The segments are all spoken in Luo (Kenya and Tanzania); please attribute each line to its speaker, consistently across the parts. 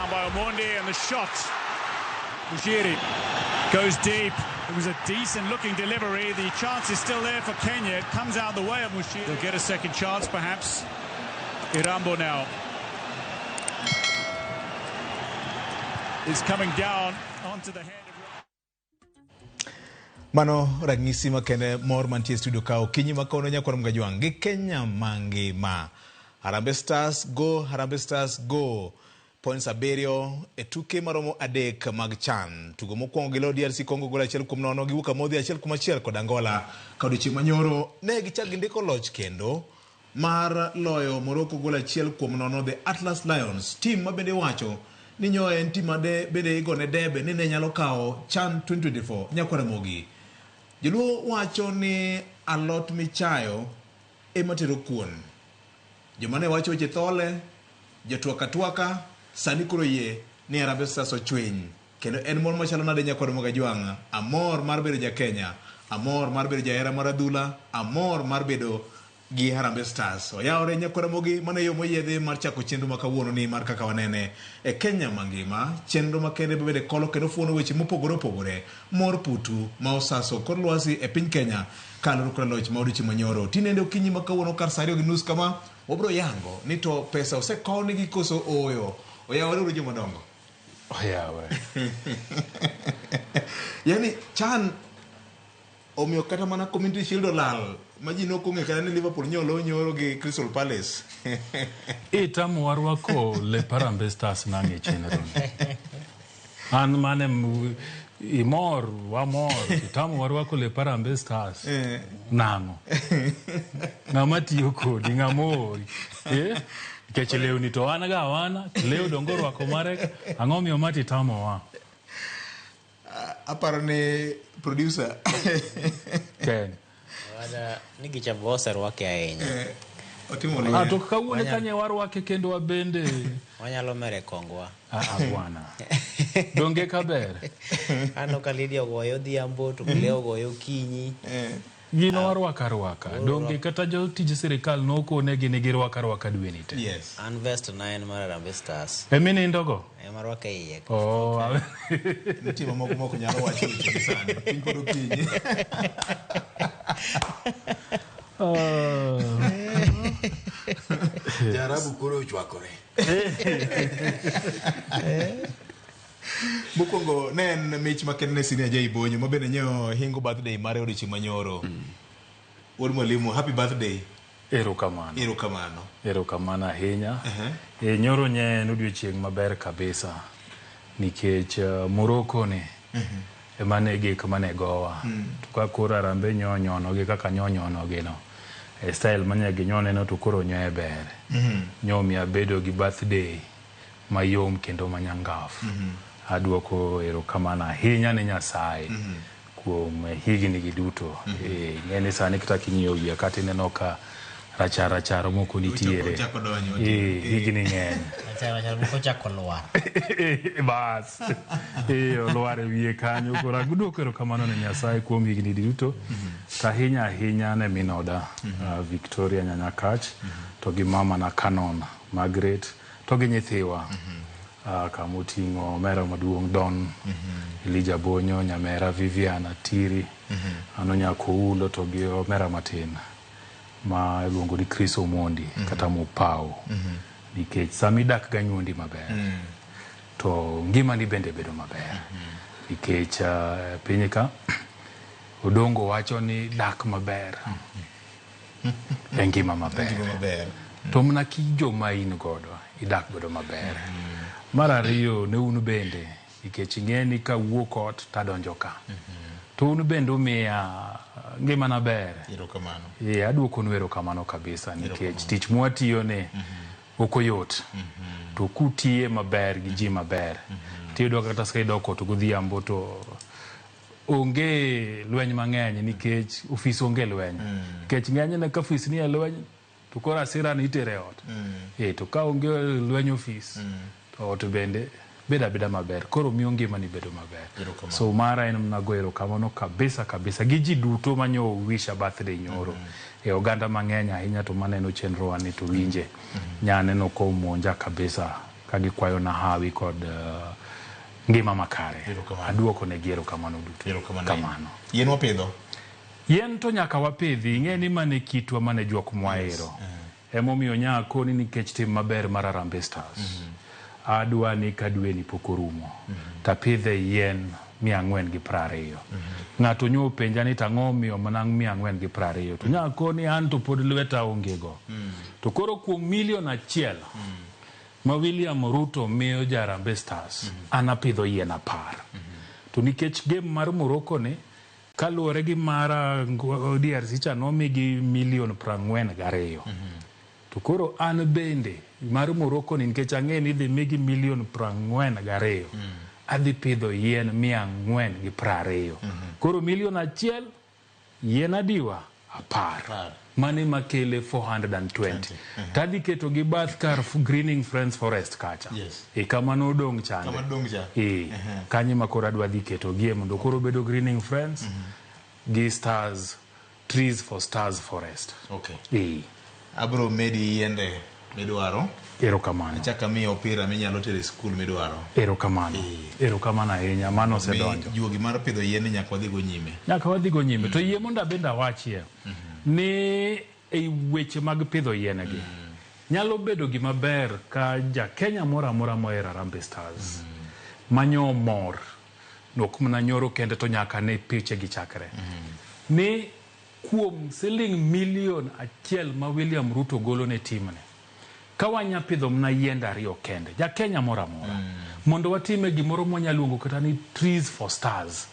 Speaker 1: down by Omondi and the shot. Mushiri goes deep. It was a decent looking delivery. The chance is still there for Kenya. It comes out the way of Mushiri. They'll get a second chance perhaps. Irambo now. Is coming down onto the head of...
Speaker 2: Mano ranyisi makende mor mantie e studio ka okinyi ma kawuono nyakwar Mgajwang' gi Kenya mangima. Harambee Stars go, Harambee Stars go. Points abiriyo e tuke maromo adek mag CHAN. Tugo mokwongo gilo DRC Congo gol 1-0, giwuok amodhi 1-1 kod Angola. Ka odiochieng' manyoro ne gichak gindiko loch kendo mar loyo Morocco gol 1-0 the Atlas Lions. Team ma bende iwacho ni nyo en team ma de bende igone debe ni ne nyalo kawo CHAN 2024 nyakwar Ramogi. Joluo wacho ni alot michayo ema tero kuon. Joma ne wacho weche thole, jotwak atwaka, sani koro yie ni Harambee Stars ochwiny. Kendo en mor machalo nade nyakwar Mogajwang'? Amor mar bedo ja Kenya, amor mar bedo jahera mar adhula, amor mar bedo gi Harambee Stars. Oyawore nyakwar Ramogi, mano e yo moyiedhi mar chako chenro ma kawuono ni mar kaka wanene e Kenya mangima. Chenro makende bende kolo kendo fuono weche mopogore opogore. Mor putu ma osaso kor lwasi e piny Kenya kaluwore kod loch ma odiochieng' manyoro. Tinende okinyi ma kawuono kar saa 2:30 kama, wabiro yango ni to pesa osekow nigi koso ooyo. Oyawore uru jomadongo.
Speaker 3: Oyawore.
Speaker 2: Yani CHAN omiyo kata mana Community Shield olal ma ji nok ong'e kata ni Liverpool nyolo nyoro gi Crystal Palace.
Speaker 3: Itamo warwako lep Harambee Stars nang'e chenro ni. An mane imor wamor itamo warwako lep Harambee Stars. Nang'o? Ng'ama tiyo kodi, ng'ama oori. Eh? Nikech lewni to wan ga awana, leo dongo orwako mare, ang'o miyo ma titamowa?
Speaker 2: Aparo ni producer.
Speaker 3: Ken.
Speaker 4: Wada ni gicha bo oserwake ahinya.
Speaker 2: Otimo
Speaker 3: Ah, to kawuono kanye warwake kendo wabende.
Speaker 4: Wanyalo mere kongwa.
Speaker 3: Ah, bwana. Donge kaber?
Speaker 4: Aneno ka Lydia ogoyo odhiambo to Cleo ogoyo okinyi.
Speaker 3: Gino warwako arwaka. Donge kata jotij sirikal nokonegi ni girwak arwaka dwe ni te.
Speaker 2: Yes.
Speaker 4: An vest na en mar Harambee Stars.
Speaker 3: Eminindogo?
Speaker 4: Ema arwako e iye.
Speaker 3: Oh,
Speaker 2: Nitie mamoko mok nyalo wacho weche gi sani. Piny pod okinyi.
Speaker 5: Jaarabu koro ochwakore.
Speaker 2: Mokwongo ne en mich makende ne Senior Jay Bonyo ma bende nyo hingo birthday mare odiochieng' manyoro. Wuod mwalimu, happy birthday.
Speaker 3: Erokamano.
Speaker 2: Erokamano.
Speaker 3: Erokamano ahinya. E, nyoro nye en odiochieng' maber kabisa nikech Morocco ni ema ne gik mane gowa. To ka koro Harambee nyo nyonogi kaka nyo nyonogi no. E style manye ginyone no to koro nyo e ber. Nyo miyo abedo gi birthday mayom kendo manyangaf. Aduoko erokamano ahinya ne Nyasaye kuom higni gi duto. Ing'e ni sani kata king'iyo wiya kata ineno ka rachar rachar moko nitiere.
Speaker 2: Ochako donjo.
Speaker 3: Higni ng'eny.
Speaker 4: Rachar rachar moko ochako lwar.
Speaker 3: Bas. Olwar e wiye kanyo. Koro aduoko erokamano ne Nyasaye kuom higni duto. To ahinya ahinya ne min oda Victoria Nyanyakach to gi mama na Canon Margaret to gi nyithiwa. Kamoting'o omera maduong' Don Elijah Bonyo, nyamera Vivian Atiri, ano nyako Ulo to gi omera matin ma iluongo ni Chris Omondi kata Mopao. Nikech sama idak gi anyuondi maber to ngimani bende bedo maber. Nikech piny ka Odongo wacho ni dak maber e ngima maber.
Speaker 2: Ngima maber.
Speaker 3: To mana ki joma in godo idak godo maber. Mar ariyo ne un bende nikech ing'e ni kawuok ot tadonjo ka. To un bende umiya ngimana ber.
Speaker 2: Erokamano.
Speaker 3: Aduokonu erokamano kabisa nikech tich mwatiyo ni ok oyot. To kutiye maber gi ji maber tiyudo kata ka idok ot godhiambo to onge lweny mang'eny nikech ofis onge lweny. Nikech ng'enyne ka ofis nie lweny to koro hasira ni itere ot. To ka onge lweny ofis to ot bende bedo abeda maber. Koro miyo ngimani bedo maber. So mara en mana goyo erokamano kabisa kabisa gi ji duto manyo wisha birthday nyoro. Oganda mang'eny ahinya to maneno chenro wa ni to winje. Nyaneno komonja kabisa. ka gikwayona hawi kod ngima makare.
Speaker 2: Erokamano.
Speaker 3: Aduoko negi erokamano duto.
Speaker 2: Erokamano.
Speaker 3: Kamano.
Speaker 2: Yien wapidho.
Speaker 3: Yien to nyaka wapidhi, ing'e ni mane kitwa mane juok mwahero. Emomiyo nyakoni nikech tim maber mar Harambee Stars. Adwa ni ka dweni pok orumo, tapidhe yien 420. Ng'ato nyo openja ni tang'o omiyo mana 420. To nyakoni an to pod lweta onge go. To koro kuom milion 1 ma William Ruto miyo ja Harambee Stars, an apidho yien 10. To nikech game mar Morocco ni, kaluwore gi mara DRC cha nomigi milion 42. To koro an bende mar Morocco ni nikech ang'e ni idhi migi milion 42, adhi pidho yien 420. Koro milion 1 yien adiwa 10. Mane makele 420. Tadhi keto gi bath kar Greening Friends Forest kacha.
Speaker 2: Yes.
Speaker 3: E kama nodong' chande.
Speaker 2: Kama nodong' cha.
Speaker 3: Kanyo ema koro adwa dhi keto gie mondo koro bedo Greening Friends gi Stars Trees for Stars Forest.
Speaker 2: Okay. Abro medi yiende midwaro.
Speaker 3: Erokamano.
Speaker 2: Achak amiyo opira minyalo tero e skul midwaro.
Speaker 3: Erokamano. Erokamano ahinya, mano osedonjo.
Speaker 2: Juogi mar pidho yien nyaka wadhi go nyime.
Speaker 3: Nyaka wadhi go nyime. To yie mondo abende awachie ni e weche mag pidho yien gi nyalo bedo gima ber ka ja Kenya moro amora mohero Harambee Stars manyo mor ok mana nyoro kende to nyaka ne piche gi chakre ni kuom siling milion 1 ma William Ruto golo ne timne ka wanya pidho mana yiende 2 kende ja Kenya moro amora mondo watime gimoro mwanya luongo kata ni Trees for Stars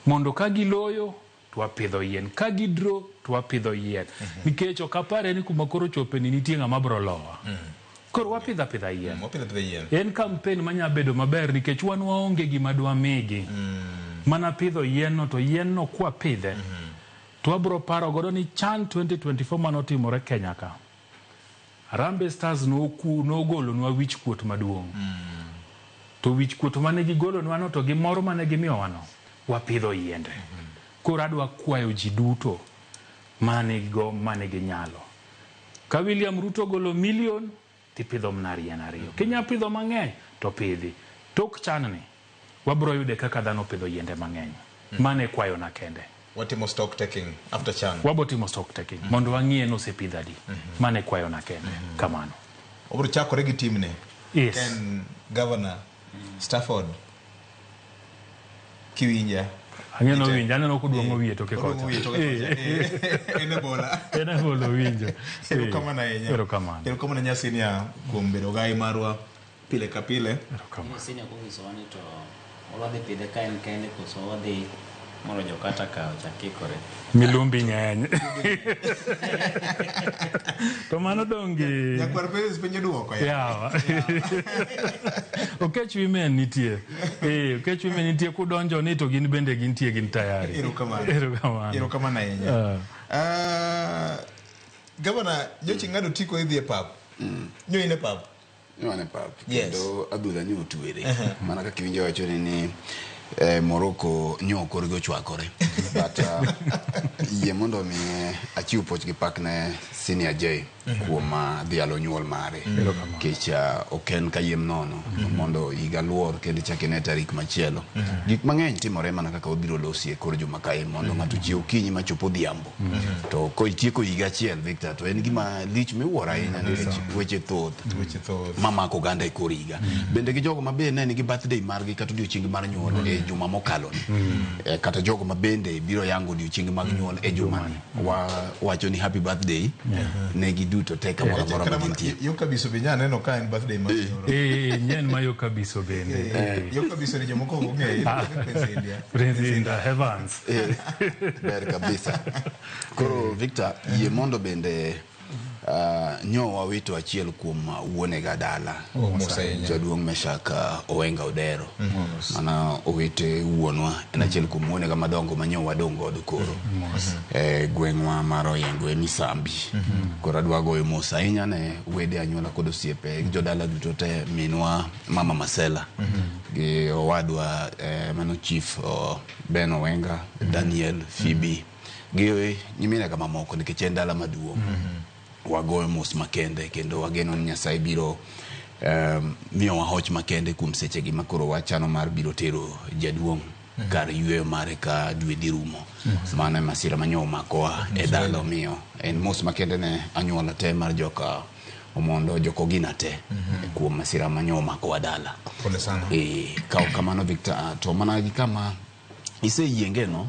Speaker 3: mondo ka giloyo to wapidho yien, ka gidro to wapidho yien nikech ok apare ni kuma koro chope ni nitie ng'ama bro lowa. Koro wapidho apidha yien.
Speaker 2: Wapidho apidha yien.
Speaker 3: En campaign manya bedo maber nikech wan waonge gima dwamigi. Mana pidho yien no to yien no kwapidhe to wabro paro godo ni CHAN 2024 manotimore Kenya ka Harambee Stars nogolonwa wich kuot maduong'. To wich kuot mane gigolonwa no to gi mor mane gimiyowa no wapidho yiende. Koro adwa kwayo ji duto mane go mane ginyalo. Ka William Ruto golo milion tipidho mana yien 2. Kinya pidho mang'eny to pidhi. Tok chan ni wabro yude kaka dhano pidho yiende mang'eny. Mane kwayo na kende.
Speaker 2: Watimo stock taking after chan.
Speaker 3: Wabo timo stock taking mondo wang'iye ni osepidho adi. Mane kwayo na kende. Kamano.
Speaker 2: Obro chakore gi timne.
Speaker 3: Yes.
Speaker 2: Ken Governor Stafford kiwinja.
Speaker 3: Ang'eno winjo, aneno koduong'o wiye toke kocha.
Speaker 2: Oduong'o wiye toke kocha. En e bola.
Speaker 3: En e bola owinjo.
Speaker 2: Erokamano ahinya.
Speaker 3: Erokamano.
Speaker 2: Erokamano Nyasinia kuom bedo gai marwa pile ka pile.
Speaker 3: Erokamano.
Speaker 4: Nyasinia konyisowa ni to wadhi pidhe ka en kende koso wadhi mondo jokata ka ochak kikore.
Speaker 3: Milumbi ng'eny. To mano donge.
Speaker 2: Nyakwar Perez penjo duoko ya.
Speaker 3: Yawa. Okech women nitie. Okech women nitie kudonjo ni to gin bende gintie gin tayari.
Speaker 2: Erokamano.
Speaker 3: Erokamano.
Speaker 2: Erokamano ahinya. Governor, nyocha ing'ado tiko idhi e pap. Nyo in e pap.
Speaker 5: Nyo an e pap.
Speaker 2: Yes.
Speaker 5: Kendo adhula nyo otwere. Mana kaka iwinjo wacho ni Morocco nyo korgi ochwakore. But yie mondo mi achiw poch gi pak ne Senior J kuom dhialo nyuol mare. Nikech ok en kayiem nono mondo higa luor kendo ichak ine tarik machielo. Gik mang'eny timore mana kaka wabiro losi e kor juma kae mondo ng'ato ochiew okinyi machopo odhiambo. To koitieko higa achiel Victor to en gima lich miwuoro ahinya nikech weche thoth.
Speaker 2: Weche thoth.
Speaker 5: Mamako oganda e kor higa. Bende gi jogo ma be ne nigi birthday margi kata odiochieng' mar nyuol e juma mokalo ni. Kata jogo ma bende biro yango odiochieng' mag nyuol e juma ni. Wacho ni happy birthday ne giduto te kamoro amora ma gintie.
Speaker 2: Yo kabiso be nya neno ka en birthday mar nyoro.
Speaker 3: Nyen ma yo kabiso bende.
Speaker 2: Yo kabiso ni jomoko ok ong'eyo, Prince India.
Speaker 3: Prince India Heavens.
Speaker 5: Ber kabisa. Koro Victor, yie mondo bende nyo wawito achiel kuom wuonega dala.
Speaker 2: Mos ahinya.
Speaker 5: Jaduong' Meshak Owenga Odero. Mana owete wuonwa en achiel kuom wuonega madongo ma nyo wadong' godo koro. Gweng'wa mar Oyengo e Misambi. Koro adwa goyo mos ahinya ne wede anyuola kod osiepe jodala duto te, minwa Mama Masela gi owadwa mano Chief Ben Owenga, Daniel, Phoebe gi nyiminega mamoko nikech en dala maduong'. Wagoyo mos makende kendo wageno ni Nyasaye biro Miyowa hoch makende kuom sechegi ma koro wachano mar biro tero jaduong' kar yweyo mare ka dwe dhi rumo. Mano e masira manyo omakowa e dala omiyo en mos makende ne anyuola te mar joka Omondo jokogina te kuom masira manyo omakowa dala.
Speaker 2: Pole sana.
Speaker 5: Ka ok kamano Victor, to mana gi kama iseyienge no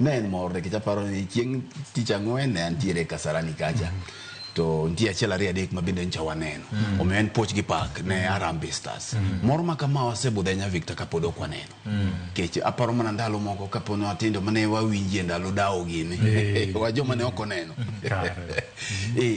Speaker 5: ne en mor nikech aparo ni chieng' tich ang'wen ne antiere Kasarani kacha to nitie achiel ariyo adek ma bende ncha waneno omiyo en puoch gi pak ne Harambee Stars mor ma kama wasebudho ahinya Victor kapod ok waneno nikech aparo mana ndalo moko kapod ne watindo mane wawinjie ndalo dawo gini wa joma ne ok oneno
Speaker 3: Kare.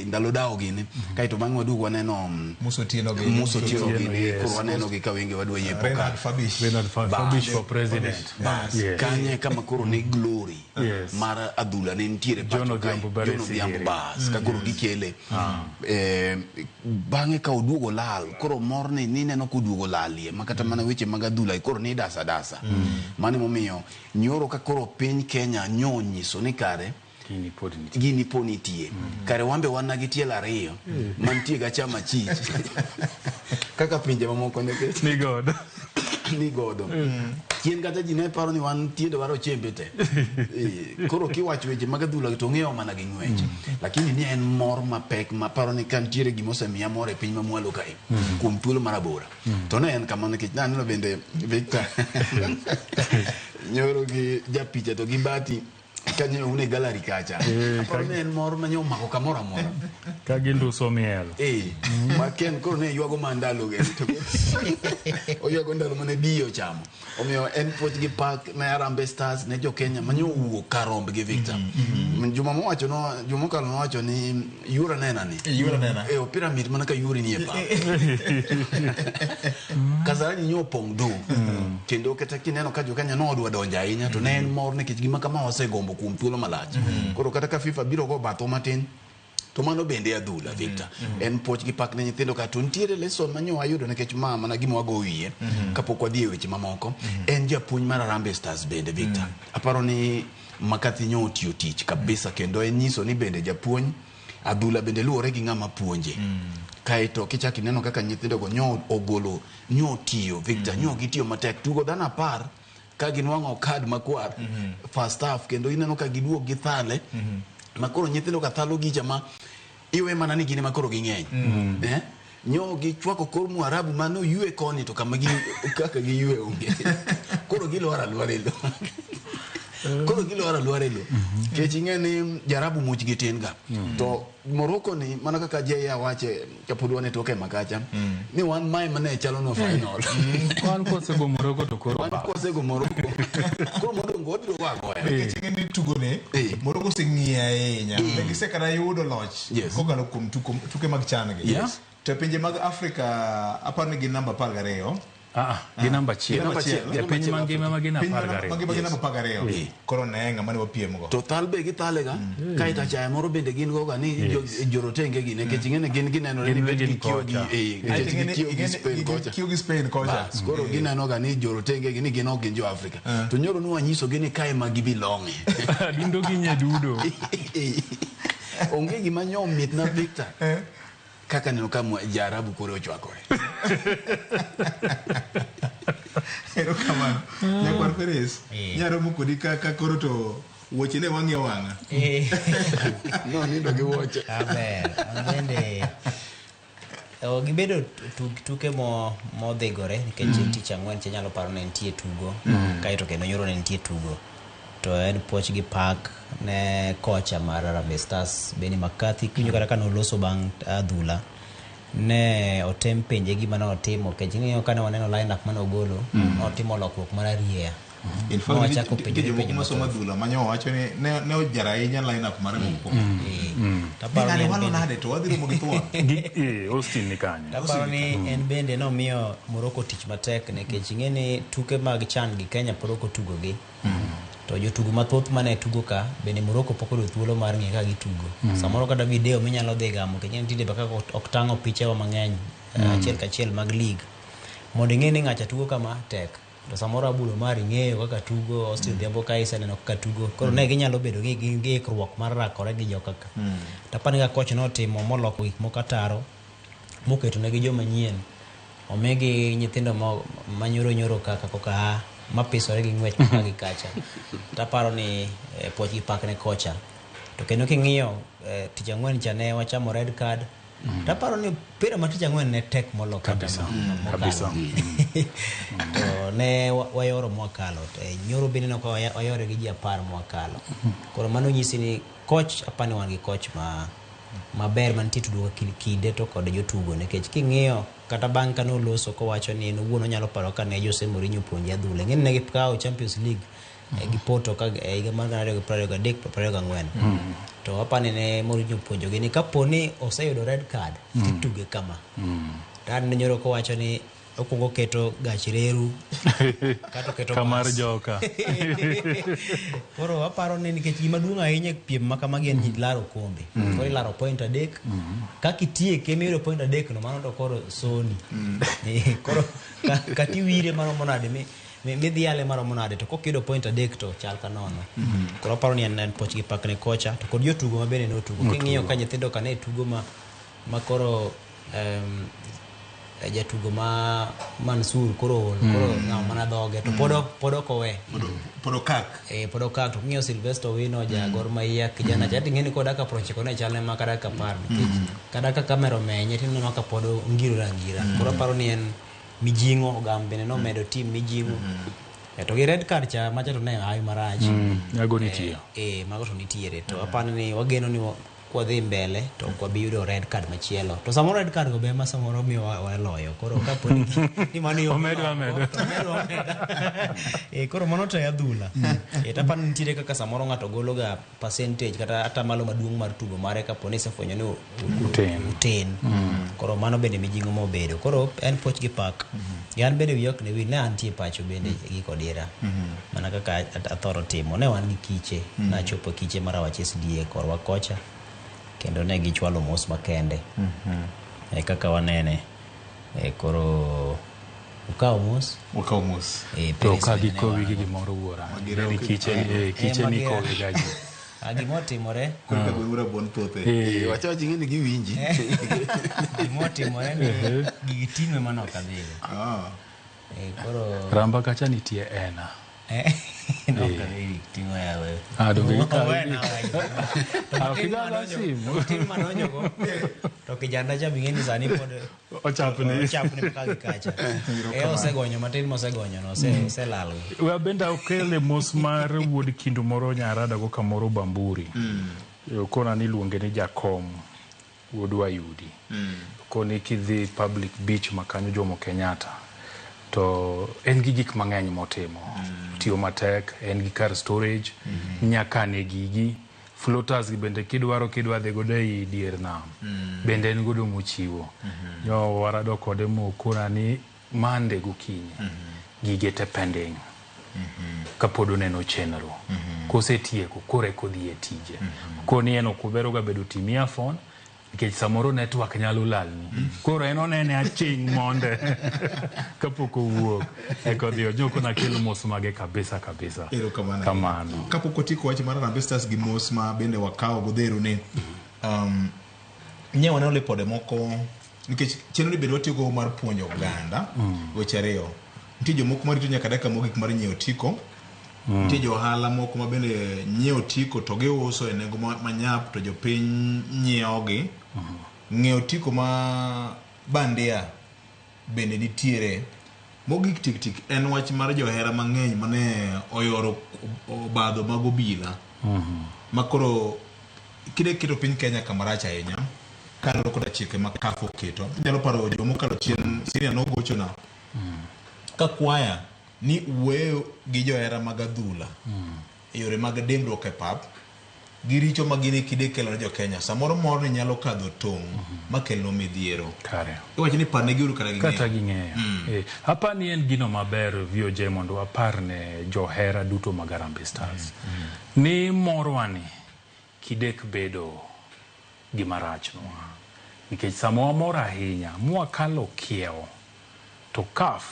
Speaker 5: Ndalo dawo gini kaeto bang'e waduogo waneno
Speaker 2: Musa Otieno gini.
Speaker 5: Musa Otieno
Speaker 3: Otieno,
Speaker 5: gini
Speaker 3: yes.
Speaker 5: koro waneno gi ka wenge wadwa yepo ka
Speaker 2: Bernard Fabish.
Speaker 3: Bernard Fabish for president.
Speaker 5: Bas,
Speaker 3: Yes.
Speaker 5: kanye kama koro ne glory
Speaker 3: Yes.
Speaker 5: mar adhula ne nitiere
Speaker 3: John
Speaker 5: pacho kae.
Speaker 3: Odhiambo Baresi
Speaker 5: John Odhiambo
Speaker 3: Giri.
Speaker 5: bas ka koro gikele bang'e ka oduogo lal koro mor ni nineno koduogo lalie ma kata mana weche mag adhula koro ni dasa dasa mano emomiyo nyoro ka koro piny Kenya nyo nyiso ni kare
Speaker 3: Gini pod nitie.
Speaker 5: gini po nitie kare wambe wan na gi tielo ariyo mantie ga chama chich kaka pinje mamoko nikech
Speaker 3: Ni godo.
Speaker 5: ni godo chien kata ji ne paro ni wan tiende warochembe te koro kiwacho weche mag adhula to ng'eyo mana gi ng'wech lakini ni en mor mapek maparo ni ka nitiere gima osemiya mor e piny mamwalo kae kuom thuolo marabora to ne en kamano nikech naneno bende Victor nyoro gi japicha to gi bati kanyo un e gallery kacha aparo ni en mor manyo omako kamoro amora
Speaker 3: Ka ginduso miel.
Speaker 5: Ma Ken koro ne ywago mana ndalo ge to oywago ndalo mane biyo ochamo omiyo en puoch gi pak ne Harambee Stars ne jo Kenya manyo owuok kar rombgi Victor juma mowacho no juma mokalo nowacho ni yuora nena ni
Speaker 2: Yuora nena.
Speaker 5: Opira mit mana ka yuori ni e pap Kasarani nyo opong' dho kendo kata kineno ka jo Kenya nodwa donjo ahinya to ne en mor nikech gima kama wasegombo kuom thuolo malach koro kata ka FIFA biro go bathwa matin to mano bende adhula Victor en puoch gi pak ne nyithindo ka to nitiere lesson manyo wayudo nikech ma mana gima wago wiye kapok wadhi e weche mamoko en japuonj mar Harambee Stars bende Victor aparo ni Makathi nyo otiyo tich kabisa kendo en nyiso ni bende japuonj adhula bende luwore gi ng'ama puonje kaeto kichak ineno kaka nyithindogo nyo ogolo nyo otiyo Victor nyo gitiyo matek tugo dhano 10 ka ginwang'o kad makwar first half kendo ineno ka giduok gi thale ma koro nyithindo ka thalo gicha ma iwe mana ni gin ema koro ging'eny nyo gichwako kor Mwarabu mano ywe koni to kama gi kaka giywe onge koro gilwar alwara e lo koro gilwar alwara e lo kech ing'e ni jarabu much gi tin ga to Morocco ni mana kaka JA wache kapod wan e toke makacha ni wan mae mane chalo no final
Speaker 3: Wan kwasego Morocco to koro
Speaker 5: wan kwasego Morocco koro modong' wabiro go agoya
Speaker 2: Nikech ing'e ni tugone Morocco oseng'iyo ahinya ne gisekata yudo loch kokalo kuom tuke mag chan gi To pinje mag Afrika aparo ni gin namba 12
Speaker 3: Gi namba achiel. E piny mangima ma gin 12.
Speaker 2: Mangima gin namba 12. Koro ne ng'ama ne wapiem go.
Speaker 5: To thal be githale ga kaeto achaya moro bende gin go ga ni jorotenge gi nikech ing'e ni gin ginenore ni bet gikiyo gi nikech gikiyo gi Spain kocha.
Speaker 2: Gikiyo gi Spain kocha.
Speaker 5: Bas, koro gineno ga ni jorotenge gi ni gin ok gin jo Afrika. To nyoro ne wanyisogi ni kae ma gibilong'e.
Speaker 3: Gin to ginye dudo.
Speaker 5: Onge gima nyo mitna Victor. Kaka neno ka Jaarabu koro ochwakore.
Speaker 2: Erokamano. Nyakwar Peres, nyaromo kodi ka koro to wuoche ne wang'i wang'a.
Speaker 5: No nindo gi wuoche.
Speaker 4: Aber, an bende gibedo tuke modhigore nikech tich ang'wen cha nyalo paro ne nitie tugo kaeto kendo nyoro ne nitie tugo to en puoch gi pak ne kocha mar Harambee Stars Benni McCarthy kiwinjo kata kane oloso bang' adhula ne otem penje gima ne otimo nikech ing'eyo kane waneno line up mane ogolo notimo lokruok mar arieya.
Speaker 2: In fact, nitie jomoko masomo adhula manyo wacho ni ne ojaro ahinya line up mare mokwongo.
Speaker 4: Taparo
Speaker 2: ni walo nade to wadhi romo gi thuon.
Speaker 3: Austin ni kanyo.
Speaker 4: Taparo ni en bende nomiyo Morocco tich matek nikech ing'e ni tuke mag CHAN gi Kenya pod ok otugo gi. To jotugo mathoth mane tugo ka bende Morocco pok oyudo thuolo mar ng'eyo kaka gitugo. Samoro kata video minyalo dhi gamo nikech tinde be kaka ok tang'o pichewa mang'eny achiel kachiel mag league. Mondo ing'e ni ng'acha tugo kama tek. To samoro Abulo Omar ing'eyo kaka tugo, Austin Odhiambo ka iseneno kaka tugo. Koro ne ginyalo bedo gi ikruok mar rakore gi joka ka. To aparo ni ka coach notimo moloko gik moko ataro, Moketo negi joma nyien. Omigi nyithindo ma nyoro nyoro kaka koka a mapisore gi ng'wech maka gi kacha. Taparo ni puoch gi pak ne kocha. To kendo king'iyo tich ang'wen cha ne wachamo red card. Taparo ni pira ma tich ang'wen ne tek molo kata mokalo.
Speaker 3: Kabisa.
Speaker 4: To ne wayoro mwakalo. To nyoro bende ne ok wayore gi ji 10 mwakalo. Koro mano nyisi ni coach apani wan gi coach ma maber mantie tudruok kinde to kod jotugo nikech king'iyo kata bang' ka noloso kowacho ni en owuon onyalo paro ka ne Jose Mourinho puonje adhula. Ing'e ni ne gikawo Champions League gi Porto ka higa mar 2023 24. To apani ne Mourinho puonjogi ni kapo ni oseyudo red card tituge kama. To an nyoro kowacho ni okwongo keto gach reru kata oketo
Speaker 3: Kamar
Speaker 4: bas.
Speaker 3: joka.
Speaker 4: Koro aparo ni nikech gima duong' ahinya e piem ma kamagi en laro okombe. Koro ilaro point 3. Kaka itieke miyudo point 3 no mano to koro soni. Koro kata iwire maromo nade midhiale maromo nade to kokiyudo point 3 to chal ka nono. Koro aparo ni en poch gi pak ne kocha to kod jotugo ma bende notugo. King'iyo ka nyithindo ka ne tugo ma koro jatugo ma Mansur koro ol, koro ng'awo mana dhoge to pod ok owe.
Speaker 2: Pod okak.
Speaker 4: Pod okak. To king'iyo Sylvester Owino ja Gor Mahia kijana cha ting'e ni kod dakika 90 ne chalne ma ka dakika 10 nikech kata ka kamera omenye tineno ka pod ongirore angira. Koro aparo ni en mijing'o ogam bende nomedo team mijing'o. To gi red card cha macha to ne hawi marach.
Speaker 3: Mago nitie.
Speaker 4: Mago to nitiere. To aparo ni wageno ni kwadhi mbele to ok wabi yudo red card machielo. To samoro red card go be ema samoro miyo waloyo. Koro kapo ni mano yo
Speaker 3: Omedo, omedo.
Speaker 4: To omedo, omedo. Koro mano to e adhula. To aparo ni nitiere kaka samoro ng'ato golo ga percentage kata atamalo maduong' mar tugo mare kapo ni isefwenyo ni
Speaker 3: Uten.
Speaker 4: uten. Koro mano bende mijing'o mobedo. Koro en puoch gi pak. An bende wiya ok ne wil, ne antie pacho bende gi Kodira. Mana kaka athoro timo. Ne wan gi kiche. Nachopo kiche mar Awach SDA korwa kocha. Kendo ne gichwalo mos makende. Kaka wanene. Koro ukawo mos.
Speaker 2: Ukawo mos.
Speaker 3: To
Speaker 4: Paris
Speaker 3: ka
Speaker 4: bende ne
Speaker 3: gikowi
Speaker 4: wan
Speaker 3: gi
Speaker 4: go.
Speaker 3: gimoro wuora.
Speaker 2: Magira
Speaker 3: Ni
Speaker 2: ok-
Speaker 3: kiche ni
Speaker 4: Magira.
Speaker 3: kowi ga ji.
Speaker 4: Gimotimore.
Speaker 2: Koro ka gweng' rabuon thoth e.
Speaker 5: Wacha wach ing'e ni giwinji.
Speaker 4: Gimotimore ni gigi ting'e mano ok adhigo. Koro
Speaker 3: Ramba kacha nitie ena.
Speaker 4: No, ok adhi ting'o yawe.
Speaker 3: Donge gikawi
Speaker 4: Owe
Speaker 3: gi-
Speaker 4: na, owe. To
Speaker 3: Ah,
Speaker 4: matin
Speaker 3: ok igal
Speaker 4: madonjo-
Speaker 3: simu.
Speaker 4: matin madonjogo, to kijana cha bing'e ni sani pod
Speaker 3: Ochapni.
Speaker 4: ochapni mpaka gi kacha. Osegonyo matin mosegonyo no, oselal go.
Speaker 3: We bende okele mos mar wuod kindu moro nyarada go kamoro Bamburi. Kona ni iluonge ni Jakom wuod Wayudi. Koni kidhi public beach ma kanyo Jomo Kenyatta to en gi gik mang'eny motimo. Tiyo matek, en gi kar storage, nyaka ne gigi. Floaters gi bende kidwa dhi godo ei dier nam. Bende en godo mochiwo. Nyo warado kode mokona ni Monday gokinyi. Gige te pending. Kapod oneno chenro. Kosetieko koro eka odhi e tije. Koni en ok obero ga bedo tim earphone nikech samoro network nyalo lalni. Koro en onene aching' monde kapok owuok. Eka odhi ojoko nakel mos mage kabisa kabisa.
Speaker 2: Erokamano.
Speaker 3: Kamano.
Speaker 2: Kapok watieko wach mar Harambee Stars gi mos ma bende wakawo godhero ni, nye waneno lipode moko nikech chenro ni bende watiyogo mar puonjo oganda weche ariyo. Nitie jomoko marito nyaka dakika mogik mar nyiewo otiko. Nitie jo ohala moko ma bende nyiewo otiko to giuso e nengo manyap to jopiny nyiewogi. Ng'iewo otiko ma bandia bende nitiere. Mogik tik tik en wach mar johera mang'eny mane oyoro obadho mag obila. Ma koro kide keto piny Kenya kama rach ahinya kaluwore koda chike ma CAF oketo. Inyalo paro joma mokalo chien Syria nogochona ka kwaya ni wuoyo gi johera mag adhula e yore mag dimbruok e pap gi richo ma gin e kide kelo ne jo Kenya. Samoro morni nyalo kadho tong' ma kelno midhiero.
Speaker 3: Kare.
Speaker 2: Iwacho ni parne giuru kata ging'eyo.
Speaker 3: Kata ging'eyo. Apa ni en gino maber VOJ mondo wapar ne johera duto mag Harambee Stars. Ni morwani kidek bedo gima rachnwa. Nikech sama wamor ahinya, mwakalo kiewo, to CAF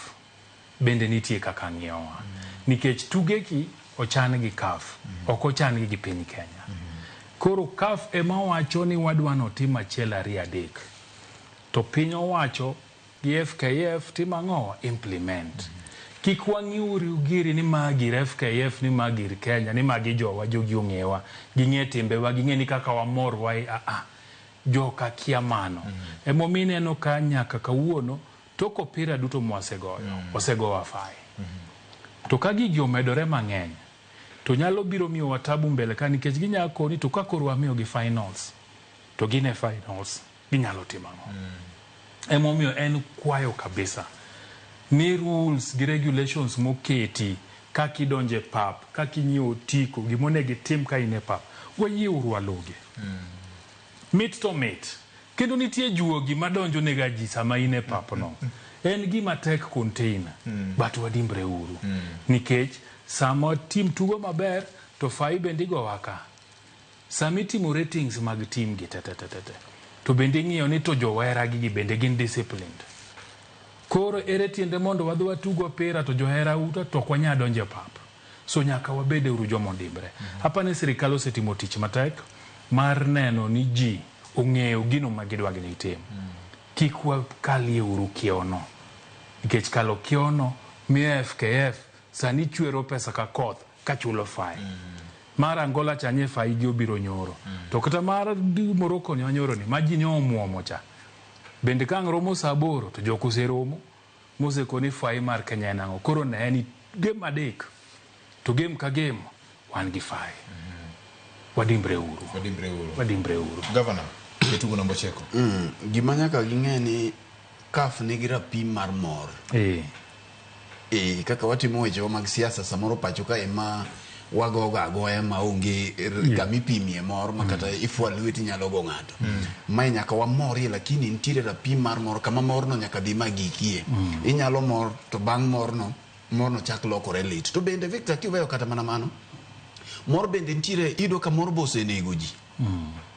Speaker 3: bende nitie kaka ng'iyowa. Nikech tugeki ochan gi CAF, ok ochan gi gi piny Kenya. Koro CAF ema wacho ni wadwa notim achiel ariyo adek. To piny owacho gi FKF timo ang'o? Implement. Kik wang'iuru giri ni ma gir FKF, ni ma gir Kenya, ni magi jowa, jogi ong'ewa, ging'e timbewa, ging'e ni kaka wamor wa a joka kia mano. Emomiyo ineno ka nyaka kawuono tok opira duto mwasegoyo, osegowa fai. To ka gigi omedore mang'eny, to nyalo biro miyowa tabu mbele ka nikech ginyalo koni to ka koro wamiyogi finals, to gin e finals, ginyalo timo ang'o? Emomiyo en kwayo kabisa ni rules gi regulations moketi kaka idonjo e pap, kaka inyiewo otiko, gimonego itim ka in e pap, wayieuru waluwgi. Mit to mit. Kendo nitie juogi madonjo nega ji sama in e pap no. En gima tek contain, but wadimbre uru. Nikech sama team tugo maber, to fai bende igowa ka. Sama itimo ratings mag team gi te te te te te, to bende ing'iyo ni to johera gi bende gin disciplined. Koro ere tiende mondo wadhi watug opira to johera uta to ok wanyal donjo e pap. So nyaka wabed uru joma odimbre. Apani sirikal osetimo tich matek mar neno ni ji ong'eyo gino ma gidwa ni gitim. Kik wakalie uru kiewo no. Nikech kalo kiewo no miyo FKF sani chwero pesa ka koth kachulo fine. Mar Angola cha nye fai gi obiro nyoro. To kata mar Morocco ni nyoro ni ma ji ne omuomo cha. Bende ka ang' romo saa aboro to jok oseromo mosekoni fai mar Kenya en ang'o. Koro ne en game adek to game ka game wan gi fai. Wadimbre uru.
Speaker 2: Wadimbre uru.
Speaker 3: Wadimbre uru.
Speaker 2: Governor, jatugo namba 9.
Speaker 5: Gima nyaka ging'e ni CAF nigi rapim mar mor. Kaka watimo wechewa mag siasa samoro pacho ka ema wagoga agoya maonge kama ipimie mor ma kata ifwa lweti nyalo go ng'ato. Mae nyaka wamorie lakini nitiere rapim mar mor kama morno nyaka dhi magikie. Inyalo mor to bang' morno, morno chak lokore lit. To bende Victor kiweyo kata mana mano, mor bende nitiere iyudo ka mor be osenego ji.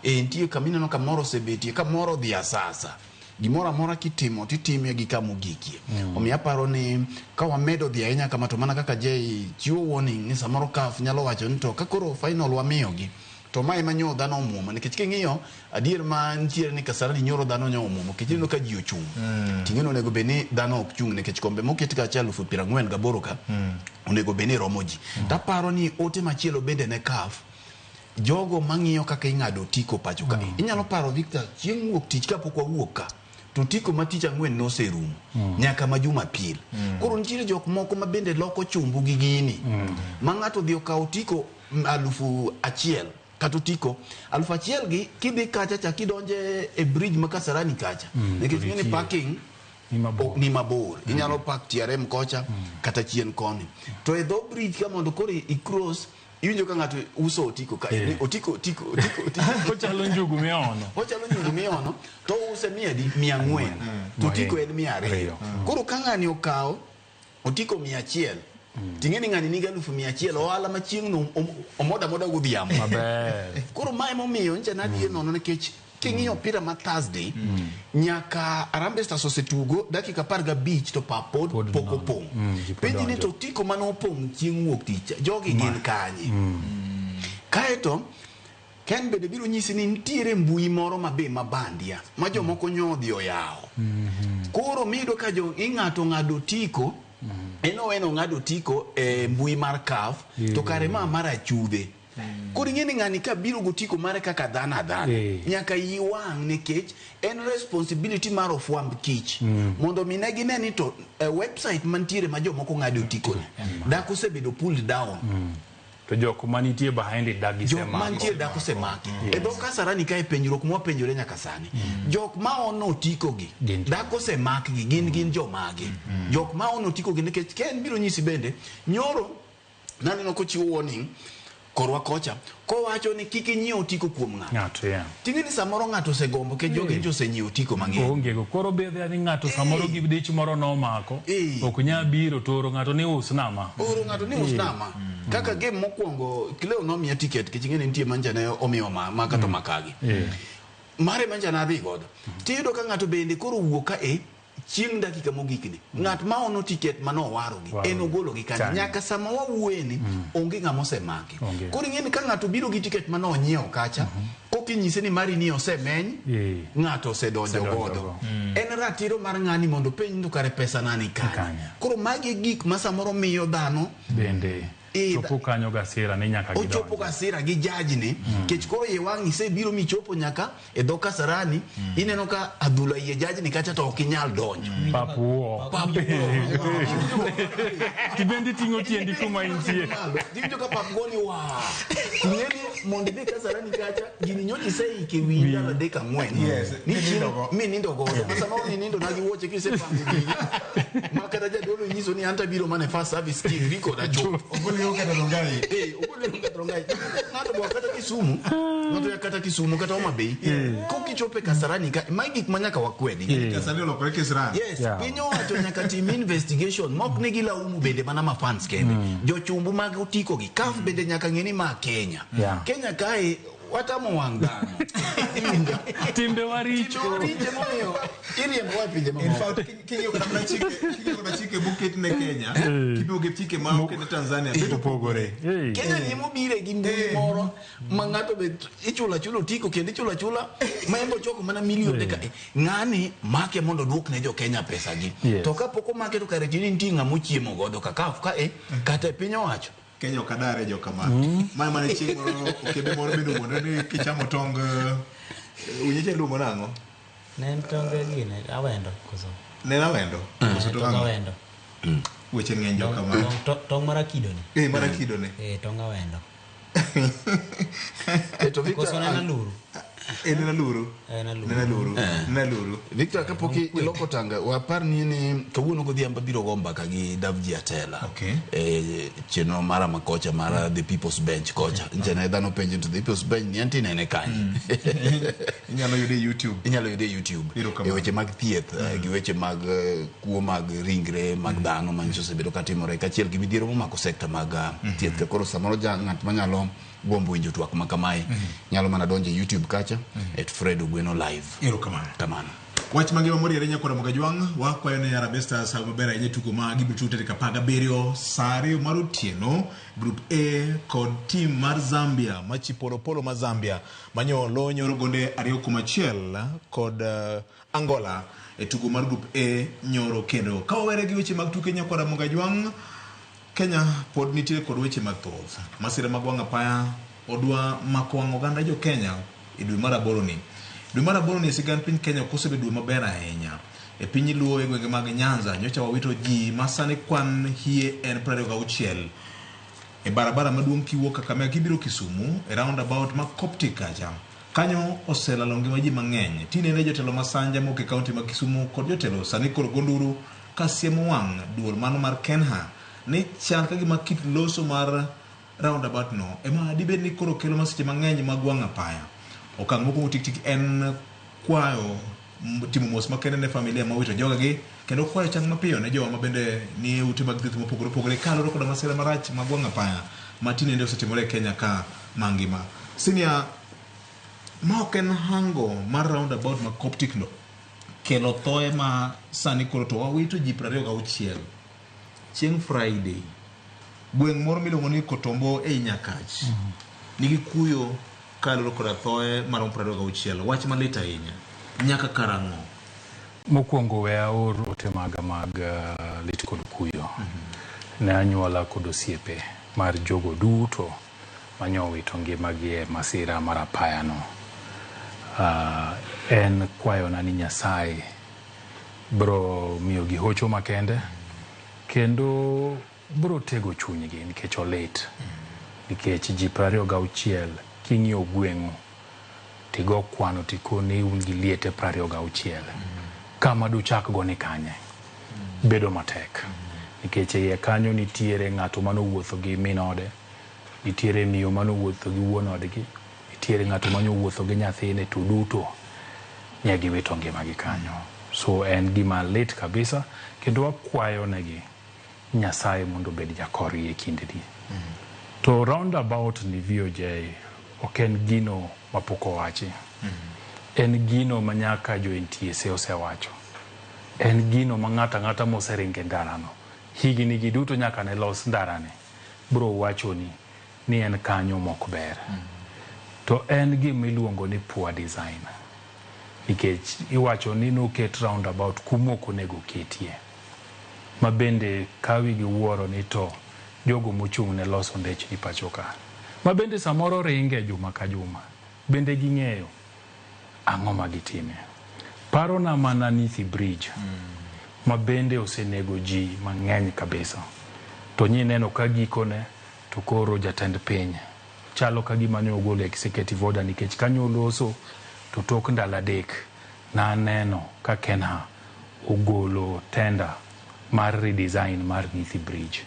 Speaker 5: Nitie kama ineno ka mor osebetie ka mor odhi asasa. Gimoro amora kitimo titime gi kama ogikie. Omiyo aparo ni ka wamedo dhi ahinya kama to mana kaka Jay chiwo warning ni samoro CAF nyalo wacho ni to ka koro final wamiyogi to mae ema nyo dhano omuomo nikech king'iyo adier ma nitiere ni Kasarani nyoro dhano nyo omuomo nikech ineno ka ji ochung'. Ting'e ni onego bed ni dhano ok chung' nikech kombe moket kacha 48,000 ka onego bed ni romo ji. Taparo ni ote machielo bende ne CAF jogo mang'iyo kaka ing'ado otiko pacho ka. Inyalo paro Victor chieng' wuok tich kapok wawuok ka to otiko ma tich ang'wen noserumo nyaka ma Jumapil. Koro nitiere jok moko ma bende loko chumbu gi gini. Ma ng'ato odhi okawo otiko 1000 kata otiko 1000 gi kidhi kacha cha kidonje e bridge ma Kasarani kacha. Nikech ing'e ni parking ni mabor. Inyalo park TRM kocha kata chien koni. To e dho bridge ka mondo koro i cross iwinjo ka ng'ato uso otiko ka otiko otiko otiko otiko
Speaker 3: Ochalo njugu miono.
Speaker 5: Ochalo njugu miono to ouse 100 400 to otiko en 200. Koro ka ng'ani okawo otiko 100 ting'e ni ng'ani nigi 100,000 ohala ma chieng'no omoda moda godhiambo.
Speaker 3: Maber.
Speaker 5: Koro mae emomiyo nyicha nadhi nono nikech king'iyo opira ma Thursday nyaka Harambee Stars osetugo dakika 15 to pap pod pok opong'. Penji ni to otiko mane opong' chieng' wuok tich jogi gin kanye? Kaeto Ken bende biro nyisi ni nitiere mbui moro mabe mabandia ma jomoko nyo odhi oyawo. Koro miyudo ka jo ing'ato ng'ado otiko en oweno ong'ado otiko e mbui mar CAF to kare ma mar achudhe. Koro ing'e ni ng'ani ka biro gotiko mare kaka dhano adhana nyaka iyi wang' nikech en responsibility mar ofwamb kich mondo mi ne gine ni to website mantiere ma jomoko ng'ado otiko ni dak osebedo pulled down.
Speaker 3: To jok manitie behind it dak
Speaker 5: Jok mantie dak osemaki. E dho Kasarani kae penjruok mwapenjore nyaka sani. Jok ma ono otiko gi dak osemak gi gin jomage. Jok ma ono otiko gi nikech Ken biro nyisi bende nyoro naneno kochiwo warning korwa kocha kowacho ni kik inyiew otiko kuom ng'ato. Ting'e ni samoro ng'ato osegombo nikech jogi nyocha osenyiewo otiko mang'eny.
Speaker 3: Onge go. Koro be ni ng'ato samoro gi dich moro nomako. Ok nyal biro to oro ng'ato ni usna ma.
Speaker 5: Oro ng'ato ni usna ma. Kaka game mokwongo Cleo nomiya ticket nikech ing'e ni nitie mancha ne omiwa ma kata makagi. Mare mancha ne adhi godo. Tiyudo ka ng'ato bende koro owuok ka e chieng' dakika mogik ni ng'at ma ono ticket mane owarogi en ogologi kanyo nyaka sama wawuoye ni onge ng'ama osemaki. Koro ing'e ni ka ng'ato biro gi ticket mane onyiewo kacha kokelo kinyise ni mari ni osemeny ng'ato osedonjo godo. En ratiro mar ng'ani mondo penj ni kare pesa na ni kanye. Koro magi e gik ma samoro miyo dhano
Speaker 3: bende chopo kanyo gasira ni nyaka gidonji.
Speaker 5: Ochopo gasira gi jajni kech koro iye wang' isebiro michopo nyaka e dho Kasarani ineno ka adhula iye jajni kacha to ok inyal donjo.
Speaker 3: Papuo. Tibendi ting'o tiendi kuma intie.
Speaker 5: Iwinjo ka pap goni wa. Ting'eni mondo idhi Kasarani kacha gini nyocha iseike wiyi ndalo 3 4.
Speaker 2: Yes.
Speaker 5: Mi nindo godo. Ma samoro ninindo na gi wuoche kisepango gigi. Ma kata jadolo nyiso ni anta biro mana e first service kiri koda chop.
Speaker 2: Ogolo kata Rongai.
Speaker 5: Ogolo kata Rongai. Ng'ato bo kata Kisumu. Ng'ato ya kata Kisumu kata Homa Bay. Kokichopo e Kasarani ka magi gik ma nyaka wakwedi.
Speaker 2: Kasarani olokore Kisran.
Speaker 5: Yes, piny owacho nyaka tim investigation mok ni gilaumu bende mana ma fans kende. Jochumbu mag otiko gi CAF bende nyaka ng'e ni ma Kenya. Kenya kae watamo wang' dhano.
Speaker 3: Timbe waricho.
Speaker 5: Timbe momiyo iriembo wa pinje mamoko.
Speaker 2: In fact, king'iyo kata mana chike, king'iyo kata chike moket ne Kenya, kipimo gi chike ma oket ne Tanzania, bedo pogore.
Speaker 5: Kenya ni emobire gi mbui moro ma ng'ato be ichulo achula otiko kendo ichulo achula ma en be ochoko mana milionde ka. Ng'ani make mondo oduok ne jo Kenya pesa gi. To kapok omake to kare tini nitie ng'ama ochiemo godo ka CAF ka kata e piny owacho.
Speaker 2: Kenya ok adare jo kama. Ma mana chieng' moro okebe moro bende owuondre ni kichamo tong unyeche iluongo nang'o?
Speaker 4: Ne en tong gine, awendo koso.
Speaker 2: Ne en awendo? Koso
Speaker 4: tong awendo.
Speaker 2: Weche ng'eny jo kama.
Speaker 4: Tong mar akido ni.
Speaker 2: Mar akido ni.
Speaker 4: Tong awendo.
Speaker 5: To Victor,
Speaker 4: koso ne en aluru.
Speaker 2: En aluru.
Speaker 4: En aluru.
Speaker 2: En aluru. En aluru.
Speaker 5: Victor, kapok iloko tanga, wapar ni kawuono godhiambo abiro go mbaka gi Davji Atela. Chenro mara ma kocha mar The People's Bench kocha. Nche ne dhano penjo to The People's Bench ni anti nene kanye.
Speaker 2: Inyalo yude YouTube.
Speaker 5: Inyalo yude YouTube. E weche mag thieth, gi weche mag kuo mag ringre mag dhano manyiso osebedo katimore kaachiel gi midhiero momako sekta mag thieth. Koro samoro ng'at manyalo gombo winjo twak ma kamae nyalo mana donjo e YouTube kacha at Fred Ogweno Live.
Speaker 2: Erokamano.
Speaker 5: Kamano.
Speaker 2: Wach mangima moriere nyakwara Mogajwang' wakwayo ne Harambee Stars hawi maber ahinya e tugo ma gibiro tugo tarik 17 saa 2 mar otieno Group A kod team mar Zambia ma Chipolopolo ma Zambia manyo lo nyoro gonde 2-1 kod Angola e tugo mar Group A nyoro kendo. Ka wawere gi weche mag tuke nyakwara Mogajwang', Kenya pod nitie kod weche mathoth. Masira mag wang' apaya odwa mako wang' oganda jo Kenya e dwe mar 8 ni. Dwe mar 8 ni e sigand piny Kenya ok osebedo dwe maber ahinya. E piny Luo e gwenge mag Nyanza nyocha wawito ji ma sani kwan hie en 26. E barabara maduong' kiwuok Kakamega kibiro Kisumu e roundabout ma Coptic kacha. Kanyo oselalo ngima ji mang'eny. Tinende jotelo ma Sanja mok e kaunti ma Kisumu kod jotelo sani koro gonduru ka siemo wang' duol mano mar Kenha ni chal ka gima kit loso mar roundabout no ema dibed ni koro kelo masiche mang'eny mag wang' apaya. Okang' mokwongo tik tik en kwayo timo mos makende ne familia ma owito jogegi kendo kwayo chang mapiyo ne jowa ma bende ni e ute mag thieth mopogore opogore kaluwore koda masira marach mag wang' apaya ma tinende osetimore e Kenya ka mangima. Senior, ma ok en hango mar roundabout ma Coptic no kelo thoe ma sani koro to wawito ji 26 chieng' Friday. Gweng' moro miluongo ni Kotombo ei Nyakach nigi kuyo kaluwore koda thoe maromo 26. Wach malit ahinya. Nyaka karang'o?
Speaker 3: Mokwongo we aor ote maga mag lit kod kuyo ne anyuola kod osiepe mar jogo duto manyowito ngimagi e masira mar apaya no. En kwayona ni Nyasaye bro miyogi hocho makende kendo bro tego chunygi nikech olit. Nikech ji 26 king'iyo gweng'u tigo kwano tikoni un gi liete 26. Kama duchak go ni kanye? Bedo matek. Nikech iye kanyo nitiere ng'ato manowuotho gi min ode, nitiere miyo manowuotho gi wuon odgi, nitiere ng'ato manowuotho gi nyathine, to duto ne giwito ngimagi kanyo. So en gima lit kabisa kendo wakwayo negi Nyasaye mondo obed jakorgi e kindeni. To roundabout ni VOJ ok en gino mapok owachi. En gino ma nyaka jo NTSA osewacho. En gino ma ng'ato ang'ata moseringo e ndarano higni gi duto nyaka ne los ndarani bro wachoni ni en kanyo mok ber. To en gima iluongo ni poor design. Nikech iwacho ni noket roundabout kuma ok onego ketie. Ma bende kawi gi wuoro ni to jogo mochung' ne loso ndechni pacho ka. Ma bende samoro ringe juma ka juma. Bende ging'eyo ang'o ma gitime. Parona mana Nithi Bridge. Ma bende osenego ji mang'eny kabisa. To nyineno ka gikone to koro jatend piny chalo ka gima ne ogolo executive order nikech kanyo oloso to tok ndalo adek naneno ka Kenha ogolo tender mar redesign mar Nithi Bridge.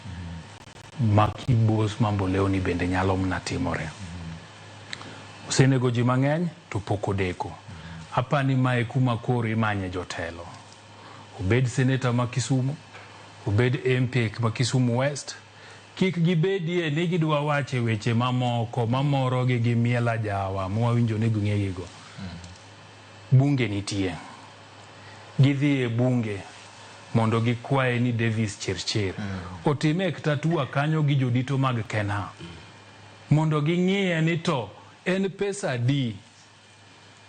Speaker 3: Ma Kibos Mamboleo ni bende nyalo mna timore. Osenego ji mang'eny to pok odeko. Apani mae kuma koro imanye jotelo. Obed seneta ma Kisumu, obed MP ma Kisumu West, kik gibedie ni gidwa wache weche mamoko mamorogi gi miel ajawa mwawinjo ni ging'egigo. Bunge nitie. Gidhi e bunge mondo gikwaye ni Davis Chirchir otime tatua kanyo gi jodito mag Kenha mondo ging'iye ni to en pesa adi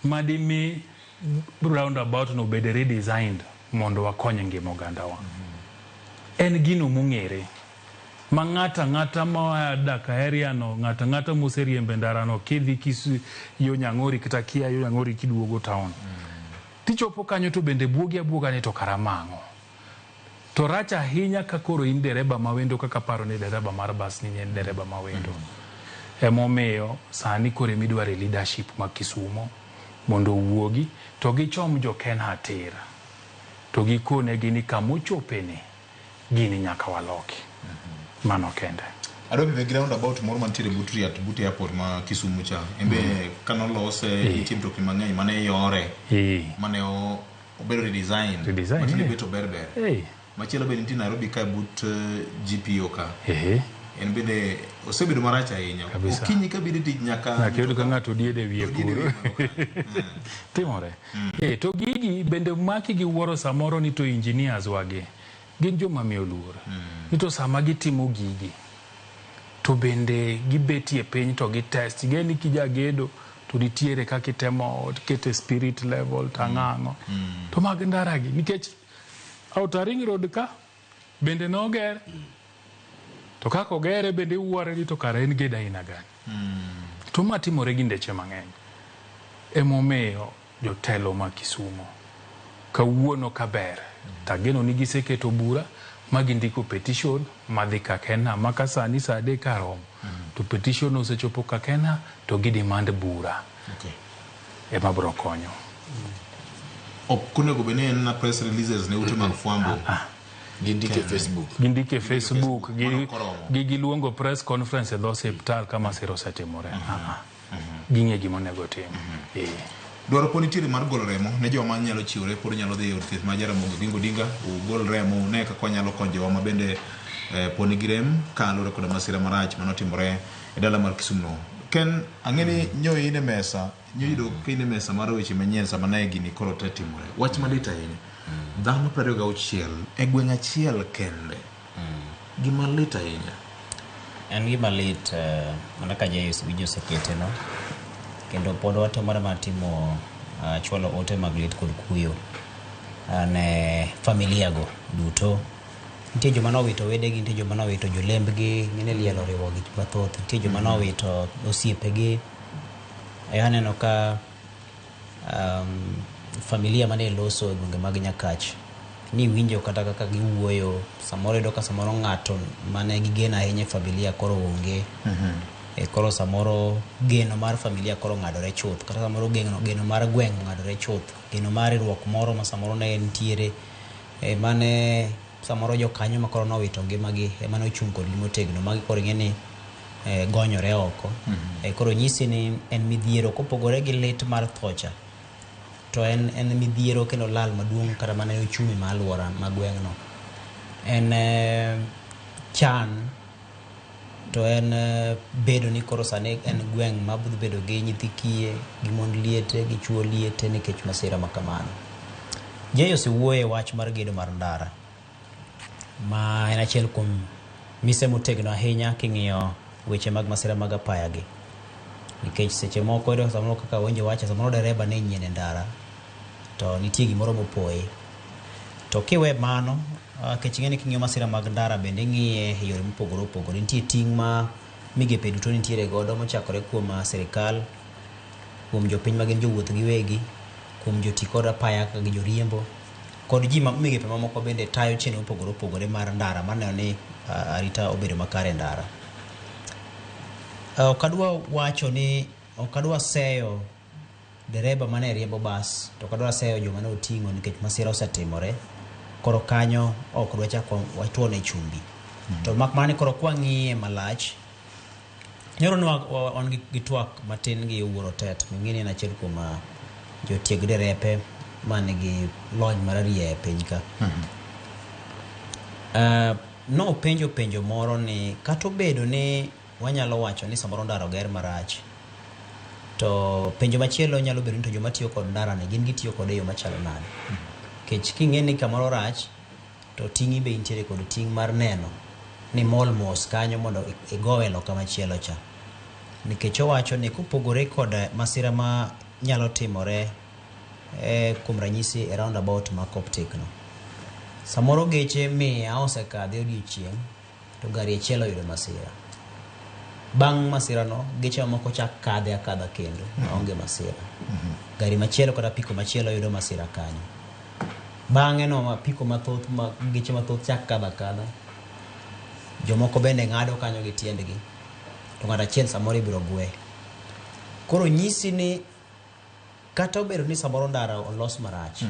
Speaker 3: madimi roundabout no bed redesigned mondo wakony ngima ogandawa. En gino mong'ere ma ng'ato ang'ata ma dak area no, ng'ato ang'ata moseriembe ndara no kidhi yo Nyang'ori kata kia yo Nyang'ori kiduogo town. Tichopo kanyo to bende buogi abuoga ni to kara mang'o. To rach ahinya ka koro in dereba mawendo kaka paro ni dereba mar bas ni en dereba mawendo. Emomiyo sani koro emidware leadership ma Kisumo mondo owuogi to gichom jo Kenha tir. To gikonegi ni kamochopeni gini nyaka waloki. Mano kende.
Speaker 2: Adwa pime gi roundabout moro mantiere but Riat, but airport ma Kisumu cha. Embe kanolose nitie mtokni mang'eny mane yore. Mane obedo redesign.
Speaker 3: Redesign,
Speaker 2: Matinde
Speaker 3: eh.
Speaker 2: bet ober ber. Machielo be nitie Nairobi ka but GPO ka. En bende osebedo marach ahinya. Okinyi ka biro tich nyaka
Speaker 3: Nyaka iyud ka ng'ato odiede wiye kuro. Timore. To gigi bende maki gi wuoro samoro ni to engineers wagi gin joma miyo luor. Ni to sama gitimo gigi to bende gibetie piny to gitest. Ing'e ni kijagedo to nitiere kaka itemo kete spirit level to ang'o ang'o. To mag ndara gi nikech Outer Ring Road ka bende noger to kaka ogere bende iwuore ni to kara en gedo aina gani. To ma timore gi ndeche mang'eny. Emomiyo jotelo ma Kisumo kawuono kaber tageno ni giseketo bura ma gindiko petition madhi Kakena ma ka sani saa adek karomo to petition osechopo Kakena to gi demand bura. Ema biro konyo.
Speaker 2: Ok onego bed ni en na press releases ne ute mag fwambo.
Speaker 5: Gindike Facebook.
Speaker 3: Gindike Facebook,
Speaker 2: Mano koromo.
Speaker 3: gi giluongo press conference e dho osiptal ka masira osetimore. Ging'e gima onego tim.
Speaker 2: Dwaro pod nitiere mar golo remo ne joma nyalo chiwore pod nyalo dhi e od thieth ma Jaramogi Oginga Odinga ugol remo une kaka wanyalo konyo jowa ma bende pod nigi rem kaluwore koda masira marach manotimore e dala mar Kisumu no. Ken, ang'e ni nyo in e mesa, nyo yudo ka in e mesa mar weche manyien sama ne gini koro te timore. Wach malit ahinya. Dhano 26 e gweng' achiel kende. Gima lit ahinya.
Speaker 4: En gima lit mana ka Jayus winjo osekete no. Kendo pod watemo mana timo chwalo ote mag lit kod kuyo ne familia go duto. Nitie joma nowito wedegi, nitie joma nowito jolembgi, ng'ene liel oriwo gi mathoth. Nitie joma nowito osiepegi. Aneno ka familia mane loso e gwenge mag Nyakach ni winjo kata kaka giwuoyo, samoro iyudo ka samoro ng'ato mane gigeno ahinya e familia koro onge. Koro samoro geno mar familia koro ng'adore chuth, kata samoro geno mar gweng' ng'adore chuth, geno mar riwruok moro ma samoro ne nitiere mane samoro jokanyo ma koro nowito ngimagi ema nochung' kodgi motegno, magi koro ing'e ni gonyore oko. Koro nyisi ni en midhiero kopogore gi lit mar thocha, to en midhiero kendo lal maduong' kata mana e uchumi ma alwora ma gweng'no. En chan to en bedo ni koro sani en gweng' ma budho bedo gi nyithi kiye, gi mond liete, gi chuo liete nikech masira ma kamano. Jay osewuoyo e wach mar gedo mar ndara, ma en achiel kuom mise motegno ahinya king'iyo weche mag masira mag apaya gi. Nikech seche moko iyudo samoro kaka Awinjo wacho, samoro dereba ne nyien e ndara to nitie gimoro mopoye. To kiwe mano, nikech ing'e ni king'iyo masira mag ndara bende ing'iye e yore mopogore opogore. Nitie ting' ma migepe duto nitiere godo mochakore kuom sirikal, kuom jopiny magin jowuoth giwegi, kuom joti kod apaya kaka gi joriembo, kod ji ma migepe mamoko bende tayo chenro mopogore opogore mar ndara maneno ni arita obedo makare e ndara. Ok adwa wacho ni ok adwa seyo dereba mane riembo bas to ok adwa seyo joma ne oting'o nikech masira osetimore koro kanyo ok dwa chako watuone chumbi. To mak mana ni koro kwang'iye malach, nyoro ne wan gi twak matin gi Wuor Otet, ming'e ni en achiel kuom jotieg derepe man gi lony mararieya e piny ka. Nopenjo penjo moro ni kata obedo ni wanyalo wacho ni samoro ndara oger marach, to penjo machielo nyalo bedo ni to joma tiyo kod ndara ni gin gitiyo kode e yo machalo nade? Nikech king'e ni kamoro rach, to ting'i be intiere kod ting' mar neno ni mol mos kanyo mondo igowe loka machielo cha. Nikech owacho ni kopogore kod masira ma nyalo timore kuom ranyisi e roundabout ma Coptic no. Samoro geche 100 osekadhe odiochieng' to gari achiel oyudo masira. Bang' masira no, geche mamoko chak kadhe akadha kendo maonge masira. Gari machielo kata apiko machielo yudo masira kanyo. Bang'e no apiko mathoth ma geche mathoth chak kadho akadha. Jomoko bende ng'ado kanyo gi tiendgi. To ng'ato achiel samoro ibiro gwe. Koro nyisi ni kata obedo ni samoro ndara olos marach,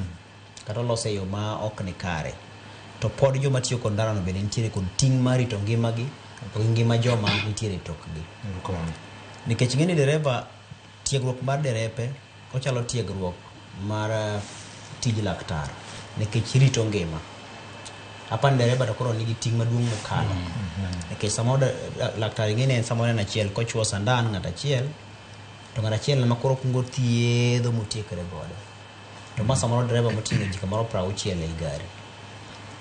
Speaker 4: kata olos e yo ma ok ni kare, to pod joma tiyo kod ndara no bende nitiere kod ting' mar rito ngimagi to gi ngima joma nitiere e tokgi. Nikech ing'e ni dereba, tiegruok mar derepe ochalo tiegruok mar tij laktar nikech rito ngima. Apani dereba to koro nigi ting' maduong' mokalo. Nikech samoro laktar ing'e ni en samoro en achiel kochuo sandan ng'ato achiel, to ng'ato achiel ema koro kuongo thiedho motiekre godo. To ma samoro dereba moting'o ji kamoro 60 ei gari.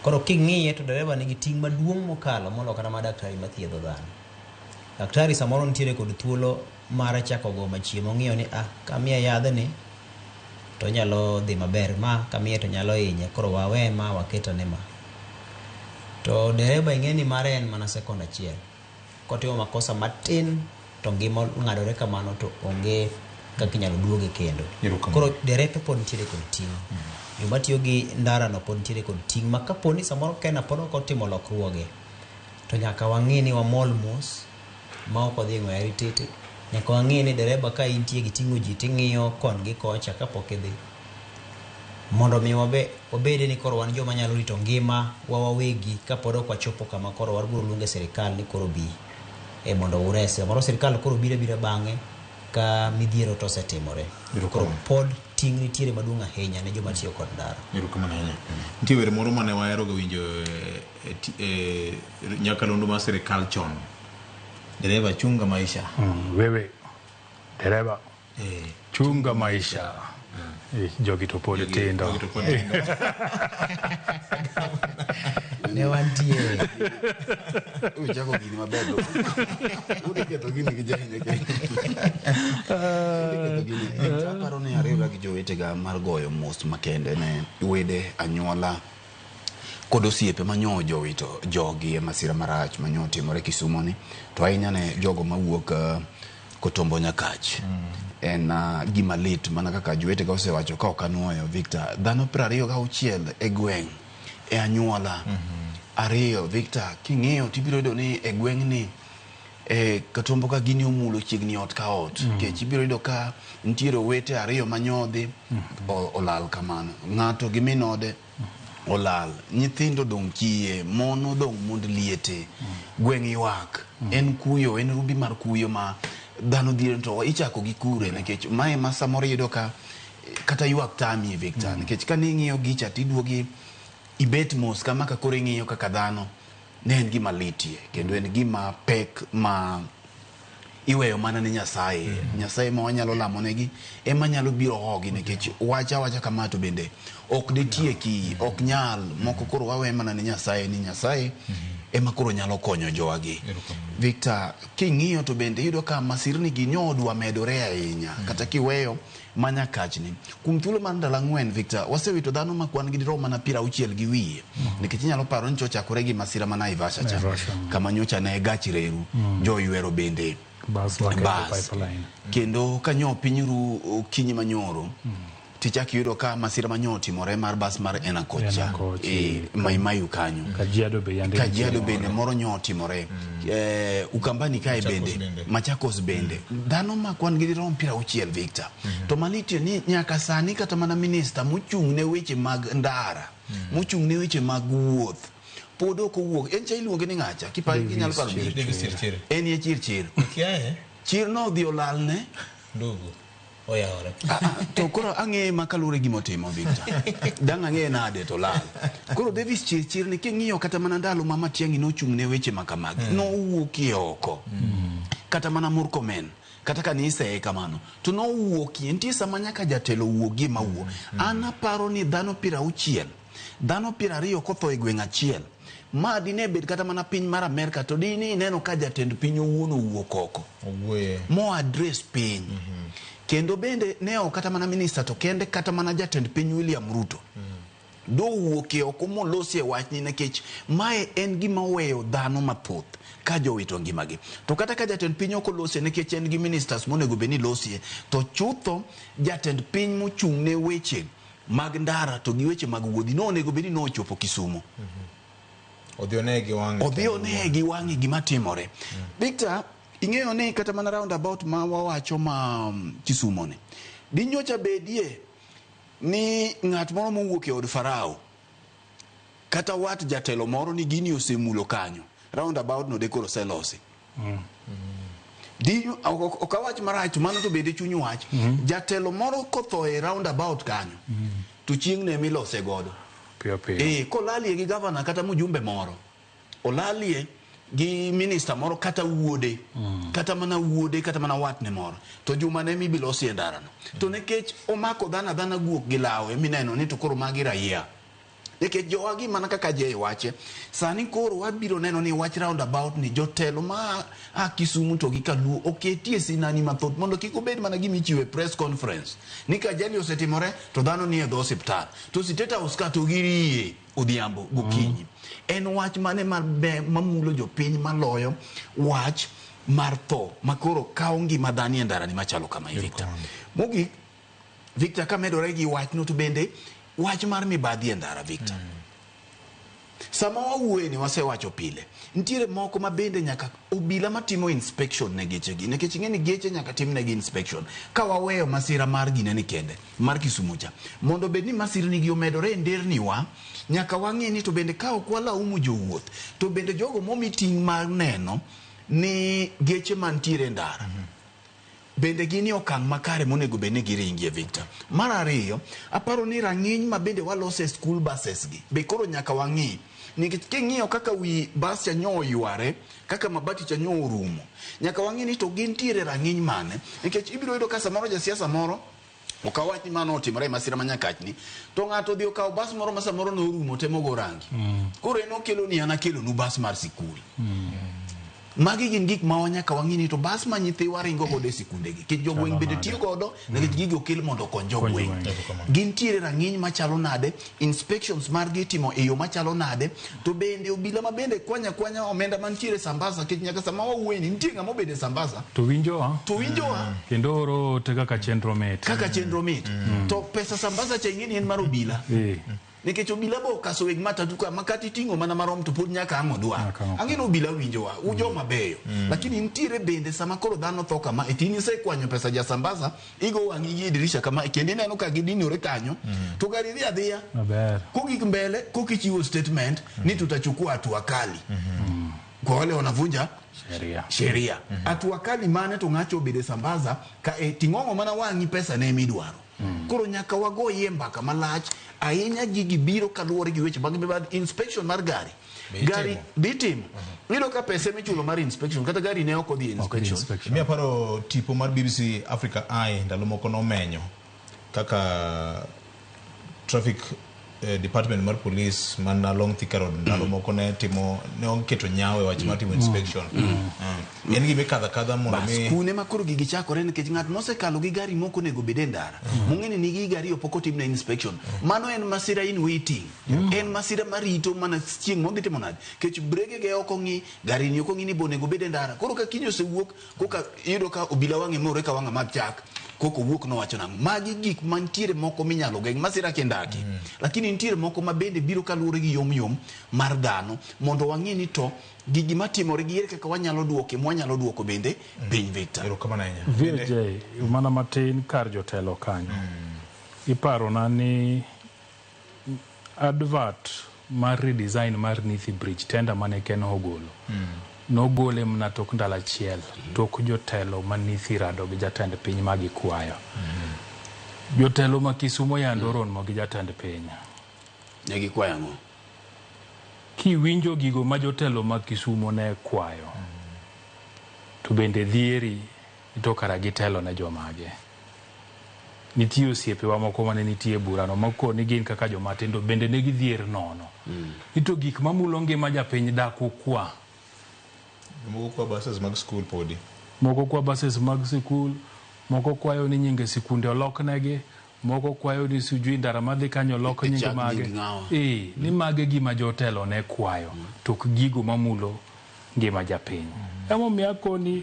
Speaker 4: Koro king'iye to dereba nigi ting' maduong' mokalo molo kata ma daktari mathiedho dhano. Daktari samoro nitiere kod thuolo mar chako go machiemo ong'iyo ni kamiye yadhni to onyalo dhi maber, ma kamiye to nyalo hinye, koro wawe ma waketane ma. To dereba ing'e ni mare en mana sekond achiel. Kotimo makosa matin to ngima ng'adore kamano to onge kaka inyalo duoge kendo. Koro derepe pod nitiere kod ting'. Joma tiyo gi ndara no pod nitiere kod ting' ma kapo ni samoro Kenya pod ok otimo lokruoge, to nyaka wang'i ni wamol mos ma ok odhi ng'weyo arititi. Nyaka wang'i ni dereba ka intie gi ting'o ji ting'iyo kon gi kocha kapok idhi. Mondo mi wabede ni koro wan joma nyalo rito ngima wa wawegi kapod ok wachopo kama koro wabiro luonge sirikal ni koro bi mondo urese. Samoro sirikal koro biro abira bang'e ka midhiero to osetimore. Koro pod ting' nitiere maduong' ahinya ne joma tiyo kod ndara.
Speaker 2: Erokamano ahinya. Nitie wer moro mane wahero ga winjo e nyakalondo mar sirikal chon. Dereva chunga maisha.
Speaker 3: Wewe dereva chunga maisha. Jogi to pod tindo.
Speaker 2: Jogi to pod tindo.
Speaker 4: Ne wantie.
Speaker 5: Uchako gini maber to. Udi ketho gini gi jahinya Kenya. Udi ketho gini. Aparo ni ariwra gi jowetega mar goyo mos makende ne wede, anyuola kod osiepe manyo jowito jogi e masira marach manyo timore Kisumo ni, to ahinya ne jogo mawuok Kotombo Nyakach. En gima lit mana kaka jowetega osewacho ka ok anuoyo Victor, dhano 26 e gweng' e anyuola ariyo. Victor, king'iyo tibiro yudo ni e gweng'ni Katombo ka gini omulo chiegni ot ka ot, nikech ibiro yudo ka nitiere owete ariyo manyodhi olal kamano, ng'ato gi min ode olal, nyithindo odong' kiye, mon odong' mond liete, gweng' ywak. En kuyo, en rumbi mar kuyo ma dhano dhier to ichako gi kure, nikech mae ma samoro iyudo ka kata ywak tami Victor, nikech ka ning'iyo gicha tiduogi ibet mos kama ka koro ing'iyo kaka dhano, ne en gima litie kendo en gima pek ma iweyo mana ne Nyasaye. Nyasaye ma wanyalo lamonegi ema nyalo biro hogi, nikech wacha wacha kama to bende ok ditieki, ok nyal. Moko koro wawe mana ne Nyasaye ni Nyasaye ema koro nyalo konyo jowagi. Victor, king'iyo to bende iyudo ka masirni gi nyodwa medore ahinya kata kiweyo manyakachni kuom thuolo mar ndalo 4 Victor, wasewito dhano ma kwan gi dirom mana 60 na wiye nikech inyalo paro ni chochakore gi masira ma Naivasha cha
Speaker 3: Naivasha.
Speaker 5: Kama nyocha ne gach reru joywero bende
Speaker 3: Bas maketho
Speaker 5: bas
Speaker 3: pipeline.
Speaker 5: Kendo kanyo piny ru okinyi manyoro tichak iyudo ka masira manyo otimore mar bas mar Enacoch cha
Speaker 3: Enacoch,
Speaker 5: Maimayu kanyo.
Speaker 3: Kajiado be yande
Speaker 5: Kajiado
Speaker 3: nitie
Speaker 5: bende
Speaker 3: moro.
Speaker 5: Moro nyo otimore Ukambani kae
Speaker 2: Machakos
Speaker 5: bende
Speaker 2: bende.
Speaker 5: Machakos bende dhano ma kwan gi dirom 60, Victor. To malitie ni nyaka sani kata mana minista mochung' ne weche mag ndara, mochung' ne weche mag wuoth pod ok owuok. En cha iluonge ni ng'acha kinyalo paro nyinge.
Speaker 2: Davis Chirchir.
Speaker 5: En ye Chirchir.
Speaker 2: Kiaye?
Speaker 5: Chir no odhi olalne.
Speaker 4: Ndugu oyawore.
Speaker 5: Ah, ah, to koro ang'eye ma kaluwore gi gimotimo, Victor, dang' ang'eye nade to lal. Koro Davis Chirchir ni king'iyo kata mana ndalo ma Matiang'i nochung' ne weche ma kamagi nowuokie oko, kata mana Murkomen kata ka niseye kamano to nowuokie. Nitie sama nyaka jatelo wuogie mawuo. An aparo ni dhano 60, dhano 20 kotho e gweng' achiel ma dine bed kata mana piny mar Amerka to dine ineno ka jatend piny owuon owuok oko
Speaker 2: Owuoye.
Speaker 5: Mo address piny. Kendo bende ne ok kata mana minista to kende, kata mana jatend piny William Ruto dowuokie oko molosie wachni, nikech mae en gima oweyo dhano mathoth ka jowito ngimagi. To kata ka jatend piny ok olosie nikech en gi ministers monego bed ni losie, to chutho jatend piny mochung' ne weche mag ndara to gi weche mag wuodhi nonego bed ni nochopo Kisumu.
Speaker 2: Odhi one gi wang'e.
Speaker 5: Odhi one gi wang'e gima timore. Victor, ing'eyo ni kata mana roundabout ma wawacho ma Kisumo ni dinyocha bedie ni ng'at moro mowuok e od Farao kata wat jatelo moro ni gini osemulo kanyo, roundabout no de koro oselosi. Di ok awach marach to mano to bende chuny wach. Jatelo moro kotho e roundabout kanyo to chieng' ne milose godo.
Speaker 3: Piyo piyo.
Speaker 5: Kolalie gi gavana kata mjumbe moro, olalie gi minista moro kata wuode, kata mana wuode, kata mana watne moro, to juma ne mibilosi e ndarano. To nikech omako dhano adhana guok gi lawe mineno ni to koro magi raia. Nikech jowagi mana kaka Jay wache, sani koro wabiro neno ni wach roundabout ni jotelo ma a Kisumu to gi Kaluo oketie sinani mathoth mondo kik obed mana gima ichiwo e press conference ni ka ajali osetimore to dhano nie dho osiptal to State House ka to girie odhiambo gokinyi. En wach mane mabe mamulo jopiny maloyo wach mar tho makoro kawo ngima dhano e ndarani machalo kama, Victor? Mogik, Victor, kamedore gi wachno to bende wach mar mibadhi e ndara, Victor. Sama wawuoye ni wasewacho pile, nitiere moko ma bende nyaka obila matimo inspection ne geche gi, nikech ing'e ni geche nyaka tim negi inspection. Ka waweyo masira mar ginene kende mar Kisumu cha, mondo bed ni masirni gi omedore e nderni wa, nyaka wang'e ni to bende ka ok walaumu jowuoth to bende jogo momi ting' mar neno ni geche mantiere e ndara bende gin e okang' makare monego bed ni giringie, Victor. Mar ariyo, aparo ni rang'iny ma bende walose school buses gi be koro nyaka wang'i, nikech king'iyo kaka wi bas cha nyo oyware, kaka mabati cha nyo orumo, nyaka wang'i ni to gintiere rang'iny mane, nikech ibiro yudo ka samoro jasiasa moro, ok awach ni mano otimore e masira ma Nyakachni, to ng'ato odhi okawo bas moro ma samoro norumo temo go rangi, koro en okelo ni an akelonu bas mar sikul. Magi gin gik ma nyaka wang'i ni to bas ma nyithiwa ringo godo e sikundegi, nikech jogweng' bende tiyo godo, nikech gigi okel mondo okony jogweng', gintiere rang'iny machalo nade, inspections margi itimo e yo machalo nade, to bende obila ma bende kwanya kwanya omenda mantiere Sambasa, nikech nyaka sama wawuoye ni nitie ng'ama obedo e Sambasa
Speaker 3: To winjowa.
Speaker 5: To winjowa.
Speaker 3: Kendo oro ote kaka chenro mit.
Speaker 5: Kaka chenro mit. To pesa Sambasa cha ing'e ni en mar obila, nikech obila bo okaso weg matatu ka makati iting'o mana marom to pod nyaka ang' odwar.
Speaker 3: Nyaka ang'
Speaker 5: Ang'e ni obila winjowa u joma beyo, lakini nitiere bende sama koro dhano tho kama e tin isekwanyo pesa ja Sambasa, igo wang'i gi e dirisha kama kendo ineno ka gidinore kanyo to gari dhi adhiya.
Speaker 3: Maber.
Speaker 5: Kogik mbele kokichiwo statement ni tutachukua hatua kali kwa wale wanavunja
Speaker 3: Sheria.
Speaker 5: sheria. Hatua kali mane to ng'acho obedo e Sambaza ka e ting'ong'o mana wang'i pesa ne midwaro? Koro nyaka wagoyie mbaka malach ahinya. Gigi biro kaluwore gi weche mag mibadhi. Inspection mar gari
Speaker 2: Be
Speaker 5: gari
Speaker 2: itimo?
Speaker 5: dhi timo, iyudo ka pesa michulo mar inspection kata gari ne ok odhi e
Speaker 3: Ok dhi
Speaker 5: inspection.
Speaker 3: inspection.
Speaker 2: Miya paro tipo mar BBC Africa Eye ndalo moko nomenyo kaka traffic department mar police man along Thika Road ndalo moko ne timo ne oketo nyawo e wach mar timo inspection. En gima ikadho akadha mondo
Speaker 5: Bas,
Speaker 2: mi
Speaker 5: kune ma koro gigi chakore nikech ng'at mosekalo gi gari mok onego bed e ndara mong'e ni nigi higa ariyo pok otimne inspection mano en masira in waiting en masira marito mana chieng' modhi timo nade kech brege ge ok ong'i gari ni ok ong'i ni be onego bed e ndara koro ka kiny osewuok koka iyudo ka obila wang'e more ka wang'a mag chak koko wuok nowacho nang'o magi gik mantiere moko minyalo geng' masira kendaki lakini nitiere moko ma bende biro kaluwore gi yom yom mar dhano mondo wang'e ni to gigi matimore gi ere kaka wanyalo duoke mwanyalo duoko bende piny Victor
Speaker 2: erokamano ahinya.
Speaker 3: VJ mana matin kar jotelo kanyo iparona ni advert mar redesign mar Nithi Bridge tender mane Ken ogolo nogole mana tok ndalo achiel tok jotelo ma Nithi rado gi jatend piny ma gikwayo jotelo ma Kisumo yando romo gi jatend piny
Speaker 5: ne gikwayo ang'o
Speaker 3: kiwinjo gigo ma jotelo ma Kisumo ne kwayo to bende dhieri to kara gitelo ne jomage nitie osiepewa moko mane nitie e burano makoni gin kaka jomatindo bende ne gidhier nono ni to gik mamulo ngima japiny dak ukwa
Speaker 2: Moko kwa buses mag school podi.
Speaker 3: moko kwa buses mag sikul moko kwayo ni nyinge sikunde oloknegi moko kwayo ni sijui ndara madhi kanyo olok
Speaker 5: E
Speaker 3: nying
Speaker 5: chak
Speaker 3: mage
Speaker 5: nying ng'awa.
Speaker 3: ee ni mage gima jotelo ne kwayo to ok gigo mamulo ngima japiny emomiyo akoni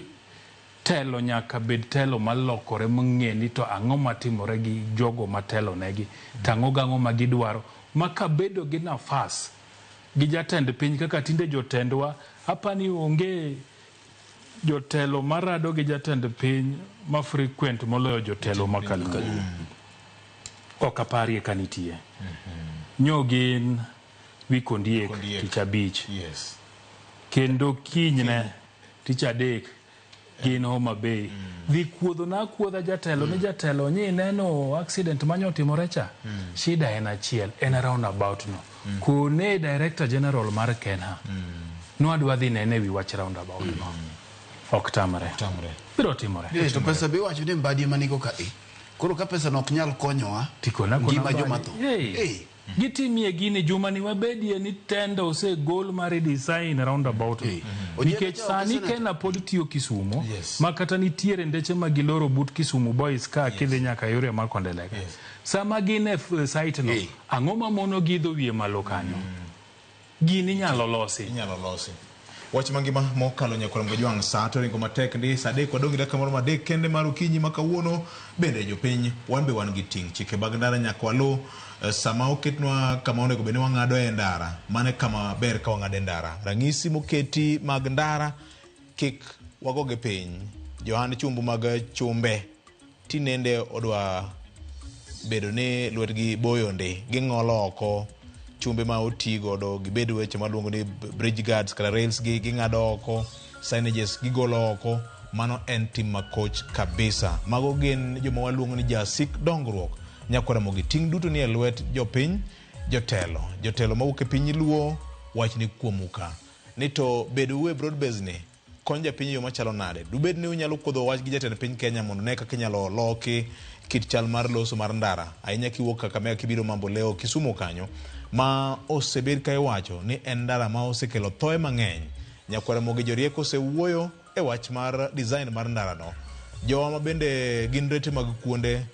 Speaker 3: telo nyaka bed telo malokore mang'e ni to ang'o matimore gi jogo matelo negi to ang'o gang'o ma gidwaro ma kabedo gi nafas gi jatend piny kaka tinde jotendwa apani onge jotelo marado gi jatend piny ma frequent moloyo jotelo ma Kaluo ok aparie ka nitie nyo gin wik ondiek
Speaker 2: Ondiek.
Speaker 3: tich abich
Speaker 2: Yes.
Speaker 3: kendo kinyne tich adek gin Homa Bay dhi kuodho na akuodha jatelo ni jatelo nyi neno accident manyo otimore cha shida en achiel en roundabout no kone director general mar Kenha nwadwa dhi nene wi wach roundabout no ok tamre
Speaker 2: Tamre.
Speaker 3: biro timore
Speaker 5: Eh, to pesa be iwacho ni mbadi ema nigo ka e koro ka pesa no ok nyal konyowa
Speaker 3: Tikona kona
Speaker 5: ngima
Speaker 3: mbadi.
Speaker 5: joma tho
Speaker 3: Hey.
Speaker 5: Eh,
Speaker 3: gitimie gini jumani wabedie ni tenda osegol mar redesign roundabout
Speaker 5: Eh.
Speaker 3: nikech
Speaker 5: Ojienda
Speaker 3: sani
Speaker 5: cha
Speaker 3: Kena pod tiyo Kisumo
Speaker 2: Yes.
Speaker 3: ma kata nitiere ndeche ma giloro but Kisumu Boys ka kidhi nyaka yore mar Kondelega
Speaker 2: Yes.
Speaker 3: sama gin e site no
Speaker 5: Eh.
Speaker 3: ang'o mamono gi idho wiye malo kanyo gini inyalo losi
Speaker 2: Inyalo losi. Wach mangima mokalo nyakwar Mgajwang' sa to ringo matek ndi sa adek wadong' gi dakika moro adek kende mar okinyi ma kawuono bende jopiny wan be wan gi ting' chike mag ndara nyaka walu sama oketnwa kama onego bed ni wang'ado e ndara mano e kama ber ka wang'ado e ndara ranyisi moketi mag ndara kik wagogi piny johand chumbu mag chumbe tinende odwa bedo ni lwetgi boyo ndi ging'olo oko chumbe ma oti godo gibed weche maluongo ni bridge guards kata rails gi ging'ado oko signages gigolo oko mano en tim makoch kabisa mago gin joma waluongo ni jasik dongruok nyakwara Ramogi ting' duto ni e lwet jopiny jotelo jotelo mawuok e piny luo wach ni kuomu ka ni to bedou e broad base ni konyo japiny e yo machalo nade dubed ni unyalo kuodho wach gi jatend piny Kenya mondo ne kaka inyalo loki kit chal mar loso mar ndara ahinya kiwuok Kakamega kibiro Mamboleo Kisumu kanyo ma osebed ka iwacho ni en ndara ma osekelo thoe mang'eny nyakwar Ramogi jorieko osewuoyo e wach mar design mar ndarano jowa ma bende gin rete mag kuonde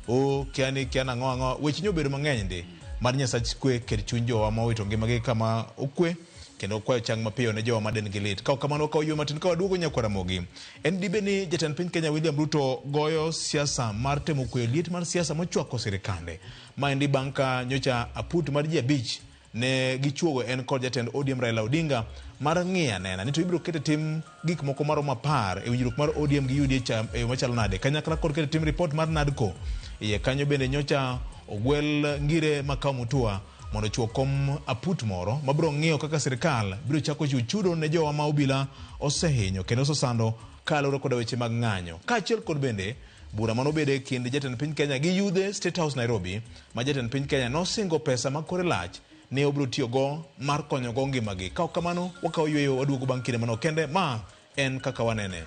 Speaker 2: o kia ni kia nang'o ang'o weche nyobedo mang'eny ndi mar Nyasach kwe ket chuny jowa ma owito ngimagi kama okwe kendo kwayo chang mapiyo ne jowa ma dendgi lit. Ka ok kamano wakawo ywe matin ka waduogo nyakwar Ramogi. En dibe ni jatend piny Kenya William Ruto goyo siasa mar temo kweyo liet mar siasa mochwako sirikande. Maendi bang' ka nyocha aput mar ji abich ne gichuogo en kod jatend ODM Raila Odinga mar ng'iyo anena ni to ibiro kete tim gik moko maromo 10 e winjruok mar ODM gi UDA cha e yo machalo nade kanyakla kod keto tim ripot mar NADCO iye kanyo bende nyocha ogwel Ngire Makau Mutua mondo ochuo kom aput moro mabiro ng'iyo kaka sirikal biro chako chiwo chudo ne jowa ma obila osehinyo kendo osesando kaluwore koda weche mag ng'anyo kaachiel kod bende bura manobedo e kind jatend piny Kenya gi yudhe State House Nairobi ma jatend piny Kenya nosingo pesa ma kore lach ne obiro tiyogo mar konyogo ngimagi. Ka ok kamano wakawo yweyo waduogo bang' kinde manok kende ma en kaka wanene.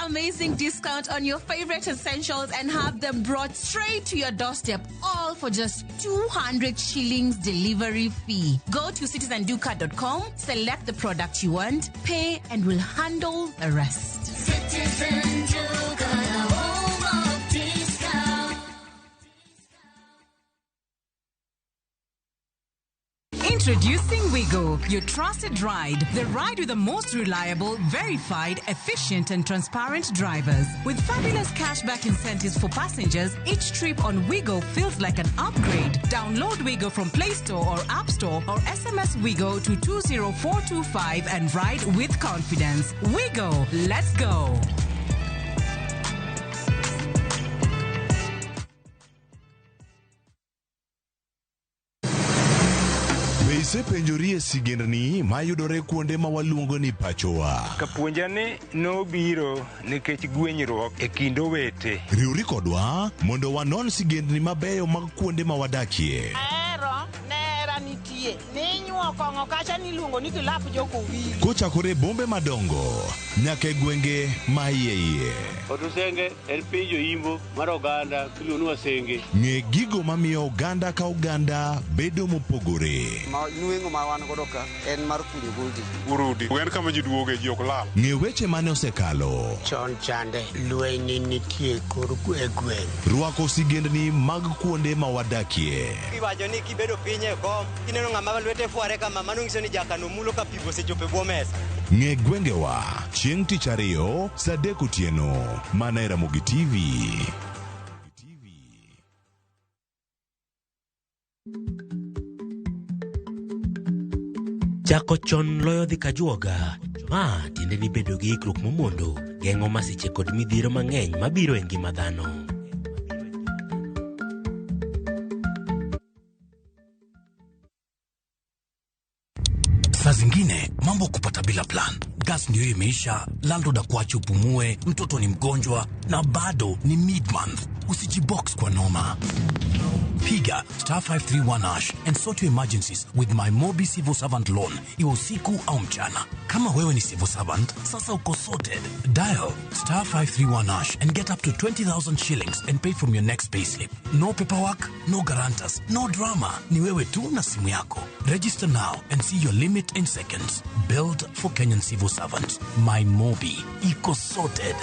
Speaker 6: amazing discount on your favorite essentials and have them brought straight to your doorstep, all for just 200 shillings delivery fee. Go to citizenduka.com, select the product you want, pay, and we'll handle the rest.
Speaker 7: Citizen Duka, the home of discount.
Speaker 8: Introducing Wigo, your trusted ride. The ride with the most reliable, verified, efficient, and transparent drivers. With fabulous cashback incentives for passengers, each trip on Wigo feels like an upgrade. Download Wigo from Play Store or App Store or SMS Wigo to 20425 and ride with confidence. Wigo, let's go.
Speaker 9: Be isepenjorie sigendni mayudore kuonde ma waluongo ni pachowa?
Speaker 10: Kapuonja ni nobiro nikech gwenyruok e kind owete.
Speaker 9: Riwri kodwa mondo wanon sigendni mabeyo mag kuonde ma wadakie.
Speaker 11: Ahero nera nitie ninyuo kong'o kacha niluongo ni kilap jokowili.
Speaker 9: Kochakore e bombe madongo nyaka e gwenge ma iye iye.
Speaker 12: Otusenge en piny joimbo mar oganda miluongo ni Wasenge.
Speaker 9: Ng'e gigo mamiyo oganda ka oganda bedo mopogore.
Speaker 13: Ma nweng'o ma wan godo ka en mar kunyo goldi.
Speaker 14: Urudi en kama ji duoge ji ok lal.
Speaker 9: Ng'e weche mane osekalo.
Speaker 15: Chon chande lweny nitie kor e gweng'.
Speaker 9: Rwako sigendni mag kuonde ma wadakie.
Speaker 16: Iwacho ni kibedo piny e kom kineno ng'ama lwete fware kama mano nyiso ni jakano mulo ka pi osechopo e bwo mesa.
Speaker 9: Ng'e gwengewa chieng' tich ariyo saa 3 otieno mana e Ramogi TV.
Speaker 17: Chako chon loyo dhi kajuoga. Ma tiende ni bedo gi ikruok momondo geng'o masiche kod midhiero mang'eny mabiro e ngima dhano.
Speaker 18: Saa zingine mambo kupata bila plan. Gas ndio imeisha, landlord akuache upumue, mtoto ni mgonjwa na bado ni mid-month. Usijibox kwa noma. Piga star 531 hash and sort your emergencies with my Mobi Civil Servant Loan, iwe usiku au mchana. Kama wewe ni civil servant, sasa uko sorted. Dial star 531 hash and get up to 20,000 shillings and pay from your next payslip. No paperwork, no guarantors, no drama. Ni wewe tu na simu yako. Register now and see your limit in seconds. Build for Kenyan civil servants. My Mobi. Iko sorted.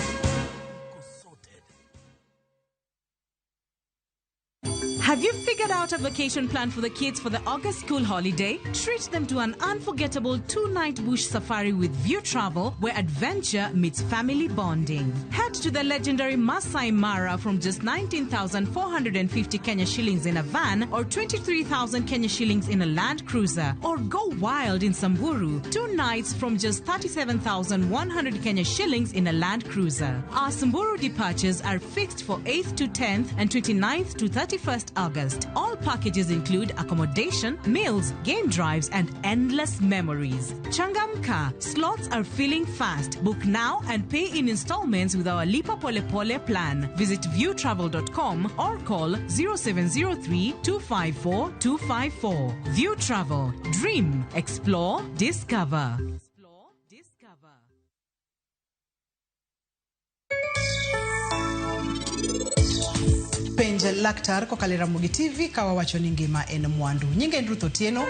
Speaker 8: Have you figured out a vacation plan for the kids for the August school holiday? Treat them to an unforgettable 2-night bush safari with View Travel, where adventure meets family bonding. Head to the legendary Masai Mara from just 19,450 Kenya shillings in a van or 23,000 Kenya shillings in a Land Cruiser. Or go wild in Samburu, 2 nights from just 37,100 Kenya shillings in a Land Cruiser. Our Samburu departures are fixed for 8th to 10th and 29th to 31st August. All packages include accommodation, meals, game drives, and endless memories. Changamka, slots are filling fast. Book now and pay in installments with our Lipa Pole Pole plan. Visit viewtravel.com or call 0703 254 254. View Travel. Dream, explore, discover.
Speaker 19: Penj laktar kokalo e Ramogi TV ka wawacho ni ngima en mwandu. Nyinga en Ruth Otieno.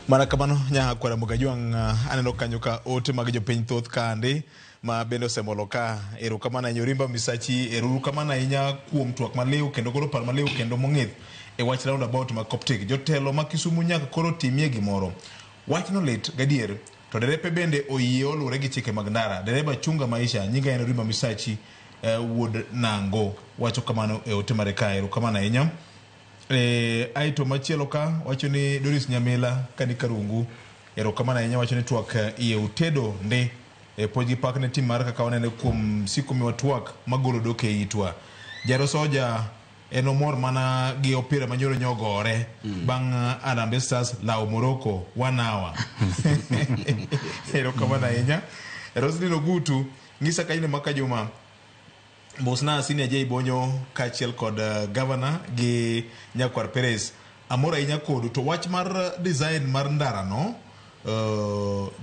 Speaker 2: Mana kamano nya kwara Mugajwang' aneno kanyo ka ote mag jopiny thoth kande ma bende osemolo ka. Erokamano ahinya Orimba Misachi, erokamano ahinya kuom twak maliw kendo golo paro maliw kendo mong'ith e wach roundabout mag Coptic. Jotelo ma Kisumu nyaka koro timie gimoro. Wachno lit gadier to derepe bende oyie oluwore gi chike mag ndara. Dereba chunga maisha, nyinga en Orimba Misachi wuod Nango wacho kamano e ote mare ka. Erokamano ahinya. Aeto machielo ka wacho ni Doris Nyamila kani Karungu Erokamano ahinya wacho ni twak iye utedo ndi. E puonj gi pak ne tim mar kaka wanene kuom siko miwa twak magolo dok e itwa. Jaro Soja en omor mana gi opira manyoro nyogore bang' Harambee Stars lawo Morocco 1 hour. Erokamano ahinya. Roslyn Ogutu ng'isa kanyo maka juma mosna Senior J Bonyo kaachiel kod governor gi Nyakwar Perez. Amor ahinya kodu to wach mar design mar ndarano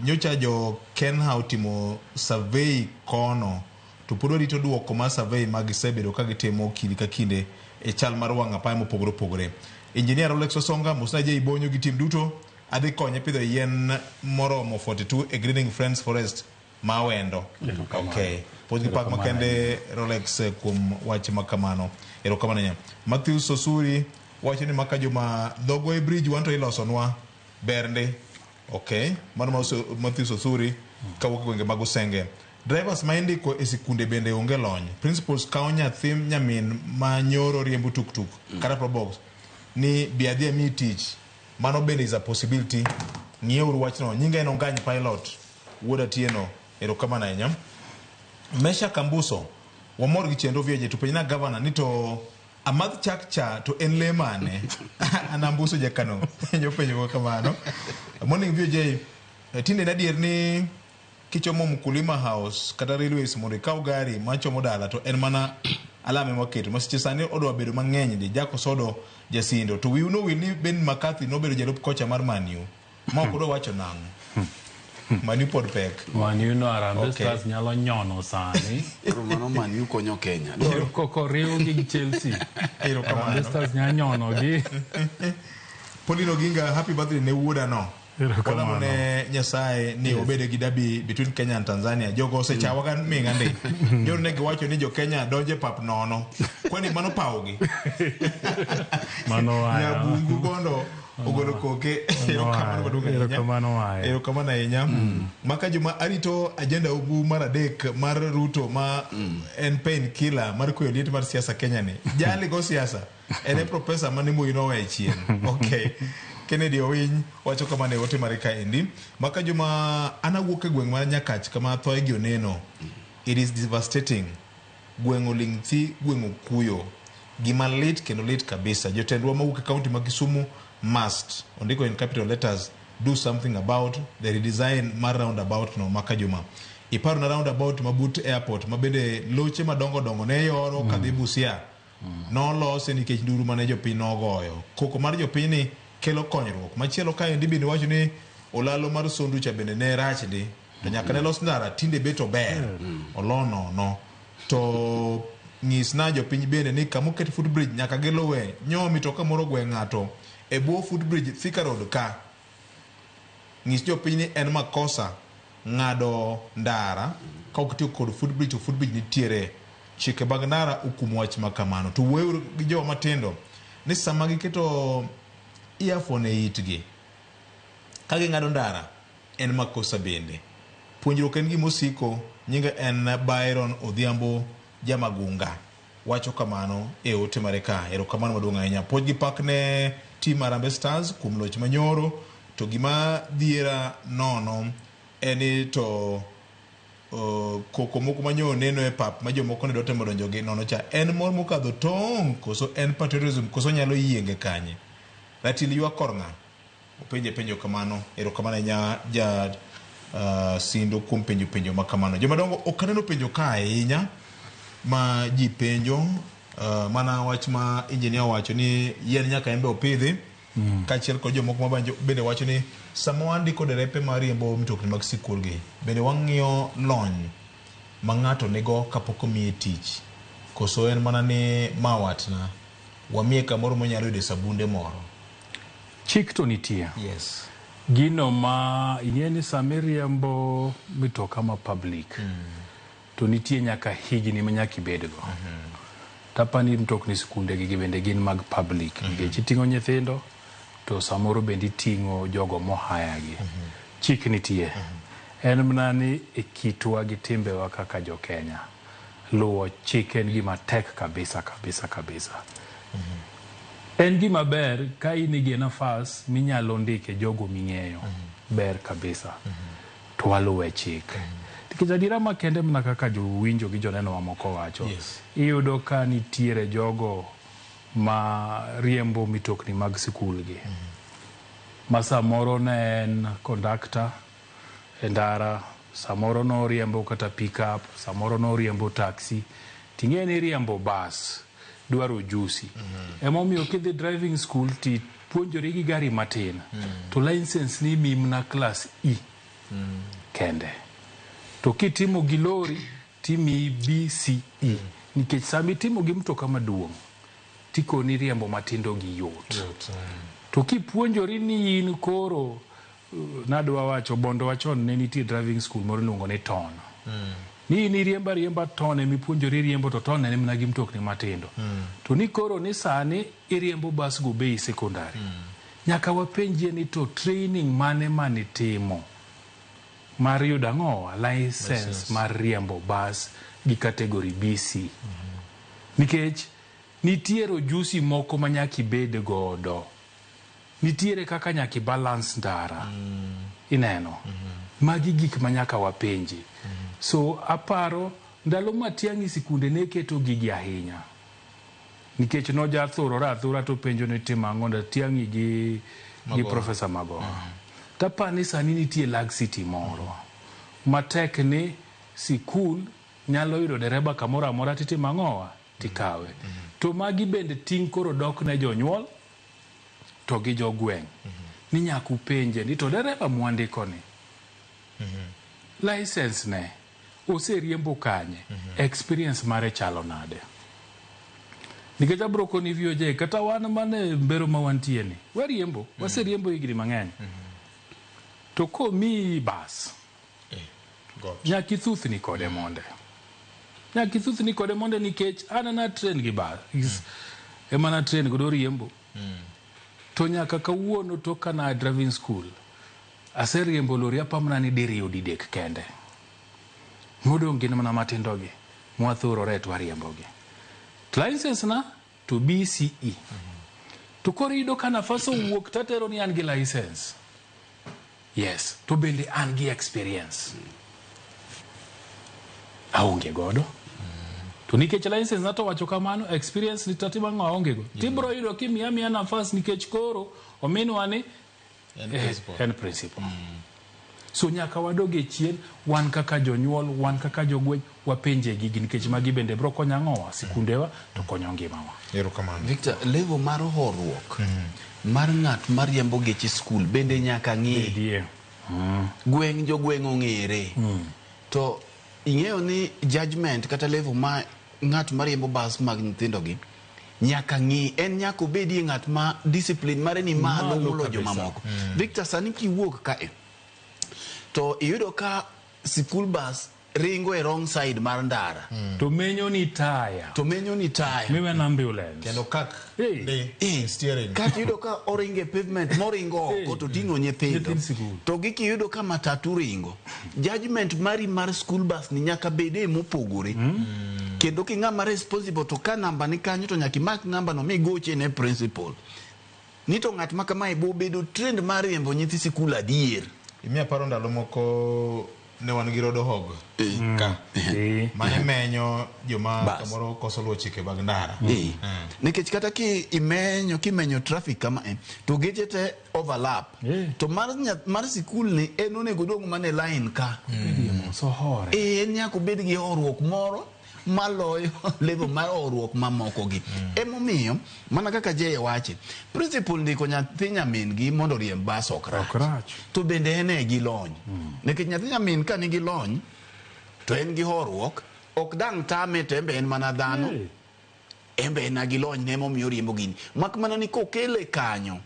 Speaker 2: nyocha jo Kenha otimo survey kono to pod warito duoko mar survey ma gisebedo ka gitimo kinde ka kinde e chal mar wang' apaya mopogore opogore. Engineer Rolex Osonga mosna J Bonyo gi tim duto adhi konye pidho yien moromo 42 e Greening Friends Forest ma Awendo. Okay. Puonj gi pak makende Rolex kuom wach makamano. Erokamano ahinya. Matthew Sosuri wacho ni maka juma Dhogoe Bridge wanto ilosonwa ber ndi. Okay. Mano Matthew Sosuri kawuok e gwenge mag Usenge. Drivers ma indiko e sikunde bende onge lony. Principals kawo nyathi nyamin ma nyoro riembo tuktuk kata probox ni bi adhi amiyi tich. Mano bende is a possibility. Ng'ieuru wachno. Nyinga en Ongany Pilot. Wuod Atieno. Erokamano ahinya. Mesha Kambuso. Wamor gi chenro VJ to penjna governor ni to amadh chak cha to en lee mane? An Ambuso jakano. Penjo penjo kamano. Morning VJ. Tinde en adier ni kichomo Mkulima House kata Railways mondo ikaw gari machomo dala to en mana alame maketo. Masiche sani odwa bedo mang'eny di Jack Osodo jasindo. To wiu nowil ni Ben McCarthy nobedo jalup kocha mar Man U. Ma ok odwa wacho nang'o. Man U pod pek.
Speaker 3: Man U no Harambee Stars nyalo nyono sani.
Speaker 5: Koro mano Man U konyo Kenya.
Speaker 3: Koriw gi Chelsea. Harambee Stars nyalo nyono gi.
Speaker 2: Pauline Oginga, happy birthday ne wuoda no. Walamo ne Nyasaye ni obede gi derby between Kenya and Tanzania. Jogo osechawa ga ming'a ndi. Nyoro ne giwacho ni jo Kenya donje pap nono. Kwani mano pawgi.
Speaker 3: Mano waya.
Speaker 2: Nyabungu bondo ogolo koke. Erokamano maduong' ahinya.
Speaker 3: Erokamano waya.
Speaker 2: Erokamano ahinya. Maka juma arito agenda ugu mar adek mar Ruto ma en pain killer mar kweyo liet mar siasa Kenya ni. Jali go siasa. En e professor mane Moi noweyo chien. Okay. Kennedy Owiny wacho kamano e ote mare kaendi. Maka juma an awuok e gweng' mar Nyakach kama thoe gi oneno. It is devastating. Gweng' oling' thi, gweng' okuyo. Gima lit kendo lit kabisa. Jotendwa mawuok e county ma Kisumu must, ondiko in capital letters, do something about the redesign mar roundabout no maka juma. Iparo na roundabout mabut airport ma bende loche madongo dongo ne yoro kadhi Busia. Nolose nikech nduru mane jopiny nogoyo. Koko mar jopiny ni kelo konyruok. Machielo kaendi bende wacho ni olalo mar Sondu cha bende ne rach ndi. To nyaka ne los ndara tinde bet ober. Olo nono. To nyisna jopiny bende ni kama oket footbridge nyaka giluwe. Nyo mitoka moro ogwe ng'ato e bwo footbridge Thika Road ka. Nyis jopiny ni en makosa ng'ado ndara ka ok itiyo kod footbridge to footbridge nitiere. Chike mag ndara okumo wach ma kamano. To wuoyo gi joma matindo ni sama giketo earphone e itgi ka ging'ado ndara en makosa bende. Puonjruok en gima osiko. Nyinge en Byron Odhiambo Jamagunga. Wacho kamano e ote mare ka. Erokamano maduong' ahinya. Puonj gi pak ne team Harambee Stars kuom loch manyoro. To gima dhiera nono en ni to koko moko manyo neno e pap ma jomoko ne dwa temo donjo gi nono cha en mor mokadho tong' koso en patriotism koso nyalo yienge kanye. Ratil ywak kor ng'a? Openje penjo kamano. Erokamano ahinya ja Sindo kuom penjo penjo ma kamano. Jomadongo ok aneno penjo ka ahinya ma ji penjo mana wach ma engineer owacho ni yien nyaka en be opidhi kaachiel kod jomoko ma bende wacho ni sama wandiko derepe mariembo mtokni mag sikul gi bende wang'iyo lony ma ng'ato nigo kapok omiye tich koso en mana ni ma watna wamiye kamoro monyalo yude sabunde moro.
Speaker 3: Chik to nitie.
Speaker 2: Yes.
Speaker 3: Gino ma ing'e ni sama iriembo mitoka ma public to nitie nyaka higni ma nyaka ibedgo. Tapani mtokni sikunde gi bende gin mag public nikech iting'o nyithindo to samoro bende iting'o jogo mohaya gi. Chik nitie. En mana ni e kitwa gi timbewa kaka jo Kenya luwo chik en gima tek kabisa kabisa kabisa. En gima ber ka in gi nafas minyalo ndike jogo ming'eyo. ber kabisa to waluwe chik. Nikech adiera makende mana kaka jowinjo gi joneno mamoko wacho, iyudo ka nitiere jogo ma riembo mitokni mag sikul gi. Ma samoro ne en kondakta e ndara, samoro noriembo kata pickup, samoro noriembo taxi. Ting'e ni riembo bas dwaro ujuzi. Emomiyo kidhi driving school ti puonjori gi gari matin to license ni imiyi mana class E kende. To kitimo gi lori timiyi BCE nikech sama itimo gi mtoka maduong' tikoni riembo matindo gi yot. To kipuonjori ni in koro nadwa wacho Bondo wachon ne nitie driving school moro iluongo ni Ton. Ni in iriembo ariemba ton ema ipuonjori riembo to ton ne mana gi mtokni matindo. To ni koro ni sani iriembo bas go bei secondary. Nyaka wapenjie ni to training mane manitimo mar yudo ang'owa license mar riembo bas gi category BC. Nikech nitiere ojusi moko ma nyaka ibed godo. Nitiere kaka nyaka i balance ndara. Ineno? Magi gik ma nyaka wapenji. So aparo ndalo Matiang'i sikunde ne keto gigi ahinya. Nikech nojathurore athura to penjo ni timo ang'o Matiang'i gi Professor Magoha. Tapani sani nitie laxity moro. Matek ni sikul nyalo yudo dereba kamoro amora titimo ang'owa tikawe. To magi bende ting' koro dok ne jonyuol to gi jogweng' ni nyaka upenje ni to dereba mwandiko ni license ne oseriembo kanye experience mare chalo nade nikech abro koni VOJ kata wan mane mbero ma wantie ni wariembo waseriembo higni mang'eny to komiyi bas nyaka ithuthni kode monde nyaka ithuthni kode monde nikech an na train gi bas ema na train godo riembo to nyaka kawuono tok kana driving school aseriembo lori apamna ni diriyo didek kende modong' gin mana matindo gi mwathurore to wariembogi license na to BCE to koro iyudo ka nafas owuok tatero ni an gi license yes to bende an gi experience aonge godo to nikech license na to wacho kamano experience ni tatimo ang'o aonge go tibro yudo kimiya miya nafas nikech koro ominwa ni en principal so nyaka wadog e chien wan kaka jonyuol wan kaka jogweng' wapenje gigi nikech magi bende bro konyo ang'owa sikundewa to konyo ngimawa
Speaker 2: erokamano
Speaker 5: Victor, level mar horuok mar ng'at mariembo geche skul bende nyaka ng'i. Gweng' jogweng' ong'ere. To ing'eyo ni judgment kata level ma ng'at mariembo bas mag nyithindogi nyaka ng'i en nyaka obedie ng'at ma discipline mare ni malo moloyo jomamoko. Victor, sani kiwuok kae to iyudo ka sikul bus ringo e wrong side mar ndara
Speaker 3: to menyo ni taya
Speaker 5: to menyo ni taya
Speaker 3: miwen ambulance
Speaker 2: kendo kak steering
Speaker 5: kata iyudo ka oringo e pavement moringo oko to ting'o nyithindo to gi kiyudo ka matatu ringo judgment mari mar school bus ni nyaka bede mopogore kendo king'ama responsible to ka namba ni kanyo to nyaka imak namba no migoche ne principal ni to ng'at ma kamae bo bedo trend mar riembo nyithi sikul adier.
Speaker 2: Imiya paro ndalo moko ne wan gi road hog ka mane menyo joma kamoro koso luwo chike mag ndara.
Speaker 5: Nikech kata ki imenyo kimenyo traffic kama e to geche te overlap to mar sikul ni en onego dong' mana e line ka en nyaka obed gi horuok moro maloyo level mar horuok mamoko gi. Emomiyo mana kaka Jay wache principal ndiko nyathi nyamin gi mondo oriemb bas ok rach to bende en e gi lony nikech nyathi nyamin ka nigi lony to en gi horuok ok dang' tame to en be en mana dhano en be en gi lony ne emomiyo oriembo gini mak mana ni kokele kanyo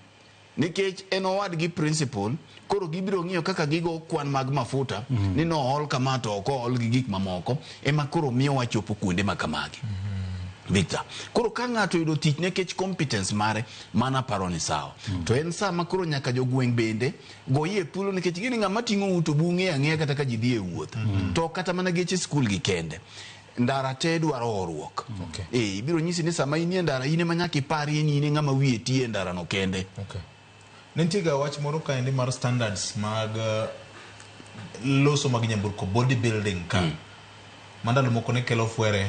Speaker 5: nikech en owadgi principal koro gibiro ng'iyo kaka gigo kwan mag mafuta ni nool kama to ok ool gi gik mamoko ema koro miyo wachopo kuonde ma kamagi. Victor, koro ka ng'ato oyudo tich nikech competence mare mana paro ni sawa to en saa ma koro nyaka jogweng' bende goyie thuolo nikech gini ng'ama ting'o u to bung'e ang'eya kata ka ji dhi e wuoth to kata mana geche skul gi kende ndara te dwaro horuok. Ibiro nyisi ni sama inie ndara in ema nyaka iparie ni in e ng'ama wiye tiye e ndara no kende.
Speaker 2: Ne nitie ga wach moro kaendi mar standards mag loso mag nyamburko body building ka. Ma ndalo moko ne kelo fwere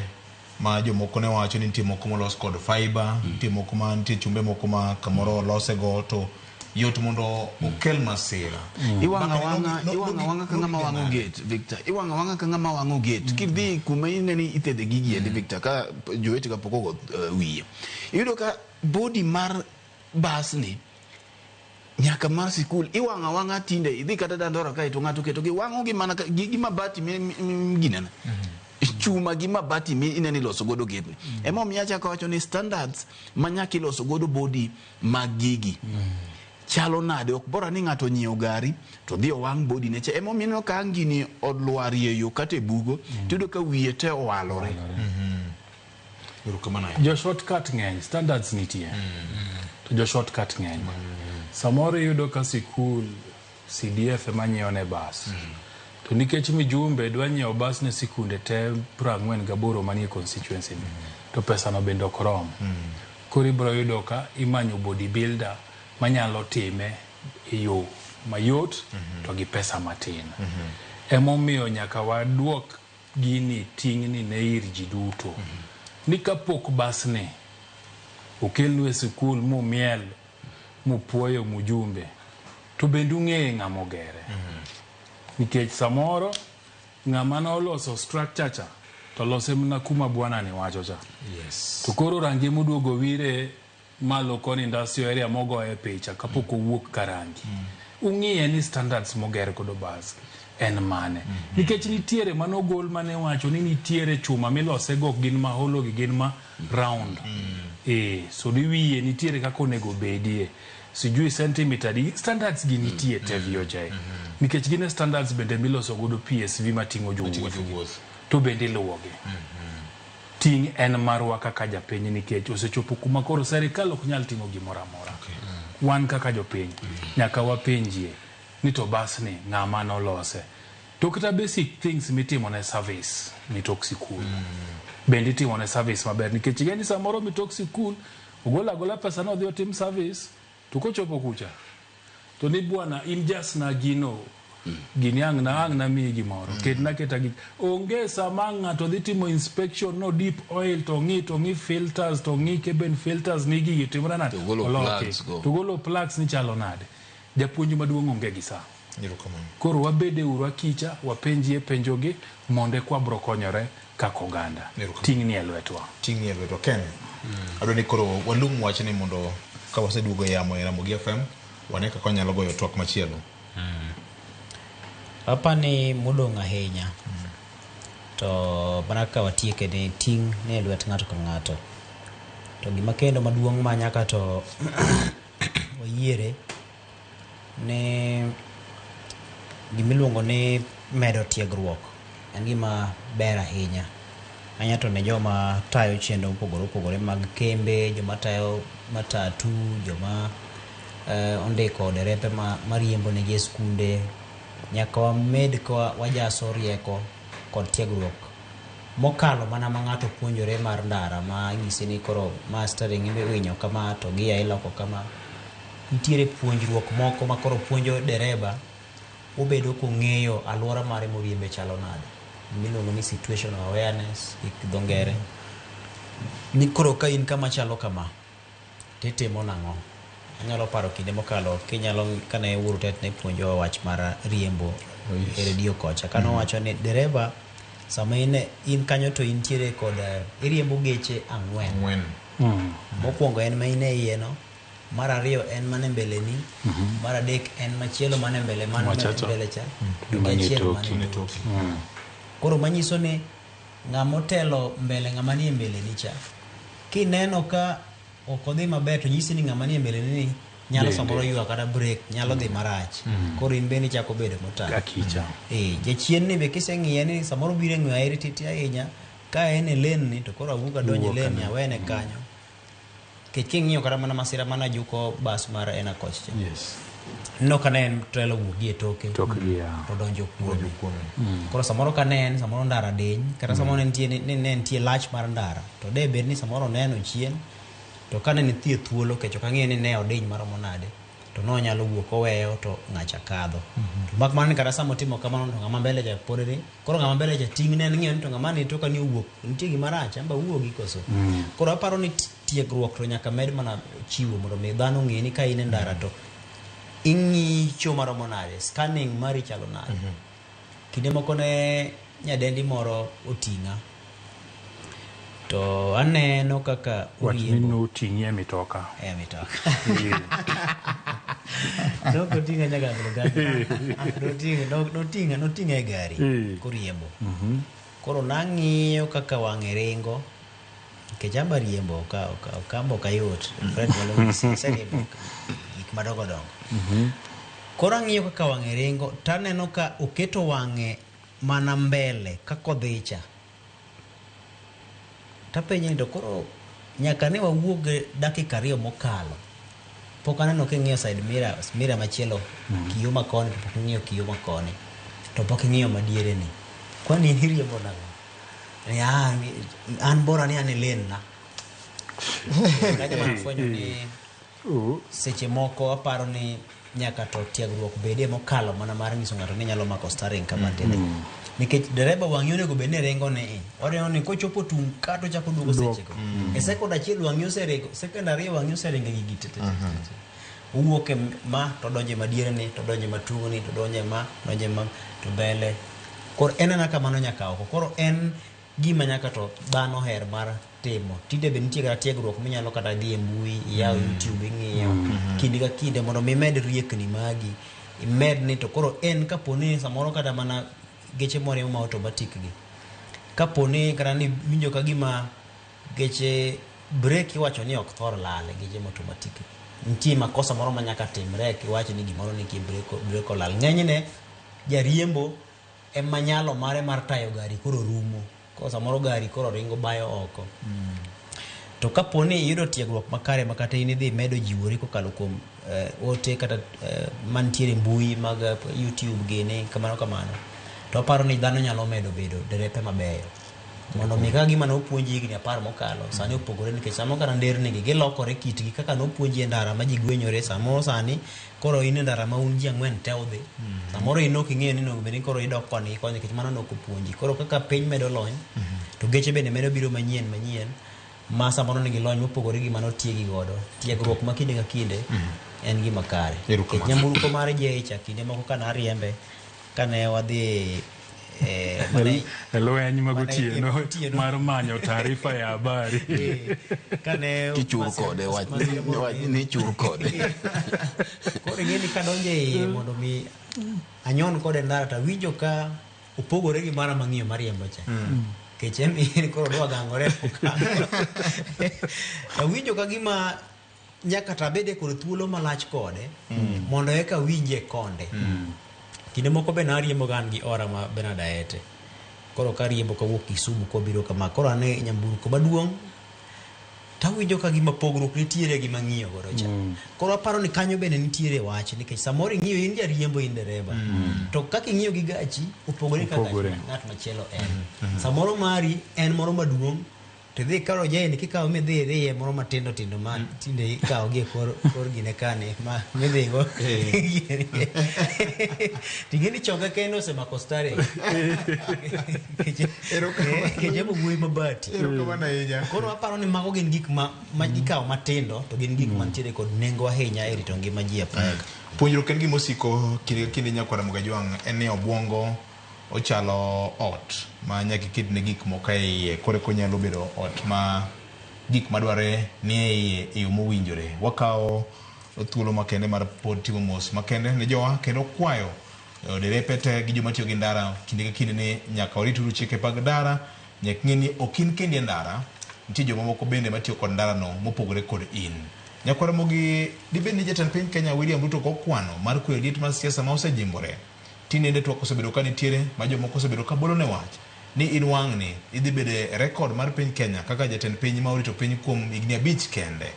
Speaker 2: ma jomoko ne wacho ni nitie moko molos kod fiber, nitie moko ma nitie chumbe moko ma kamoro olose go to yot mondo okel masira.
Speaker 5: Iwang'a
Speaker 2: Bang'e
Speaker 5: wang'a iwang'a wang'a ka ng'ama wang'o gate Victor. Iwang'a wang'a ka ng'ama wang'o gate. Kidhi kuma ineni ithedhe gigi endi Victor ka jowete ka pok ogo wiye. Iyudo ka body mar bas ni nyaka mar sikul iwang'a wang'a tinde idhi kata Dandora kae to ng'ato keto gi wang'o gi mana gi mabati ginene. Chuma gi mabati mi ineni loso godo gate ni. Emomiyo achako wacho ni standards ma nyaka iloso godo body mag gigi. Chalo nade ok bora ni ng'ato onyiewo gari to dhi owang' body ne cha emomiyo ineno ka ang' gini olwarie yo kata e bugo tiyudo ka wiye te owalore.
Speaker 3: Jo shortcut ng'eny, standards nitie. To jo shortcut ng'eny. Samoro iyudo ka sikul CDF ema nyiewo ne bas. To nikech mijumbe dwa nyiewo bas ne sikunde te 48 manie constituency ni, to pesa no bende ok rom. Koro ibiro yudo ka imanyo body builder manyalo time e yo mayot to gi pesa matin. Emomiyo nyaka waduok gini ting'ni ne ir ji duto. Ni kapok basni okelnu e sikul mumiel mupuoyo mujumbe to bende ung'eye ng'ama ogere. Nikech samoro ng'ama noloso structure cha to lose mana kuma bwana ni wacho cha.
Speaker 2: Yes.
Speaker 3: To koro rangi moduogo wire malo koni industrial area mogoye picha kapok owuok ka rangi. Ung'iye ni standards moger godo bas en mane. Nikech nitiere manogol mane wacho ni nitiere chuma milose go ok gin ma hollow gi gin ma round. So ni wiye nitiere kaka onego bedie. Sijui centimeter di standards gi nitie te VOJ. Nikech gin e standards bende miloso godo PSV mating'o jowuoth. To bende iluwogi. Ting' en marwa kaka japiny nikech osechopo kuma koro serikal ok nyal timo gimoro amora. Wan kaka jopiny nyaka wapenjie ni to bas ni ng'ama nolose. To kata basic things mitimo ne service mitok sikul. Bende itimo ne service maber nikech ing'e ni samoro mitok sikul ogolo agola pesa no odhi otim service to kochopo kucha to ni bwana in just na gino gini ang' na miyi gimoro ketna keta gi onge sama ng'ato dhi timo inspection no deep oil to ng'i filters to ng'i cabin filters ni gigi timre nade
Speaker 5: To golo plugs go.
Speaker 3: To golo plugs ni chalo nade japuonj maduong' onge gi saa. Koro wabede uru akicha wapenjie penjogi mondo eka wabro konyore kaka oganda. Ting'ni e lwetwa.
Speaker 2: Ting'ni e lwetwa. Ken, adwa ni koro walung' wachni mondo ka waseduogo e yamo e Ramogi FM wane kaka wanyalo goyo twak machielo.
Speaker 4: Apani modong' ahinya. To mana kaka watieke ni ting' ni e lwet ng'ato ka ng'ato. To gima kendo maduong' ma nyaka to wayiere ni gimiluongo ni medo tiegruok en gima ber ahinya. Ahinya to ne joma tayo chenro mopogore opogore mag kembe, joma tayo matatu, joma ondiko derepe mariembo negi e skunde. Nyaka wamed ka wajaso rieko kod tiegruok mokalo mana ma ng'ato puonjore mar ndara ma nyisi ni koro ma steering iwinyo kama to gia iloko kama. Nitiere puonjruok moko ma koro puonjo dereba obedo kong'eyo alwora mare moriembe chalo nade. Miluongo ni situational awareness gi dho ngere. Ni koro ka in kama chalo kama, titimo nang'o? Anyalo paro kinde mokalo kinyalo kane Wuoro Tet ne puonjowa wach mar riembo e redio kocha. Kane owacho ni dereba sama in kanyo to intiere kod iriembo geche ang'wen. Mokwongo en ma in e iye no, mar ariyo en mane mbeleni, mar adek en machielo mane mbele mane mbele cha, to achiel mane toki. Koro manyiso ni ng'ama otelo mbele ng'ama nie mbeleni cha, kineno ka ok odhi maber to nyisi ni ng'ama nie mbeleni ni nyalo samoro ywa kata break, nyalo dhi marach. Koro in bende ichako bedo motang'.
Speaker 3: Akicha.
Speaker 4: Jachien ni be kiseng'iye ni samoro biro e ng'we airititi ahinya, ka en e lane ni to koro awuok adonjo e lane ni awene kanyo. Nikech king'iyo kata mana masira mana juko bas mar Enacoch cha.
Speaker 3: Yes.
Speaker 4: Ineno ka ne en trailer owuok gi e toke.
Speaker 3: Tokgi, ya.
Speaker 4: To donjo kuome. Koro samoro ka ne en, samoro ndara diny, kata samoro ne nitie, ne nitie lach mar ndara. To de bed ni samoro oneno chien, to ka ne nitie thuolo, kech ok ang'eyo ni ne odiny maromo nade, To nonyalo wuok oweyo to ng'acha kadho. To mak mana ni kata sama otimo kamano to ng'ama mbele cha pod ni koro ng'ama mbele cha ting' ne en ng'iyo ni to ng'ama ni toka ni owuok nitie gima rach amba wuogi koso. Koro aparo ni tiegruok to nyaka med mana chiwo mondo mi dhano ong'e ni ka in e ndara to ing'icho maromo nade, scanning mari chalo nade. Kinde moko ne nyadendi moro oting'a to aneno kaka
Speaker 3: Wach ni
Speaker 4: oriembo
Speaker 3: noting'i e mitoka.
Speaker 4: E mitoka. Nok oting'a nyaka Luganda. Noting'a e gari koriembo. Koro nang'iyo kaka wang'e ringo nikech amba riembo ok amba ok ayot. Fred nyalo nyisi, aseriembo gik madongo dongo. Koro ang'iyo kaka wang'e ringo taneno ka oketo wang'e mana mbele kaka odhi cha. Tapenje ni to koro nyaka ne wawuog dakika 2 mokalo pok aneno king'iyo side mirror, mirror machielo, kiyo makoni to pok ing'iyo kiyo makoni to pok ing'iyo madiere ni kwani in iriembo nang'o? Ni "Ah, an bora ni an e lane na." Kanyo manafwenyo ni seche moko aparo ni nyaka to tiegruok bedie mokalo mana mar nyiso ng'ato ni nyalo mako steering kama tinde. Nikech dereba wang'i onego bed ni ringo ni i. Oneno ni kochopo tung' ka to chako duogo sechego. E sekond achiel wang'i oseringo, sekond 2 wang'i oseringo e gigi te te te te. Owuok e ma to donjo e madiere ni, to donjo e matung' ni, to donjo e ma, donjo e ma, to mbele. Koro en ena kamano nyaka oko. Koro en gima nyaka to dhano oher mar timo. Tinde be nitie kata tiegruok minyalo kata dhi e mbui, iyaw YouTube ing'iyo kinde ka kinde mondo mi imed riekni magi. Imed ni to koro en kapo ni samoro kata mana geche moriembo ma automatic gi. Kapo ni kata ni winjo ka gima geche brake iwacho ni ok thor lal e geche ma automatic. Nitie makosa moro ma nyaka timre kiwach ni gimoro ni ki brake olal. Ng'enyne jariembo ema nyalo mare mar tayo gari koro rumo. Koro samoro gari koro ringo bayo oko. To kapo ni iyudo tiegruok makare ma kata in idhi medo jiwori kokalo kuom ote kata mantiere mbui mag YouTube gini kamano kamano. To aparo ni dhano nyalo medo bedo derepe mabeyo. Mondo mi kaka gima nopuonji higni 10 mokalo sani opogore nikech samoro kata nderni gi gilokore kitgi kaka nopuonji e ndara ma ji gwenyore samoro sani koro in e ndara ma un ji 4 te udhi. Samoro in ok ing'eyo ni onego bed ni koro idok koni gi koni nikech mano nok opuonji. Koro kaka piny medo lony to geche bende medo biro manyien manyien ma samoro nigi lony mopogore gi manotiegi godo. Tiegruok ma kinde ka kinde en gima kare. Nikech nyamburko mar Jay cha kinde moko ka nariembe kane wadhi
Speaker 3: e lweny mag otieno mar manyo taarifa ya habari.
Speaker 4: Kane
Speaker 5: Kichur kode, wach ni chur kode.
Speaker 4: Koro ing'e ni kadonjo e iye mondo mi anyon kode ndara to awinjo ka opogore gi mara mang'iyo mariembo cha. Nikech en en koro dwa gangore. Awinjo ka gima nyaka to abede kod thuolo malach kode mondo eka awinje konde. Kinde moko be nariembo ga an gi ora ma Bernard Aete. Koro kariembo kawuok Kisumu kobiro kama. Koro an e nyamburko maduong' tawinjo ka gima pogruok nitiere gi mang'iyo godo cha. Koro aparo ni kanyo bende nitiere wach nikech samoro ing'iyo in jariembo in dereba. To kaka ing'iyo gi gachi opogore kaka ng'at machielo en. Samoro mari en moro maduong' to idhi ikawo Jane kikawo midhi idhiye moro matindo tindo ma tinde ikawo gi e kor gine kani ma midhigo. Ting'e ni chonga kende osemako steering. Nikech emo wuoyi mabati.
Speaker 2: Erokamano ahinya.
Speaker 4: Koro aparo ni mago gin gik ma ikawo matindo to gin gik mantiere kod nengo ahinya e rito ngima ji e apaya.
Speaker 2: Puonjruok en gima osiko kinde ka kinde nyakwara Mogajwang' en ni obwongo ochalo ot ma nyaka iketne gik moko e iye koro eka onyalo bedo ot ma gik madwarore ni e iye e yo mowinjore. Wakawo thuolo makende mar pod timo mos makende ne jowa kendo kwayo derepe te gi joma tiyo gi ndara kinde ka kinde ni nyaka warit uru chike mag ndara nyaka ing'e ni ok in kendi e ndara nitie jomamoko bende matiyo kod ndara no mopogore kod in. Nyakwar Ramogi dibed ni jatend piny Kenya William Ruto ok okwano mar kweyo liet mar siasa ma osejimbore. Tinende twak osebedo ka nitiere ma jomoko osebedo ka bolone wach ni in wang'ni idhi bedo e rekod mar piny Kenya kaka jatend piny ma orito piny kuom higni 5 kende.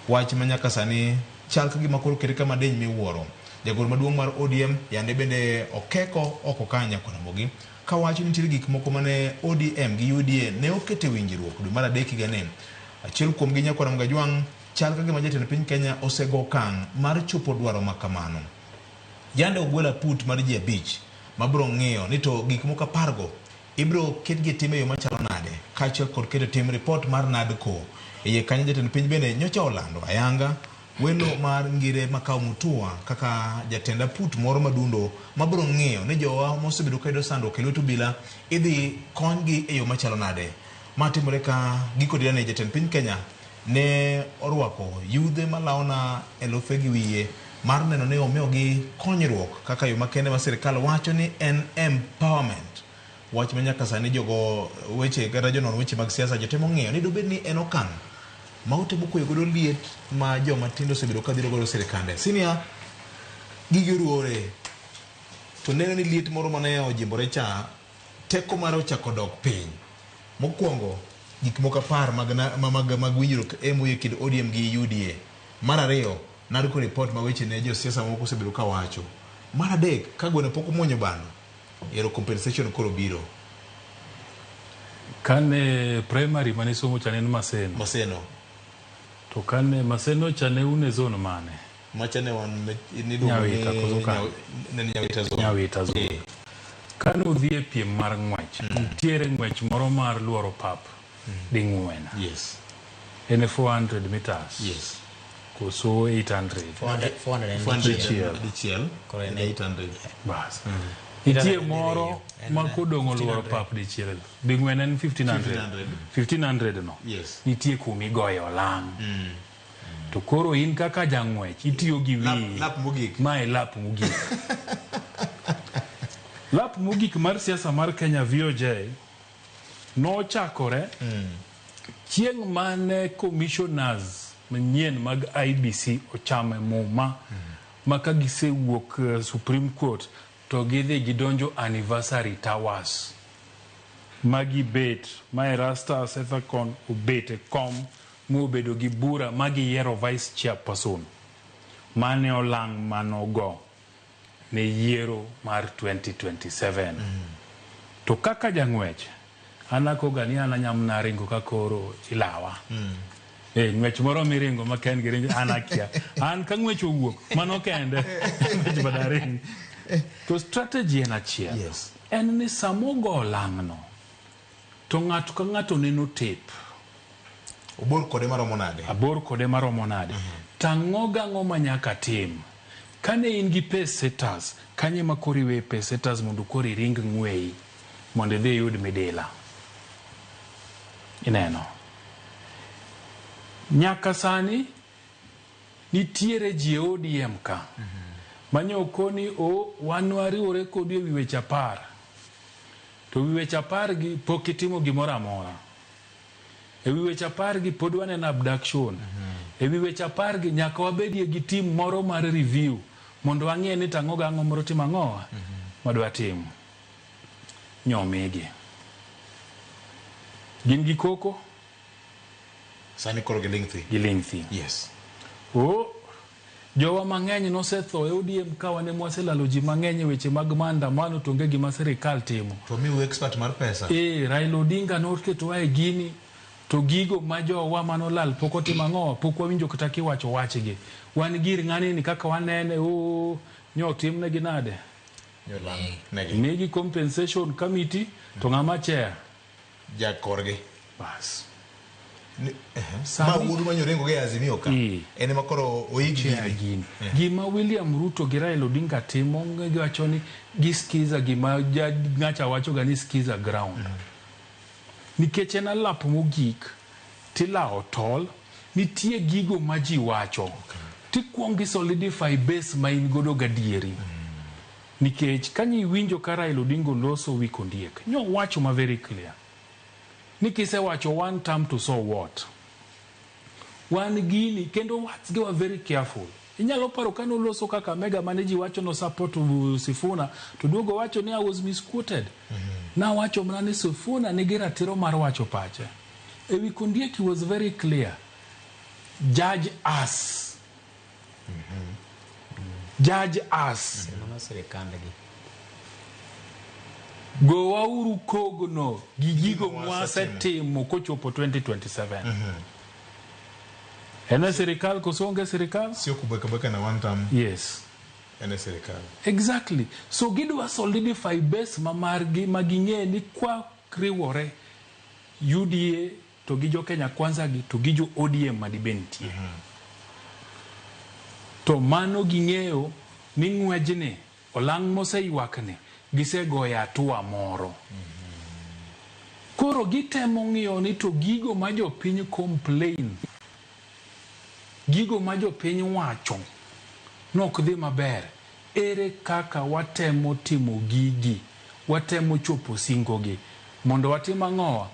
Speaker 2: Wach ma nyaka sani chal ka gima koro okete kama diny miwuoro. Jagoro maduong' mar ODM yande bende okeko oko ka nyakwar Ramogi kawacho ni nitiere gik moko mane ODM gi UDA ne okete winjruok dwe mar 3 higani. Achiel kuomgi nyakwar Ramogi Ajwang' Chal ka gima jatend piny Kenya osego okang' mar chopo dwaro ma kamano. Yande ogwel aput mar ji 5 mabiro ng'iyo ni to gik moko 10go ibiro ketgi e tim e yo machalo nade, kaachiel kod keto e tim ripot mar NADCO. E iye kanyo jatend piny bende nyocha olando ayanga welo mar Ngire Makau Mutua kaka jatend aput moro madundo mabiro ng'iyo ni jowa mosebedo kayudo sandruok e lwet obila idhi konygi e yo machalo nade. Ma timore ka giko dirani jatend piny Kenya ne orwako yudhe malawona elufe gi wiye mar neno ni omiyogi konyruok kaka yo makende ma sirikal wacho ni en empowerment. Wach ma nyaka sani jogo weche kata jonon weche mag siasa jotemo ng'iyo ni dobed ni en okang' ma otemo kweyo godo liet ma joma tindo osebedo ka dhiro godo sirikande. Senior, gigi oruore to neno ni liet moro mane ojimbore cha teko mare ochako dok piny. Mokwongo, gik moko 10 mag winjruok MOU e kind ODM gi UDA. Mar ariyo, NADCO report ma weche ne josiasa moko osebedo ka wacho. Mar adek, ka gweno pok omuonyo bando, ero compensation koro biro.
Speaker 3: Kane primary mane somo cha ne en Maseno.
Speaker 2: Maseno.
Speaker 3: To kane Maseno cha ne un e zone mane?
Speaker 2: Macha ne wan niluongo ni
Speaker 3: Nyawita koso ka?
Speaker 2: Ne en Nyawita zone.
Speaker 3: Nyawita zone. Kane udhi e piem mar ng'wech, nitiere ng'wech moro mar luoro pap ding'wen.
Speaker 2: Yes.
Speaker 3: En e 400 meters.
Speaker 2: Yes.
Speaker 3: Koso 800.
Speaker 4: 400
Speaker 3: Dichiel.
Speaker 2: Dichiel.
Speaker 4: Koro en
Speaker 2: 800.
Speaker 3: Bas. Nitie moro ma kodong' oluoro pap dichiel. Ding'wen en 1500. 1500 no.
Speaker 2: Yes.
Speaker 3: Nitie kuma igoye olang'. To koro in kaka jang'wech itiyo gi wiyi.
Speaker 2: Lap mogik.
Speaker 3: Ma e lap mogik. Lap mogik mar siasa mar Kenya VOJ nochakore chieng' mane commissioners manyien mag IEBC ochame muma ma ka gisewuok Supreme Court to gidhi gidonjo Anniversary Towers ma gibet ma Erastus Ethekon obet e kom mobedo gi bura ma giyiero vice chairperson mane olang' manogo ne yiero mar 2027. To kaka jang'wech an akoga ni an anyamna ringo ka koro ilawa. Ng'wech moro miringo ma ka en gi ringo an akia. An ka ng'wech owuok mano kende ng'wech badaring. To strategy en achiel.
Speaker 2: Yes.
Speaker 3: En ni samogo olang'no to ng'ato ka ng'ato neno tape.
Speaker 2: Obor kode maromo nade?
Speaker 3: Abor kode maromo nade? Tang'o gang'o ma nyaka tim? Kane in gi pace setters, kanye ma koro iwe pace setters mondo koro iring ng'weyi mondo idhi iyud midila. Ineno. Nyaka sani nitiere ji e ODM ka manyo koni o wan wariwore kodu e wi weche 10. To wi weche 10 gi pok itimo gimoro amora. E wi weche 10 gi pod waneno abduction. E wi weche 10 gi nyaka wabedie gi team moro mar review mondo wang'e ni tang'o gang'o moro timo ang'o madwa timo. Nyomigi. Gin gi koko.
Speaker 2: Sani koro giling' thi.
Speaker 3: Giling' thi.
Speaker 2: Yes.
Speaker 3: Oh, jowa mang'eny nosetho e ODM ka wan ema waselalo ji mang'eny e weche mag maandamano to onge gima sirikal timo.
Speaker 2: To miu expert mar pesa.
Speaker 3: Raila Odinga noketowa e gini to gigo ma jowa manolal pok otimo ang'o, pok wawinjo kata kiwacho wachgi. Wan gir ng'ani ni kaka wanene, oh, nyo timnegi nade? Migi compensation committee to ng'ama chair?
Speaker 2: Jakorgi.
Speaker 3: Bas.
Speaker 2: Ma wuodu ma nyorengo gi Azimio ka. En ema koro oig gini.
Speaker 3: Gima William Ruto gi Raila Odinga timo giwacho ni gisikiza gima ng'acha wacho ga ni skiza ground. Nikech en alap mogik tilawo tol, nitie gigo ma ji wacho. Tikuongo i solidify base ma in godo gadieri. Nikech kanyo iwinjo ka Raila Odinga oloso wi Kondiek, nyo wacho ma very clear. Ni kisewacho one term to so what? Wan gini kendo words gi wa very careful. Inyalo paro kane oloso kaka Mega mane ji wacho no support Sifuna to duogo wacho ni I was misquoted. Nawacho mana ni Sifuna nigi ratiro mar wacho pache. E wi Kondiek he was very clear. Judge us. Judge us.
Speaker 4: Mano sirikandgi.
Speaker 3: Gowauru kogno gi gigo mwasetimo kochopo 2027. En e sirikal koso onge sirikal?
Speaker 2: Sio kubwekabweka na one term.
Speaker 3: Yes.
Speaker 2: En e sirikal.
Speaker 3: Exactly. So gidwa solidify base ma margi ma ging'e ni kwa riwore UDA to gi jo Kenya Kwanza gi to gi jo ODM ma dibe nitie. To mano ging'eyo ni ng'wejni olang' moseywakni gisegoyo hatua moro. Koro gitemo ng'iyo ni to gigo ma jopiny complain, gigo ma jopiny wacho nok dhi maber, ere kaka watemo timo gigi, watemo chopo singogi mondo watim ang'owa?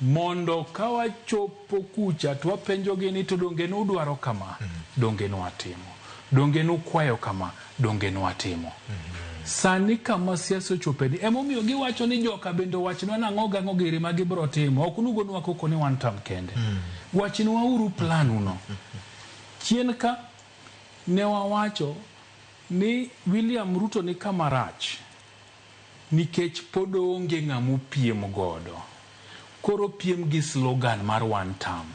Speaker 3: Mondo ka wachopo kucha to wapenjogi ni to donge nudwaro kama, donge nwatimo, donge nukwayo kama, donge nwatimo. Sani kama siasa ochope ni emomiyo giwacho ni joka bende owachnwa nang'o gang'o giri ma gibiro timo ok nugonwa koko ni one term kende. Wachnwa uru plan uno. Chien ka ne wawacho ni William Ruto ni kama rach nikech pod oonge ng'ama opiem godo. Koro piem gi slogan mar one term.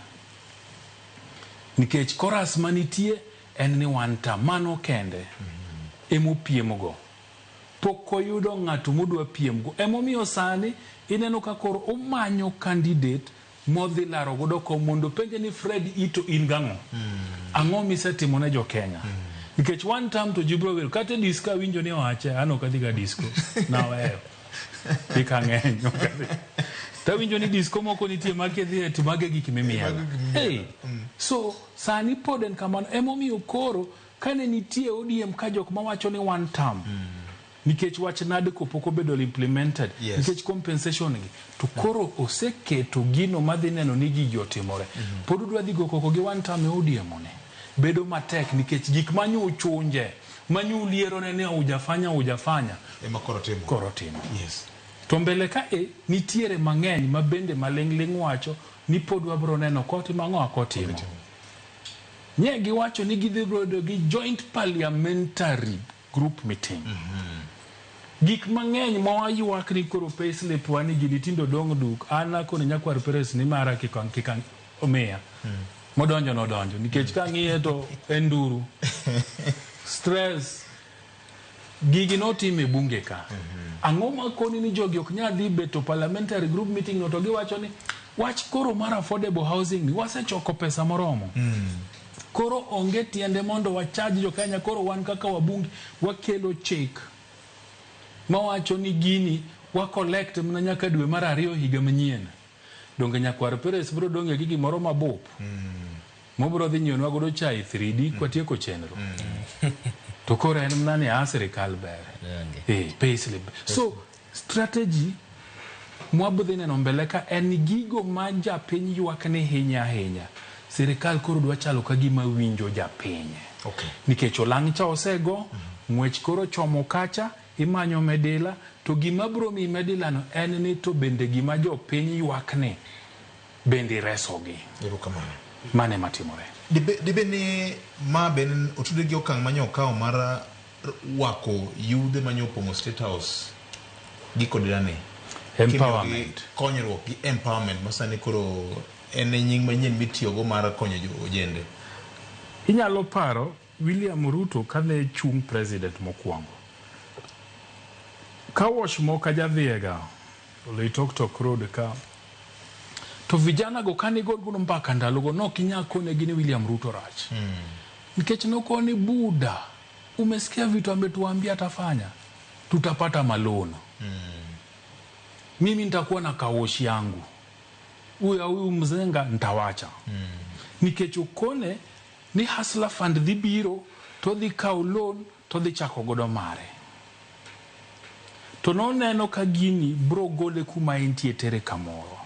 Speaker 3: Nikech chorus manitie en ni one term, mano kende emopiem go. Pok oyudo ng'ato modwa piem go. Emomiyo sani ineno ka koro omanyo candidate modhi laro godo kom mondo penje ni Fred ito in gang'o? Ang'o misetimo ne jo Kenya? Nikech one term to ji biro wero. Kata e disco awinjo ni owache, an ok adhi ga disco. Naweyo. Dika ng'eny. ok adhi. Tawinjo ni disco moko nitie ma kidhiye to mago e gik mimielo. Hey. So sani pod en kamano. Emomiyo koro kane nitie ODM ka jok mawacho ni one term nikech wach NADCO pok obedo implemented
Speaker 2: Yes.
Speaker 3: nikech compensation gi to koro oseketo gino madhi neno ni gigi otimore. Pod udwa dhi go koko gi one term e ODM ni bedo matek nikech gik manyuchunje manyulierone ni hujafanya hujafanya
Speaker 2: Ema koro timo.
Speaker 3: koro timo.
Speaker 2: Yes.
Speaker 3: To mbele ka e nitiere mang'eny ma bende maling'ling' wacho ni pod wabro neno kotimo ang'o kotimo. Nye giwacho ni gidhi bedo gi joint parliamentary group meeting. Gik mang'eny ma waywak ni koro payslip wa ni gini tindo dong' duk an akone nyakwar Peres ni mara kik kik omiya. Modonjo nodonjo nikech kang'iye to en nduru. Stress gigi notim e bunge ka. Ang'o makoni ni jogi ok nyal dhi beto parliamentary group meeting no to giwacho ni wach koro mar affordable housing ni wasechoko pesa moromo. Koro onge tiende mondo wachaj jo Kenya koro wan kaka wabunge wakelo chik mawacho ni gini wa collect mana nyaka dwe mar ariyo higa manyien. Donge nyakwar Peres biro dong' gi gimoro mabup mobiro dhi nyiewnwa godo chai 3D kwatieko chenro. To koro en mana ni a sirikal ber. Payslip. So strategy mwabodhi neno mbele ka en gigo ma japiny ywak ni hinya ahinya. Sirikal koro dwa chalo ka gima winjo japiny.
Speaker 2: Okay.
Speaker 3: Nikech olang' cha osego, ng'wech koro chomo kacha, imanyo medila, to gima biro miyi medila no en ni to bende gima jopiny ywak ni bende iresogi.
Speaker 2: Erokamano.
Speaker 3: Mano ema timore.
Speaker 2: Dibe ni ma be otude gi okang' manyo okawo mar wako yudhe manyo opong'o State House gi kodilani.
Speaker 3: Empowerment.
Speaker 2: Konyruok gi empowerment ma sani koro en e nying manyien mitiyogo mar konyo jo ojende.
Speaker 3: Inyalo paro William Ruto kane chung' president mokwongo. Ka wash moko jadhiega Oloitoktok Road ka to vijana go kane gogo mbaka ndalogo nok inyal konegi ni William Ruto rach. Nikech nokoni Buda, umesikia vitu ametuambia atafanya, tutapata malono. Mimi nitakuwa na kawoshi yangu, huyu huyu mzenga nitawacha. Nikech okone ni Hustler Fund dhi biro to dhi kawo loan to dhi chako godo mare. To noneno ka gini bro gole kuma entie tere kamoro.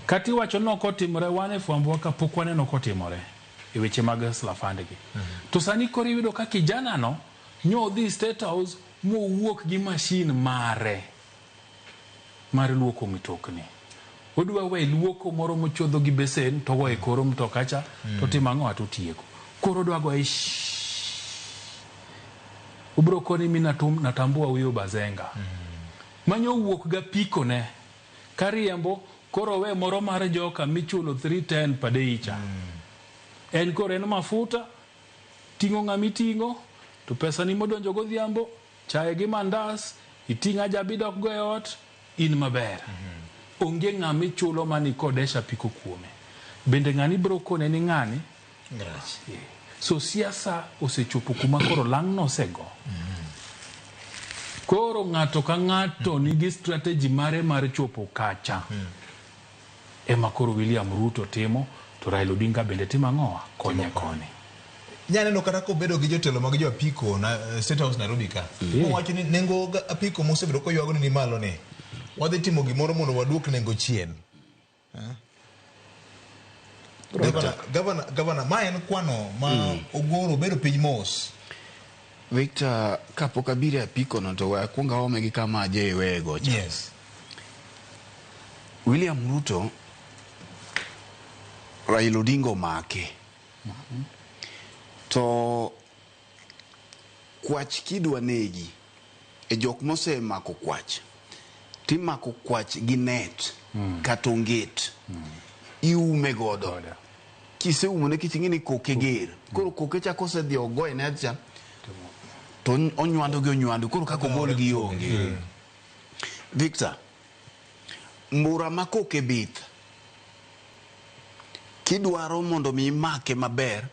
Speaker 3: Kata iwacho ni ok otimore, wan e fwambo ka pok waneno kotimore e weche mag Hustler Fund gi. To sani koro iyudo ka kijana no nyo odhi State House mowuok gi mashin mare mar luoko mitokni. Odwa we luoko moro mochodho gi besen to goyo e kor mtoka cha to timo ang'o to otieko. Koro odwa goye shhh. Obro koni mi natambua huyo bazenga. Manyo wuok ga piko ne kariembo koro we moro mar joka michulo 310 per day cha. En koro en mafuta, ting'o ng'ama iting'o, to pesani modonjo godhiambo, chae gi mandas, iting' ajabi idok go e ot, in maber. Onge ng'ama ichulo mani kodesha apiko kuome. Bende ng'ani biro kone ni ng'ani
Speaker 2: Rach.
Speaker 3: So siasa osechopo kuma koro lang' nosego. Koro ng'ato ka ng'ato nigi strategy mare mar chopo kacha. Ema koro William Ruto timo, to Raila Odinga bende timo ang'owa? Konye koni.
Speaker 2: Nyaneno kata kobedo gi jotelo mag jo apiko na State House Nairobi ka. Owacho ni nengo apiko mosebedo koywago ni malo ni. Wadhi timo gimoro mondo waduok nengo chien. Governor, ma en kwano ma ogoro bedo piny mos.
Speaker 5: Victor, kapok abiro e apiko no to we akwong aome gi kama aje iweye gocha.
Speaker 2: Yes.
Speaker 5: William Ruto, Raila Odinga omake. To kwach kidwa negi e jok mosemako kwach timako kwach gi net kata onget iume godo kiseumo ne kech ing'e ni koke ger koro koke cha kosedhi ogo e net cha to onywando gi onywando koro kaka ogol gi onge. Victor, mbura ma koke bith kidwaro mondo mi imake maber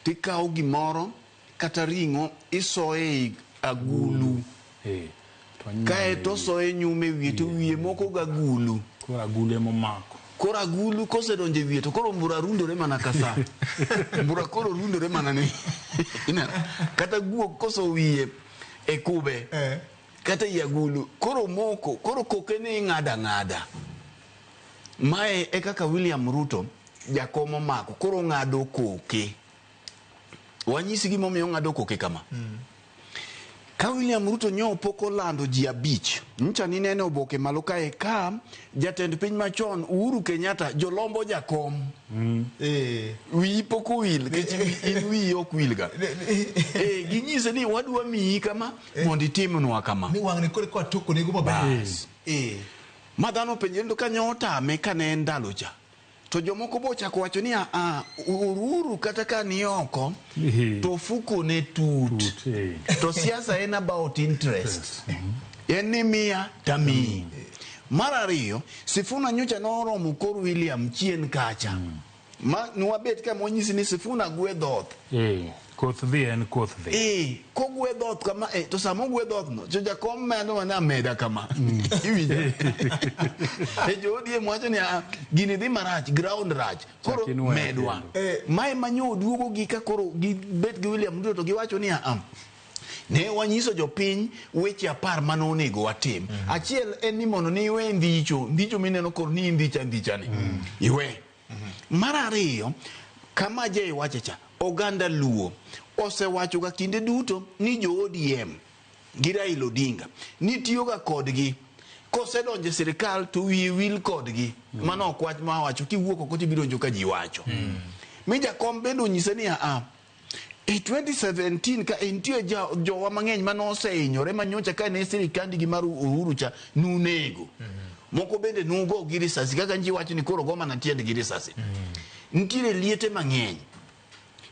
Speaker 5: tikawo gimoro kata ring'o isoye ei agulu kaeto osoye nyume wiye to wiye moko gagulu.
Speaker 3: Koro agulu ema omako.
Speaker 5: Koro agulu kosedonjo e wiye to koro mbura rundore mana ka sa. Mbura koro rundore mana ni. Ineno? Kata guok koso wiye e kube kata ei agulu koro moko koro koke ni ing'ado ang'ada. Mae e kaka William Ruto jakom omako koro ong'ado koke. Wanyisi gimomiyo ong'ado koke kama. Ka William Ruto nyo pok olando ji 5, ncha ninene oboke malo kae ka jatend piny machon Uhuru Kenyatta jolombo jakom. Wiyi pok owil, kech in wiyi ok wil ga. Ginyise ni wadwa miyi kama mondo itimnwa kama.
Speaker 2: Ni wang'ni koro kwa toko nego maber.
Speaker 5: Bas. Ma dhano penjore ni to kanyo otame kane en ndalo cha. To jomoko bo ochako wacho ni Uhuru kata ka ni oko to fuko ne tut. To siasa en about interest. En ni miya tamiyi. Mar ariyo, Sifuna nyocha noromo kor William chien kacha. Ma nwabet ka monyisi ni Sifuna gwe dhoth.
Speaker 3: Koth dhi en koth dhi.
Speaker 5: Kogwe dhoth kama, to sama ogwe dhoth no, to jakom medo mana ameda kama. Iwinjo? Jo ODM wacho ni, gini dhi marach, ground rach. Koro
Speaker 3: Chak inweyo
Speaker 5: medwa.
Speaker 3: kendo.
Speaker 5: Mae manyo oduogo gi ka koro gibet gi William Ruto to giwacho ni, ne wanyiso jopiny weche 10 mane onego watim. Achiel en ni mondo ni iwe ndicho, ndicho mineno koro ni indicha ndicha ni. Iwe. Mar ariyo, kama je iwache cha, oganda Luo osewacho ga kinde duto ni jo ODM gi Raila Odinga ni tiyoga kodgi kosedonjo e sirikal to wiye wil kodgi. Mano ok wach ma wacho, kiwuok oko tibiro winjo ka ji wacho. Mi jakom bende onyise ni e 2017 ka nitie jowa mang'eny mane osehinyore manyocha ka ne sirikandi gi mar Uhuru cha nunego. Moko bende nugo gi risasi kaka nji wacho ni koro go mana tiend gi risasi. Nitiere liete mang'eny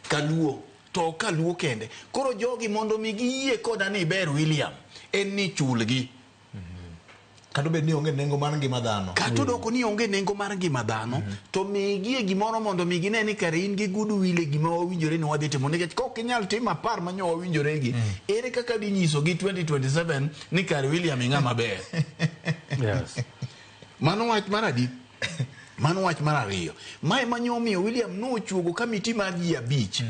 Speaker 5: kaluo to ok kaluo kende. Koro jogi mondo mi giyie koda ni ber William en ni chulgi.
Speaker 2: Kata obed ni onge nengo mar ngima dhano.
Speaker 5: Kata odoko ni onge nengo mar ngima dhano, to migie gimoro mondo mi gine ni kare in gi goodwill e gima wawinjore ni wadhi timo. Nikech kok inyal timo 10 manyo wawinjore gi, ere kaka di nyiso gi 2027 ni kare William ing'ama ber? Mano wach mar adi? Mano wach mar ariyo. Mae manyo omiyo William nochuogo kamiti mar ji 5.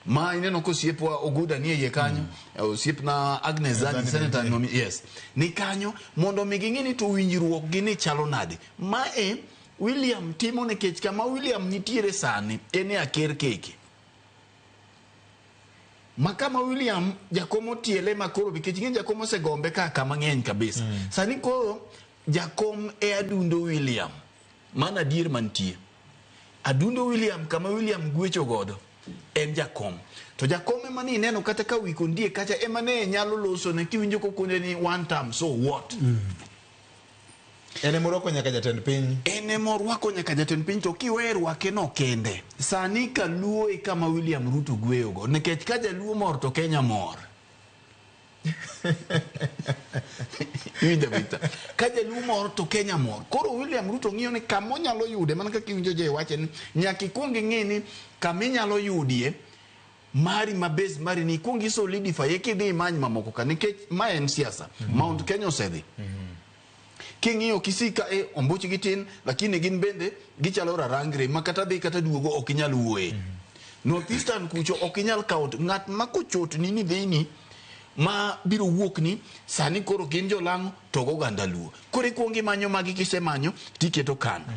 Speaker 5: Ma ineno ka osiepwa Oguda nie iye kanyo, osiepna Agnes Zani,
Speaker 2: Zani
Speaker 5: senator
Speaker 2: bende.
Speaker 5: nomi, yes. Ni kanyo mondo mi ging'e ni to winjruok gi ni chalo nade. Mae William timo nikech kama William nitiere sani en e aker keke. Ma kama William jakom otiele ma koro nikech ing'e jakom osegombe ka kama ng'eny kabisa. Sani koro jakom e adundo William. Mano adier mantie. Adundo William kama William gwecho godo en jakom. To jakom ema ni ineno kata ka wiko ndie kacha ema ne nyalo loso ne kiwinjo kokone ni one term so what?
Speaker 2: En ema orwako nyaka jatend piny.
Speaker 5: En ema orwako nyaka jatend piny to kiwe rwake no kende. Sani kaluo e kama William Ruto gweyogo nikech ka jaluo mor to Kenya mor. Iwinjo Victor? Ka jaluo mor to Kenya mor. Koro William Ruto ng'iyo ni kama onyalo yude mana kaka iwinjo Jay wache ni nyaka ikuong ing'i ni kama inyalo yudie mari ma base mari ni ikuong i solidify eka idhi imany mamoko ka nikech ma en siasa. Mount Kenya osedhi. King'iyo Kisii ka e ombuch gi tin lakini gin bende gichalo rarangre ma kata dhi kata duogo ok inyal wuoye. North Eastern kucho ok inyal kawo ng'at ma kochotni ni dhini ma biro wuok ni sani koro gin jolang'o to goganda luo. Koro ikuongo imanyo magi kisemanyo tiketo kando.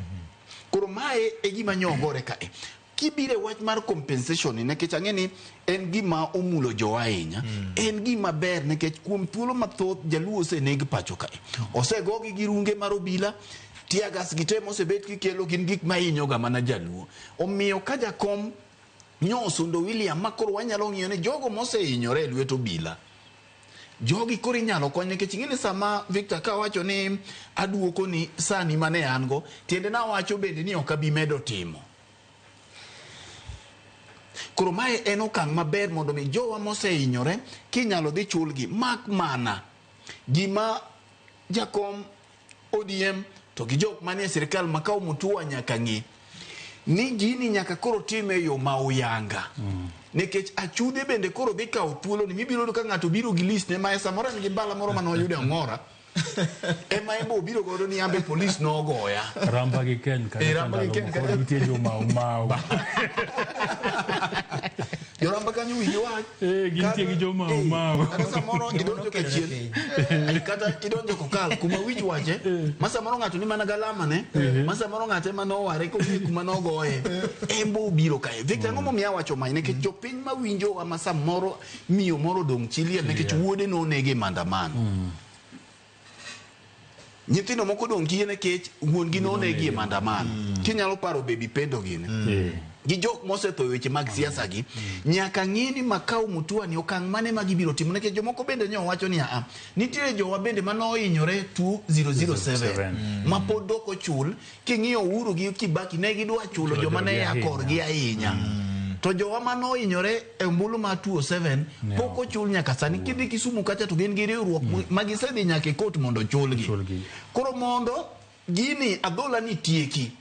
Speaker 5: Koro mae e gima nyogore kae. Kibiro e wach mar compensation ni nikech ang'e ni en gima omulo jowa ahinya. En gima ber nikech kuom thuolo mathoth jaluo oseneg pacho kae. Osegogi gi runge mar obila, tear gas gi te mosebet kikelo gin gik mahinyoga mana jaluo. Omiyo ka jakom nyo osundo William ma koro wanyalo ng'iyo ni jogo mosehinyore e lwet obila jogi koro inyalo kony nikech ing'e ni sama Victor ka wacho ni aduoko ni sani mane an go tiende nawacho bende ni ok abi medo timo. Koro mae en okang' maber mondo mi jowa mosehinyore kinyalo dhi chulgi mak mana gima jakom ODM to gi jok manie sirikal Makau Mutua nyaka ng'i ni gini nyaka koro time e yo ma uyanga. Nikech achudhe bende koro dhi kawo thuolo ni mibiro yudo ka ng'ato biro gi list ne ma samoro en gi mbala moro mane oyudo e ong'ora ema en be obiro godo ni ambe polis nogoya.
Speaker 3: Ramba gi Keny
Speaker 5: Eh, Ramba gi Keny
Speaker 3: koro
Speaker 5: kacha.
Speaker 3: nitie jo Mau Mau.
Speaker 5: Joramba kanyo wigi wach.
Speaker 3: Eh, gintie gi jo Mau Mau.
Speaker 5: Kata samoro idonjo ka chien kata idonjo kokal kuma wich wache ma samoro ng'ato ni mana galama ne ma samoro ng'ate ma noware kong'e kuma nogoye en bo obiro kae Victor ang'o momiyo awacho mae nikech jopiny mawinjowa ma samoro miyo moro odong' chi liel nikech wuode nonege e maandamano nyithindo moko odong' kiye nikech wuon gi nonegi e maandamano kinyalo paro baby Pendo gini gi jok mosetho e weche mag siasa gi nyaka ng'i ni Makau Mutua ni okang' mane ma gibiro timo nikech jomoko bende nyo wacho ni aa nitiere jowa bende mane ohinyore 2007 ma pod ok ochul king'iyo Uhuru gi Kibaki ne gidwa chulo joma ne ya korgi ahinya to jowa mane ohinyore e ombulu mar 2007 pok ochul nyaka sani kidhi Kisumu kacha to gin gi riwruok ma gisedhi nyaka e kot mondo ochulgi koro mondo gini adhola ni tieki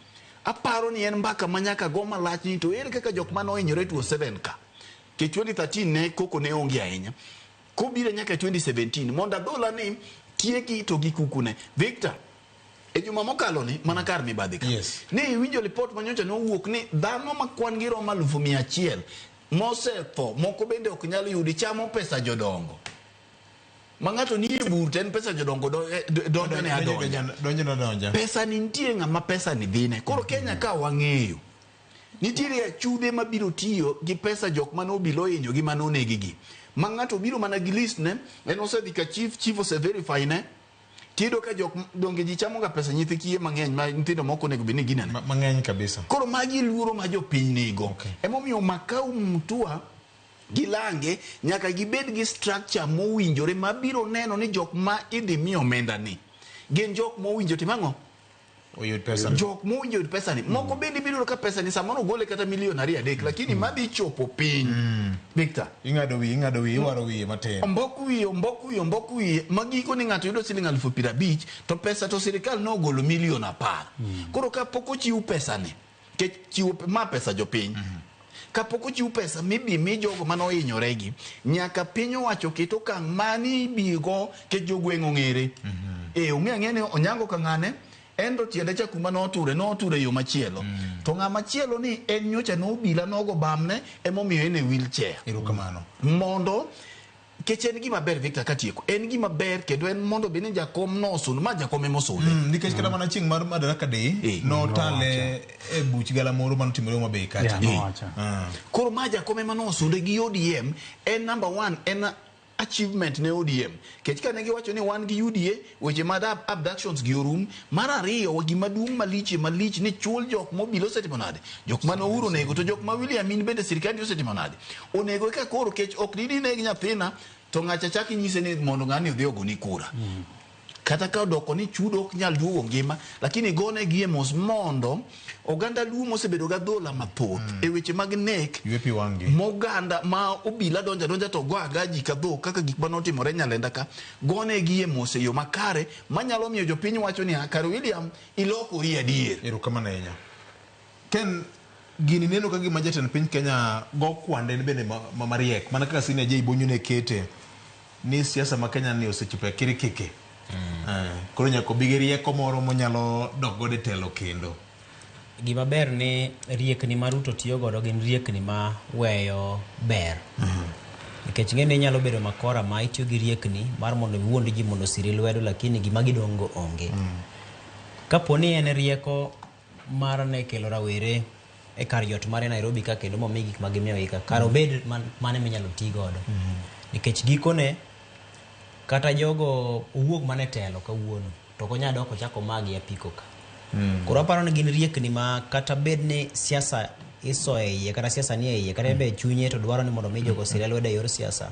Speaker 5: aparo ni en mbaka ma nyaka go malach ni to ere kaka jok mane ohinyore 2007 ka ke 2013 ne koko ne onge ahinya kobiro nyaka 2017 mondo adhola ni tieki to gi kukune Victor e juma mokalo ni mana kar mibadhi ka ne iwinjo lipot manyocha nowuok ni dhano ma kwan gi romo 100,000 mosetho moko bende ok nyal yudi chamo pesa jodongo ma ng'ato ni e bur to en pesa jodongo donjo ne adonja
Speaker 2: Donjo ne adonja.
Speaker 5: pesa ni nitie ng'ama pesa ni dhine koro Kenya ka wang'eyo nitiere achudhe mabiro tiyo gi pesa jok mane obilo ohinyo gi mane onegi gi ma ng'ato biro mana gi list ne en osedhi ka chief chief ose verify ne tiyudo ka jok donge ji chamo ga pesa nyithi kiye mang'eny ma nyithindo moko onego bed ni ginene
Speaker 2: mang'eny kabisa
Speaker 5: koro magi luoro ma jopiny nigo emomiyo Makau Mutua gi lange nyaka gibed gi structure mowinjore mabiro neno ni jok ma idhi mi omenda ni gin jok mowinjo tim ang'o
Speaker 2: oyud pesa
Speaker 5: jok mowinjo oyud pesa ni moko bende ibiro yudo ka pesa ni samoro ogole kata milion 2 3 lakini madhi chopo piny Victor
Speaker 2: ing'ado wiye ing'ado wiye iwaro wiye matin
Speaker 5: ombok wiye ombok wiye ombok wiye magiko ni ng'ato yudo siling 50,000 to pesa to sirikal nogolo milion 10. Koro kapok ochiw pesa ni kech chiwo ma pesa jopiny kapok ochiw pesa mibi mi jogo mane ohinyore gi nyaka piny owacho ket okang' mani ibigo kech jogweng' ong'ere e ong'e ang'e ni Onyango ka ng'ane en to tiende cha kuma noture noture e yo machielo to ng'ama chielo ni en nyocha nobila nogo bamne emomiyo en e wheelchair
Speaker 2: erokamano
Speaker 5: mondo kech en gima ber Victor katieko en gima ber kendo en mondo bed ni jakom nosundo ma jakom emosunde
Speaker 2: nikech kata mana chieng' mar Madaraka Day notale e buch galamoro manotimore Homa Bay kacha
Speaker 5: koro ma jakom ema nosunde gi ODM en number 1 en achievement ne ODM kech kane giwacho ni wan gi UDA weche mag abductions gi orum mar ariyo gima duong' malich malich ni chul jok mobilo osetimo nade jok mane Uhuru onego to jok ma William in bende sirikal osetimo nade onego eka koro kech ok didi neg nyathina to ng'acha chak inyise ni mondo ng'ani odhi ogoni kura
Speaker 20: Kata ka odoko ni chudo ok nyal duogo ngima, lakini gone gi e mos mondo oganda Luo mosebedo ga dhola mathoth e weche mag nek moganda ma obila donja donja to go aga ji ka dhok kaka gik mane otimore Nyalenda ka, gone gi e mos e yo makare manyalo miyo jopiny wacho ni kare William ilokori adier.
Speaker 2: Erokamano ahinya. Ken, gini neno ka gima jatend piny Kenya go kwande en bende mariek mana kaka Senior J Bonyo ne kete ni siasa ma Kenya ni osechopo e kirikiki. Koro nyaka obi gi rieko moro monyalo dok godo e telo kendo.
Speaker 4: Gima ber ni riekni ma Ruto tiyo godo gin riekni ma weyo ber. Nikech ing'e ni inyalo bedo makora ma itiyo gi riekni mar mondo iwuond ji mondo osiri lwedo lakini gima gidong' go onge. Kapo ni en rieko mar ne kelo rawere e kar jot mare Nairobi ka kendo momi gik ma gimiyogi ka, kar obed mane minyalo ti godo. Nikech gikone kata jogo owuog mana e telo kawuono to ok onyal dok ochak omagi apiko ka. Koro aparo ni gin riekni ma kata bed ni siasa isoyo e iye kata siasa nie iye kata en be chunye to dwaro ni mondo mi jogo osire lwedo e yor siasa.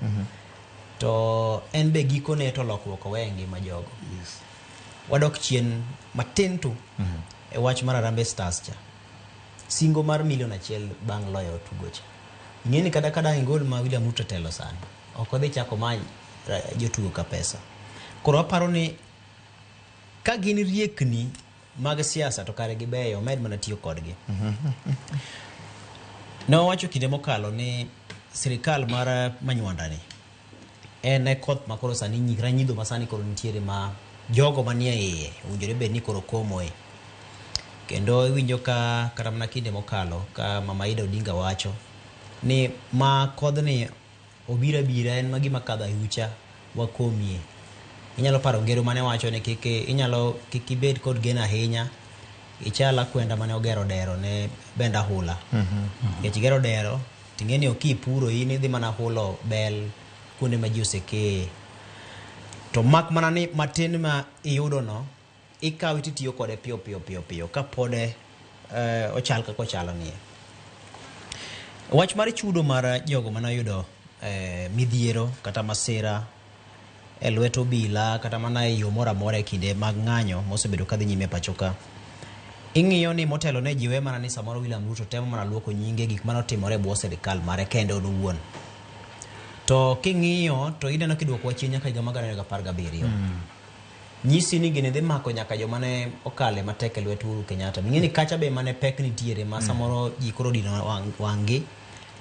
Speaker 4: To en be gikone to lokruok owe e ngima jogo. Wadok chien matin tu e wach mar Harambee Stars cha. Singo mar milion 1 bang' loyo tugo cha. Ing'e ni kata ka dang' igol ma William Ruto telo sani, ok odhi chako many jotugo ka pesa. Koro aparo ni ka gin riekni mag siasa to kare gibeyo, omed mana tiyo kodgi. Ne wawacho kinde mokalo ni sirikal mar Manywanda ni en e koth ma koro sani ranyidho ma sani koro nitiere ma jogo manie iye owinjore bed ni koro komoe. Kendo iwinjo ka kata mana kinde mokalo ka Mama Ida Odinga wacho ni ma kodhni obiro abira en ma gima kadho ayucha wakomie. Inyalo paro ngero mane wacho ni kik ibed kod geno ahinya, ichal akwenda mane ogero dero ne bend ahula. Nikech igero dero ting'e ni ok ipuro in idhi mana hulo bel kuonde ma ji osekeye. To mak mana ni matin ma iyudo no ikawe titiyo kode piyo piyo piyo piyo kapod ochal kaka ochalo nie. Wach mar chudo mar jogo mane oyudo midhiero kata masira e lwet obila kata mana e yo moro amora e kinde mag ng'anyo mosebedo kadhi nyime e pacho ka. Ing'iyo ni motelo ne jiwe mana ni samoro William Ruto temo mana luoko nyinge gik mane otimore e bwo sirikal mare kende en owuon. To king'iyo to ineno kiduoko wach chien nyaka higa mar 2017. Nyisi ni gini dhi mako nyaka joma ne okale matek e lwet Uhuru Kenyatta. Ing'e ni kacha be mane pek nitiere ma samoro ji koro odino wang'gi.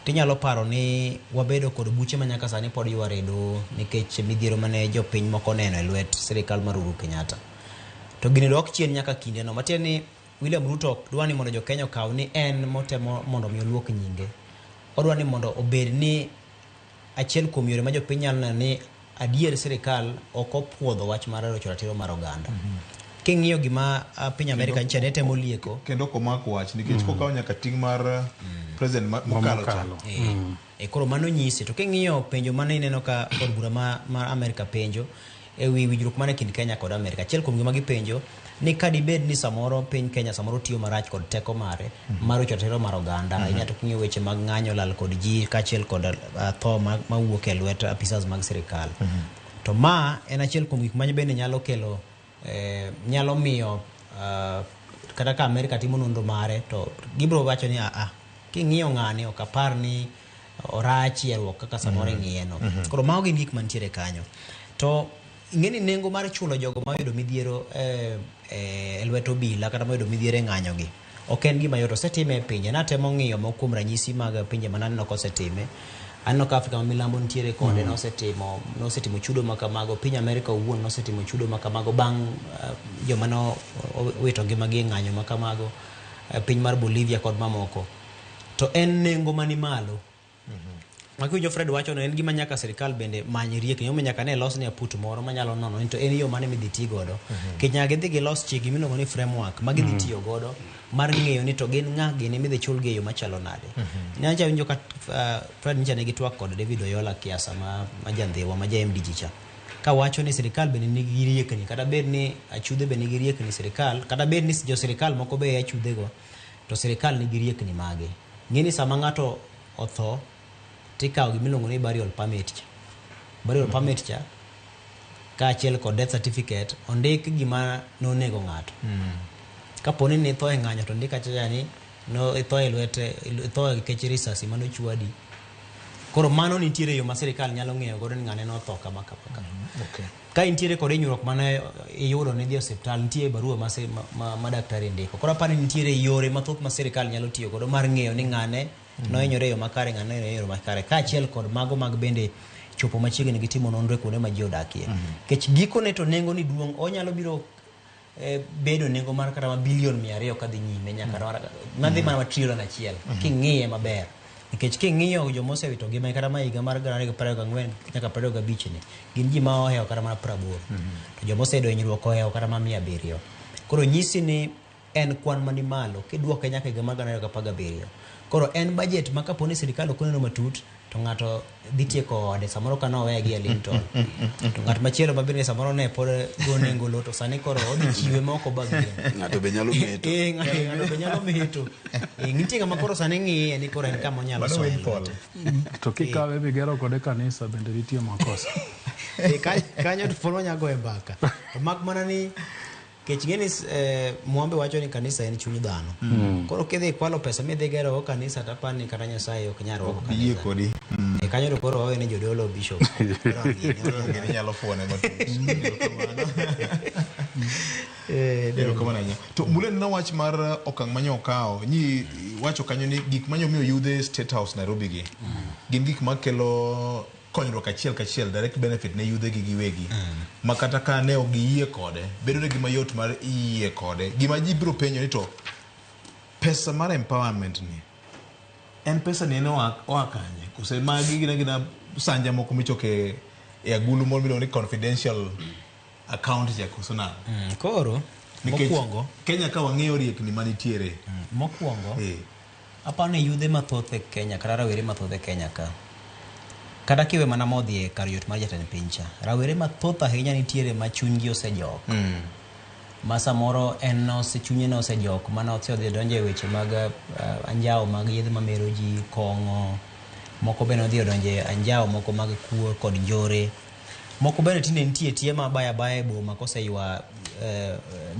Speaker 4: Tinyalo paro ni wabedo kod buche ma nyaka sani pod yware e doho nikech midhiero mane jopiny moko oneno e lwet sirikal mar Uhuru Kenyatta. To gini dok chien nyaka kindeno. Matiende ni William Ruto ok dwa ni mondo jo Kenya okaw ni en motemo mondo mi oluok nyinge. Odwa ni mondo obed ni achiel kuom yore ma jopiny nyalo neno ni adier sirikal ok opuodho wach mar rocho ratiro mar oganda. King'iyo gima piny Amerika nyicha ne temo lieko.
Speaker 2: Kendo ok omako wach nikech kokawo nyaka ting' mar president mokalo cha.
Speaker 4: Koro mano nyisi. To king'iyo penjo mane ineno ka od bura ma Amerika penjo e wi winjruok mane kind Kenya kod Amerika. Achiel kuom gima gipenjo ni ka dibed ni samoro piny Kenya samoro tiyo marach kod teko mare mar rocho ratiro mar oganda. Ahinya to king'iyo weche mag ng'anyo lal kod ji kaachiel kod tho mawuok e lwet apisas mag sirikal. To ma en achiel kuom gik ma bende nyalo kelo nyalo miyo kata ka Amerika timo nonro mare to gibiro wacho ni king'iyo ng'ani ok apar ni orach yierruok kaka samoro ing'iye no. Koro mago gin gik mantiere kanyo. To ing'e ni nengo mar chulo jogo ma oyudo midhiero e lwet obila kata moyudo midhiero e ng'anyo gi ok en gima yot. Osetime e pinje. Natemo ng'iyo moko kuom ranyisi mag pinje ma naneno kosetime. Aneno ka Afrika ma milambo nitiere kode nosetimo chudo ma kamago. Piny Amerika owuon nosetimo chudo ma kamago bang' joma nowito ngimagi e ng'anyo ma kamago. Piny mar Bolivia kod mamoko. To en nengo mani malo. Makiwinjo Fred wacho no en gima nyaka sirikal bende many riekni. Omiyo nyaka ne los ne aput moro manyalo nono ni to en yo mane midhi ti godo. Nikech nyaka gidhi gilos chik gimiluongo ni framework ma gidhi tiyo godo mar ng'eyo ni to gin ng'a gini midhi chulgi e yo machalo nade. Nyocha awinjo ka Fred nyicha nigi twak kod David Oyola Kiasa ma jandhiwa ma ja MDG cha. Kawacho ni sirikal bende nigi riekni kata bed ni achudhe be nigi riekni sirikal kata bed ni jo sirikal moko be achudhego to sirikal nigi riekni mage. Ng'e ni sama ng'ato otho tikawo gimiluongo ni burial permit cha. Burial permit cha Kaachiel kod death certificate ondik gima nonego ng'ato. Kapo ni nitho e ng'anyo to ndik achacha ni no itho e lwete itho nikech risasi manochwadi. Koro mano nitiere yo ma sirikal nyalo ng'eyo godo ni ng'ane notho kama kama kama.
Speaker 2: Okay.
Speaker 4: Ka intiere kod hinyruok mane iyudo nidhi e osiptal, nitie barua ma, ma daktari ndiko. Koro aparo ni nitiere yore mathoth ma sirikal nyalo tiyo godo mar ng'eyo ni ng'ane nohinyore e yo makare, ng'ane nohinyore e yo makare. Kaachiel kod mago mag bende chopo machiegni gi timo nonro e kuonde ma ji odakie. Nikech gikone to nengo ni duong', onyalo biro bedo nengo mar kata ma bilion 200 kadhi nyime nyaka madhi mana trilion 1 king'iye maber. Nikech king'iyo joma osewito ngimagi kata ma higa mar 2024 nyaka 25 ni, gin ji ma ohewo kata mana 80. To joma oseyudo hinyruok ohewo kata mana 700. Koro nyisi ni en kwan mani malo kiduoke nyaka higa mar 2017. Koro en budget ma kapo ni sirikal ok oneno matut to ng'ato dhi tieko ode samoro ka noweye gi e Linton. To ng'at machielo ma bende samoro ne pod go nengo lo to sani koro odhi chiwe ma ok obag yien.
Speaker 5: Ng'ato be nyalo meto.
Speaker 4: Ng'ato be nyalo meto. Nitie ng'ama koro sani ng'iye ni koro en kama onyalo
Speaker 2: Mano
Speaker 4: soye
Speaker 2: windfall.
Speaker 4: lwete.
Speaker 3: To kikawe migero kode kanisa bende nitie makosa.
Speaker 4: Kanyo to pod wanyalo goye mbaka. To mak mana ni kech ng'eni Mwambe wacho ni kanisa en chuny dhano. Koro kidhi ikwalo pesa midhi gero go kanisa to apani kata Nyasaye ok nyal rwako
Speaker 2: Yie
Speaker 4: kanisa.
Speaker 2: kodi.
Speaker 4: Kanyo to koro wawe ne jodolo bishop.
Speaker 2: Gini nyalo fuone matut. Erokamano ahinya. To Mulen na wach mar okang' manyo okawo, nyi wacho kanyo ni gik manyo miyo yudhe State House Nairobi gi. Gin gik makelo konyruok achiel kachiel direct benefit ne yudhe gi giwegi. Ma kata ka ne ok giyie kode, bedo ne gima yot mar yie kode. Gima ji biro penjo ni to pesa mar empowerment ni en pesa ni en oa kanye? Kose magi gin agina sanja moko michoke e agulu moro miluongo ni confidential account cha koso nang'o?
Speaker 4: Koro
Speaker 2: Nikech
Speaker 4: mokwongo
Speaker 2: Kenya ka wang'iyo riekni manitiere.
Speaker 4: Mokwongo aparo ni yudhe mathoth e Kenya kata rawere mathoth e Kenya ka. Kata kiwe mana modhi e kar yot mar jatend piny cha. Rawere mathoth ahinya nitiere ma chunygi osejok. Ma samoro en chunye nosejok mana osedhi donjo e weche mag anjawo mag yedhe mamero ji, kong'o. Moko bende odhi odonjo e anjawo moko mag kuo kod njore. Moko bende tinde nitie tie ma baya baya e boma koseywa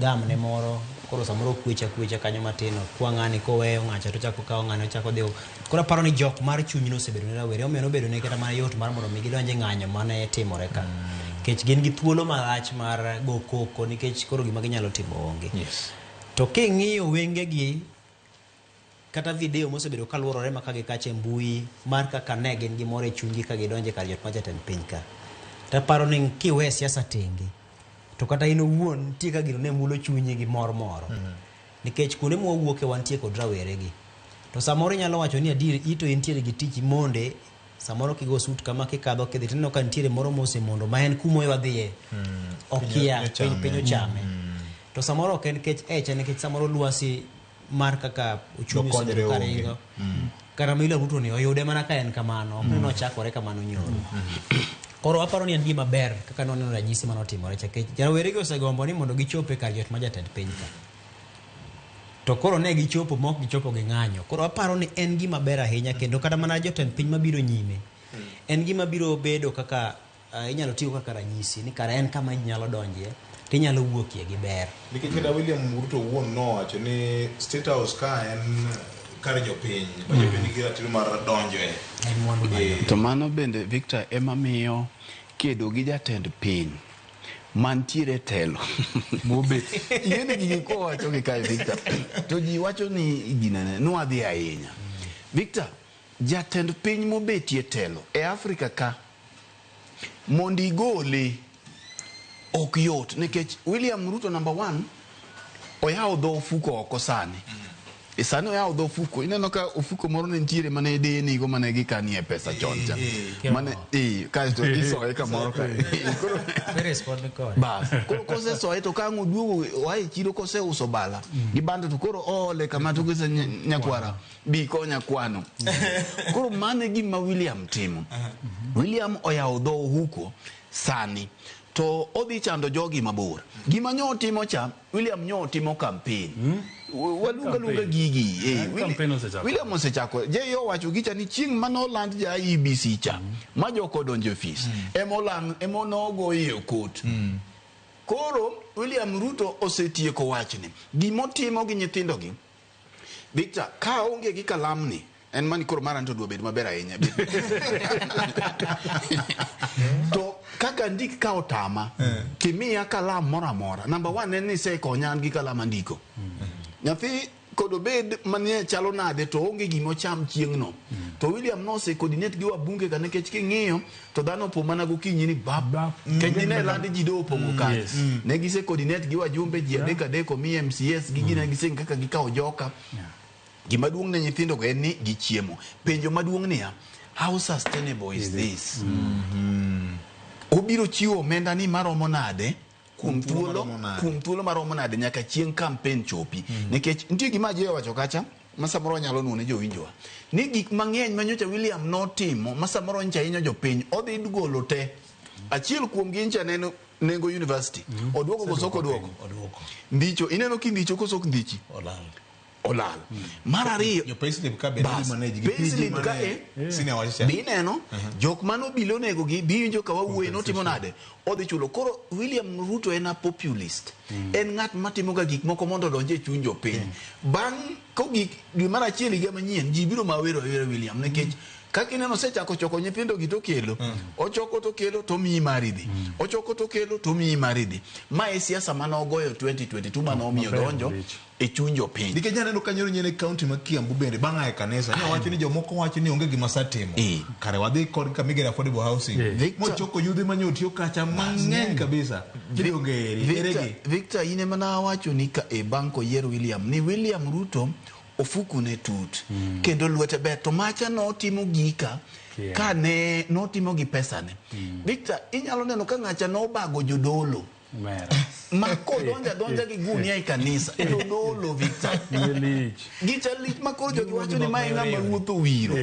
Speaker 4: gam ne moro koro samoro kwecha kwecha kanyo matin okwa ng'ani koweyo ng'acha to ochako okawo ng'ani ochako odhi. Koro aparo ni jok mar chuny nosebedo ne rawere omiyo nobedo ne kata mana yot mar mondo mi gidonj e ng'anyo mane timore ka. Nikech gin gi thuolo malach mar go koko nikech koro gima ginyalo timo onge. To king'iyo wengegi kata video mosebedo kaluorore ma ka gi kacha e mbui mar kaka ne gin gi mor e chunygi ka gidonjo e kar jot mar jatend piny ka. Taparo ni kiwe siasa tenge to kata in owuon nitie ka gino ne mulo chunyi gi mor moro. Nikech kuonde mwawuoke wantie kod rawere gi. To samoro inyalo wacho ni adier ito intiere gi tich imonde samoro kigo sut kama kikadho kidhi tineno ka nitiere moro mosemondo ma en kuma wadhiye. Okia piny ochame. To samoro ok en kech eche nikech samoro lwasi mar kaka uchumi osebedo ka ringo. Kata William Ruto ni oyude mana ka en kamano, ok ni nochakore kamano nyoro. Koro aparo ni en gima ber kaka nwaneno ranyisi manotimore cha nikech rawere gi osegombo ni mondo gichop e kar jot mar jatend piny ka. To koro ne gichopo mok gichopo gi ng'anyo. Koro aparo ni en gima ber ahinya kendo kata mana jotend piny mabiro nyime. En gima biro bedo kaka inyalo tigo kaka ranyisi ni kara en kama ji nyalo donjie tinyalo wuokie gi ber.
Speaker 2: Nikech kata William Ruto owuon nowacho ni State House ka en kar jopiny, ma jopiny nigi ratiro mar donjoe.
Speaker 5: To mano bende Victor ema miyo kedo gi jatend piny mantiere telo. Ing'eni gigi kowacho gi kae Victor, to ji wacho ni ginene, nwadhi ahinya. Victor, jatend piny mobetie telo e Afrika ka, mondo igole ok yot nikech William Ruto number 1 oyawo dho ofuko oko sani. Sani oyawo dho ofuko, ineno ka ofuko moro ne nitiere mane deye nigo mane gikanie pesa chon cha. Mane kaeto isoye kamoro ka. Koro bas, koro kosesoye to ka ang' oduogo oa e chiro koseuso bala gi bando to koro oole kama to kose nyakwara bi konya kwano. Koro mano e gima William timo. William oyawo dho ohuko sani to odhi chando jogi mabor. Gima nyo otimo cha, William nyo otimo campaign.
Speaker 20: Waluonga luonga gigi.
Speaker 3: Campaign osechako.
Speaker 20: William osechako. Je owacho gicha ni chieng' manoland ja IEBC cha ma joko odonjo e ofis emolang emonogo iye kot. Koro William Ruto osetieko wachni. Gimotimo gi nyithindogi Victor, ka onge gi kalamni en mani koro mara to dwa bed maber ahinya. To kaka ndik ka otama, kimiya kalam moro amora. Number one en ni isekonya an gi kalam andiko. Nyathi kod obed manie chalo nade to onge gima ocham chieng'no. To William nose coordinate gi wabunge ka nikech king'iyo to dhano opo mana gokinyi ni bab. Nikech dine land ji do opong'o kanyo.
Speaker 3: Yes.
Speaker 20: Ne gise coordinate gi wajumbe ji adek adek omi MCS gi gine gise kaka gikawo joka. Gima duong' ne nyithindo go en ni gichiemo. Penjo maduong' niya, how sustainable is this? Obiro chiwo omenda ni maromo nade kuom thuolo kuom thuolo maromo nade nyaka chieng' campaign chopi. Nikech nitie gima Ajoy owacho kacha ma samoro wanyalo nuo ne jowinjowa ni gik mang'eny ma nyocha William notimo ma samoro nyocha hinyo jopiny odhi golo te. Achiel kuom gi nyocha ne nengo university. Oduoko koso ok oduoko? Ndicho ineno kindicho koso ok ndichi?
Speaker 2: Olal.
Speaker 20: Olal. Mar ariyo
Speaker 2: Jo payslip ka bende
Speaker 20: Bas,
Speaker 2: dhi manage gi
Speaker 20: payslip
Speaker 2: PG
Speaker 20: ka
Speaker 2: mane
Speaker 20: e,
Speaker 2: senior wacho cha.
Speaker 20: be ineno jok mane obilo onego gi bi winjo ka wawuoye notimo nade odhi chulo koro William Ruto en a populist en ng'at matimo ga gik moko mondo odonj e chuny jopiny bang' kogik dwe mar achiel higa manyien ji biro ma wero awera William nikech kaka ineno osechako choko nyithindo gi tokelo ochoko tokelo tomiyi mari dhi ochoko tokelo tomiyi mari dhi ma e siasa mane ogoyo 2022 mane omiyo
Speaker 3: Maber
Speaker 20: donjo
Speaker 3: malich.
Speaker 20: e chuny jopiny
Speaker 2: Nikech aneno ka nyoro nyien e county ma Kiambu bende bang' a e kanisa ne wacho ni jomoko wacho ni onge gima satimo. Kare wadhi kodgi kama igero affordable housing. Mochoko yudhe ma nyotiyo kacha mang'eny kabisa. Tidonge eri.
Speaker 20: Victor,
Speaker 2: Eregi.
Speaker 20: Victor in ema nawacho ni ka e bang' koyier William ni William Ruto ofuku ne tut kendo lwete ber to macha notimo gika
Speaker 3: Yeah.
Speaker 20: ka ne notimo gi pesane Victor inyalo neno ka ng'acha nobago jodolo
Speaker 3: Mera.
Speaker 20: ma kodonjo adonja gi gunia e kanisa jodolo Victor
Speaker 3: Lich.
Speaker 20: gicha lich ma koro jogi wacho ni mae ng'ama ruoth owiro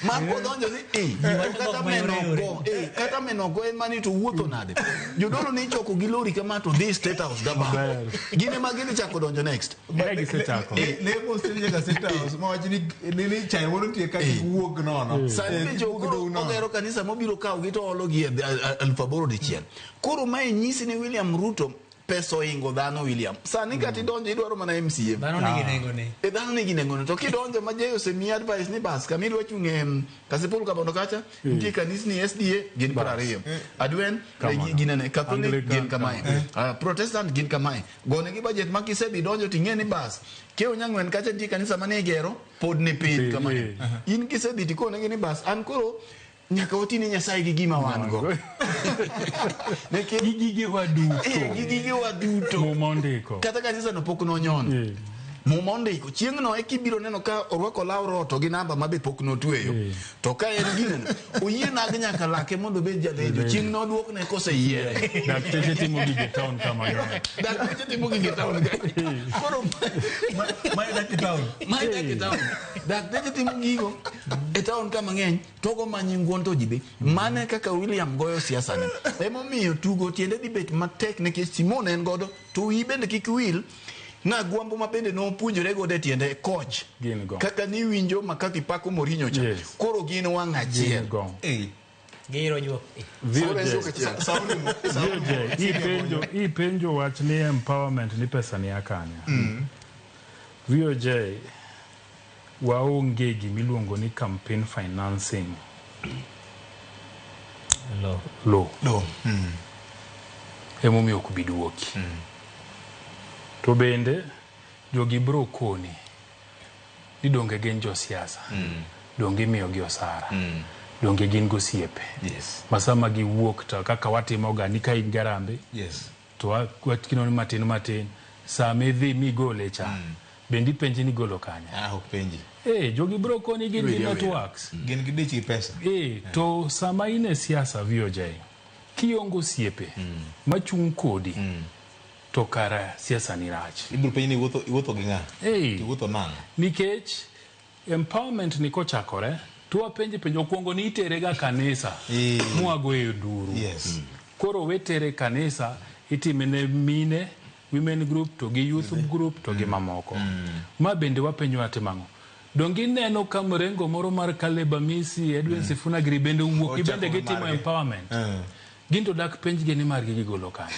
Speaker 20: ma kodonjo ni eh, to kata menogo eh, kata menogo en mani to wuotho nade jodolo ne ichoko gi lori kama to dhi state house gaba gin ema gidhi chako donjo next
Speaker 3: Ne gisechako.
Speaker 2: Lemo state nyaka state house ma wacho ni ni chai moro nitie ka kik wuog nono.
Speaker 20: sani
Speaker 2: Eh,
Speaker 20: be
Speaker 2: kik
Speaker 20: jo
Speaker 2: wuog
Speaker 20: koro
Speaker 2: dou nono.
Speaker 20: ogero kanisa mobiro kawo gi to olo gi e 8,000 dichiel koro mae nyisi ni William Ruto pesa oingo dhano William sani kata idonjo idwaro mana MCA
Speaker 4: Dhano nigi nengone.
Speaker 20: e dhano nigi nengone to kidonjo ma Jay osemiyi advice ni bas kama idwa chung' e Kasipul Kabondo kacha nitie kanisni SDA gin 20 Adwen
Speaker 3: Kamano.
Speaker 20: ginene Catholic
Speaker 3: Anglican,
Speaker 20: gin kamae Protestant gin kamae gonegi budget ma kisedhi donjo ting'e ni bas kiewo nyang'wen kacha nitie kanisa mane igero pod ni piny kamae in kisedhi tikonegi ni bas an koro nyaka wati ne Nyasaye gi gima wan go Nikech-
Speaker 3: Gi gigewa duto.
Speaker 20: Eh, gi gigewa duto
Speaker 3: Muma ondiko.
Speaker 20: kata kanisa no pok nonyono Muma ondiko chieng'no eka ibiro neno ka orwako law roto gi namba ma be pok notweyo to ka en gineno oyie nag nyaka lake mondo obed jalejo chieng' noduokne koseyiere
Speaker 3: Dakteche timo gige town kama ng'eny.
Speaker 20: dakteche timo gige town ka koro
Speaker 2: Mae dak e town.
Speaker 20: mae dak e town dakteche timo gigo e town ka mang'eny to go manyi ng'uon to ji dhi mane kaka William goyo siasa ne emomiyo tugo tiende dhi bet matek nikech Simon en godo to wiyi bende kik wil na gwambo ma bende nopuonjore godo e tiende coach
Speaker 3: Gin go.
Speaker 20: kaka niwinjo ma kaka ipako Mourinho cha
Speaker 3: Yes.
Speaker 20: koro gin wang' achiel
Speaker 3: Gin go.
Speaker 4: Giro juok.
Speaker 20: Koro en juok achiel.
Speaker 3: VOJ, ipenjo wach ni empowerment ni pesa ni akanya. VOJ, waonge gimiluongo ni campaign financing
Speaker 4: Law.
Speaker 3: law.
Speaker 2: Law.
Speaker 3: Emomiyo ok bi duoki. To bende jogi bro koni ni donge gin josiasa. Donge imiyogi osara. Donge gin gosiepe.
Speaker 2: Yes.
Speaker 3: Ma sama giwuok to kaka watimoga ni ka in garambe
Speaker 2: Yes.
Speaker 3: to wakinoni matin matin sama idhi migole cha bende ipenji ni golo kanye.
Speaker 2: Ah, ok penji.
Speaker 3: Eh, jogi bro koni gin gi
Speaker 2: Iweri awera.
Speaker 3: networks.
Speaker 2: Gin gi dich gi pesa.
Speaker 3: Eh, to sama in e siasa VOJ, kionge osiepe machung' kodi to kara siasa ni rach.
Speaker 2: Ibiro penji ni iwuotho gi ng'a?
Speaker 3: Eh.
Speaker 2: Iwuotho nang'o?
Speaker 3: Nikech empowerment ni kochakore to wapenje penjo okwongo ni itere ga kanisa mwagoye nduru.
Speaker 2: Yes.
Speaker 3: Koro wetere kanisa itime ne mine women group to gi youth group to gi mamoko. Ma bende wapenjo atimo ang'o? Donge ineno ka mrengo moro mar Caleb Amisi, Edwin Sifuna giri bende owuok,
Speaker 2: Ochako
Speaker 3: gibende gitimo
Speaker 2: margi.
Speaker 3: empowerment. Gin to dak penjgi ni margi gigolo kanye.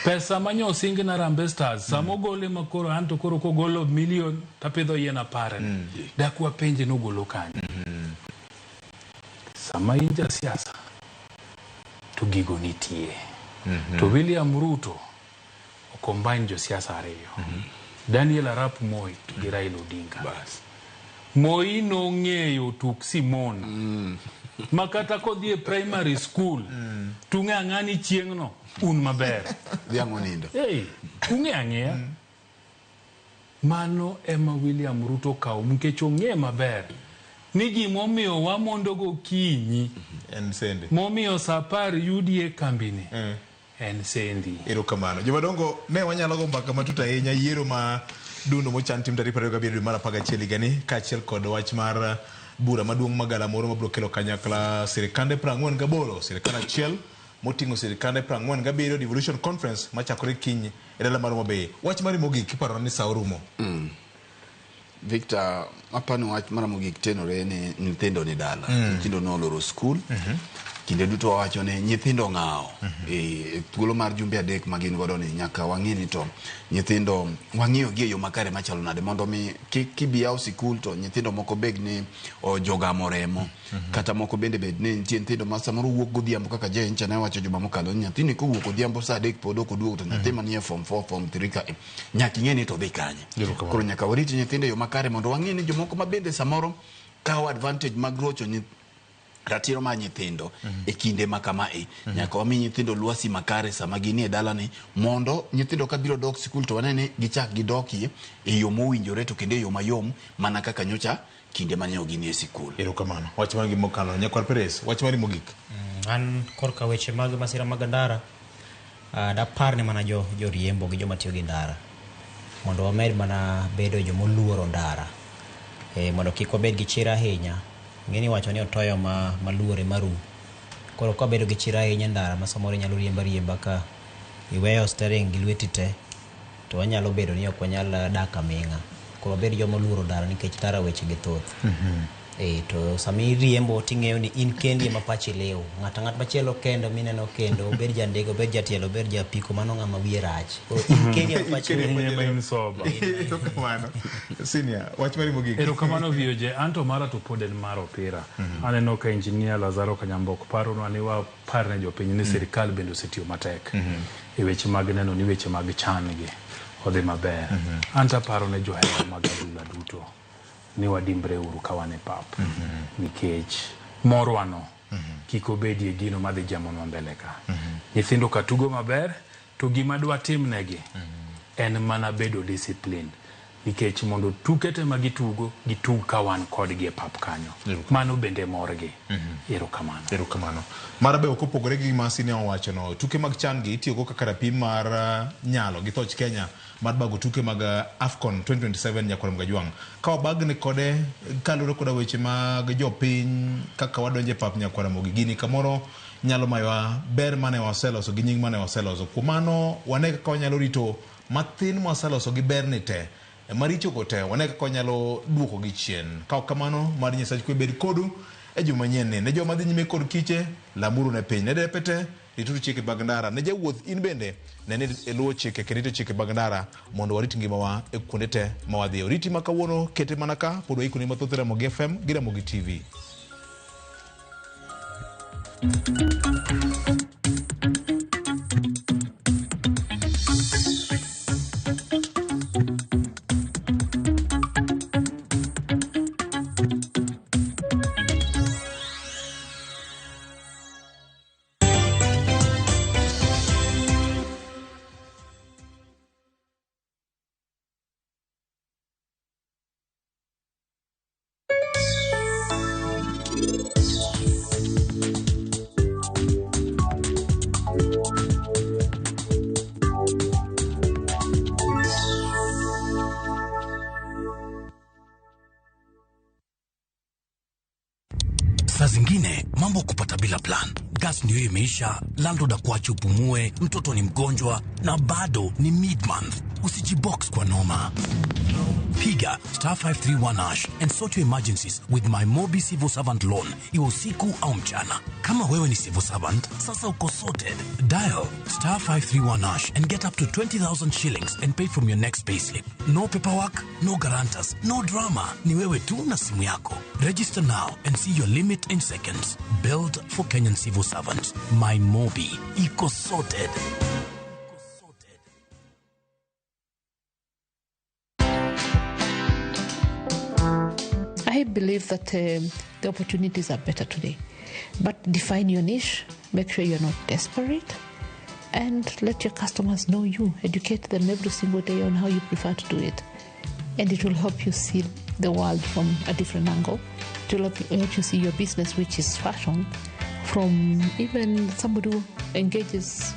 Speaker 3: Pesa manyo osing na Harambee Stars, sama ogole ma koro an to koro kogolo milion tapidho yien 10 ni. Dak wapenje ni ogolo kanye. Sama in jasiasa to gigo nitie. To William Ruto ocombine josiasa ariyo. Daniel Arap Moi to gi Raila Odinga. Moi nong'eyo tuk Simon. Ma kata kodhi e primary school, tung'e ang'a ni chieng'no un maber.
Speaker 5: Dhiang' onindo.
Speaker 3: Hey, ung'e ang'eya. Mano ema William Ruto kawo nikech ong'e maber ni gimomiyo wamondo gokinyi
Speaker 2: en sende
Speaker 3: momiyo saa 10 yudie kambini en sendi.
Speaker 2: Erokamano. Jomadongo, ne wanyalo go mbaka matut ahinya yiero ma dundo mochan tim tarik 27 dwe mar 11 higani kaachiel kod wach mar bura maduong' ma galamoro mabiro kelo kanyakla sirikande 48, sirikal achiel moting'o sirikande 47 Devolution Conference machakore kiny e dala mar Homa Bay. Wach mari mogik iparo ni sa orumo.
Speaker 5: Victor, apani wach mara mogik tenore ni nyithindo ni dala. Nyithindo noloro skul. Kinde duto wawacho ni nyithindo ng'awo. E thuolo mar jumbe 3 ma gin godo ni nyaka wang'i ni to nyithindo wang'iyo gi e yo makare machalo nade mondo mi kik kibi yaw sikul to nyithindo moko bed ni ojogamo remo. Kata moko bende bed ni nitie nyithindo ma samoro wuok godhiambo kaka Jane cha ne wacho juma mokalo ni nyathini kowuok odhiambo saa 3 pod ok oduogo to nyathi manie form 4 form 3 ka nyaka ing'e ni to dhi kanye. Koro nyaka warit nyithindo e yo makare mondo wang'e ni jomoko ma bende samoro kawo advantage mag rocho ratiro mar nyithindo e kinde ma kama e. Nyaka wami nyithindo lwasi makare sama ginie dalani mondo nyithindo ka biro dok sikul to wane ni gichak gidokie e yo mowinjore to kendo e yo mayom mana kaka nyocha kinde mane ok ginie sikul.
Speaker 2: Erokamano. Wach mari mokalo Nyakwar Perez, wach mari mogik.
Speaker 4: An korka weche mag masira mag ndara, dapar ne mana joriembo gi joma tiyo gi ndara mondo wamed mana bedo jomoluoro ndara, mondo kik wabed gi chir ahinya. Ng'eni wacho ni otoyo maluore maru. Koro ka wabedo gi chir ahinya ndara ma samoro inyalo riemba riemba ka iweyo steering gi lweti te, to wanyalo bedo ni ok wanyal dak aming'a. Koro wabed joma oluoro ndara nikech ndara weche gi thoth. To sama iriembo ting'eyo ni in kendi ema pachi liw. Ng'ato ang'at machielo kendo mineno kendo, obed ja ndege, obed jatielo, obed ja apiko, mano ng'ama wiye rach. Koro in kendi ema pachi liw.
Speaker 3: In ema in sober.
Speaker 2: Erokamano. Senior, wach mari mogik.
Speaker 3: Erokamano VOJ. Anto mara to pod en mar opira. Aneno ka engineer Lazaro Kanyambok paronwa ni wapar ne jopiny ni sirikal bende osetiyo matek e weche mag neno ni weche mag chan gi odhi maber. Anto aparo ne johera mag adhula duto ni wadimbre uru ka wan e pap. Nikech morwano kik obedie gino madhi jamonwa mbele ka. Nyithindo ka tugo maber to gima dwa timnegi en mana bedo disciplined. Nikech mondo tuke te ma gitugo, gitug ka wan kodgi e pap kanyo. Mano bende morgi. Erokamano.
Speaker 2: Erokamano. Mara be ok opogore gi gima Senior owachono. Tuke mag chan gi itiyogo kaka rapim mar nyalo gi thoch Kenya mar bago tuke mag AFCON 2027 Nyakwar Mgajwang'. Ka wabagni kode kaluwore koda weche mag jopiny kaka wadonjo e pap Nyakwar Ramogi. Gini kamoro nyalo mayowa ber mane waseloso gi nying mane waseloso. Kuom mano wane kaka wanyalo rito mathin mwaseloso gi berni te. Maricho go te wane kaka wanyalo duoko gi chien. Ka ok kamano, mad Nyasach kwe bed kodu e juma manyien ni. Ne joma dhi nyime kod kiche, lamuru ne piny. Ne depe te, rituru chike mag ndara. Ne jawuoth in bende, ne ni iluwo chike kendo irito chike mag ndara mondo warit ngimawa e kuonde te ma wadhiye. Oriti ma kawuono kete mana ka, pod waikoni mathoth e Ramogi FM gi Ramogi TV.
Speaker 18: Saa zingine mambo kupata bila plan. Gas ndio imeisha, landlord akuache upumue, mtoto ni mgonjwa na bado ni mid-month. Usijibox kwa noma. Piga star 531 hash and sort your emergencies with my Mobi Civil Servant Loan, iwe usiku au mchana. Kama wewe ni civil servant, sasa uko sorted. Dial star 531 hash and get up to 20,000 shillings and pay from your next payslip. No paperwork, no guarantors, no drama. Ni wewe tu na simu yako. Register now and see your limit in seconds. Build for Kenyan civil servants. My Mobi. Iko sorted.
Speaker 21: I believe that the opportunities are better today. But define your niche, make sure you're not desperate, and let your customers know you. Educate them every single day on how you prefer to do it. And it will help you see the world from a different angle. It will help you see your business, which is fashion, from even somebody who engages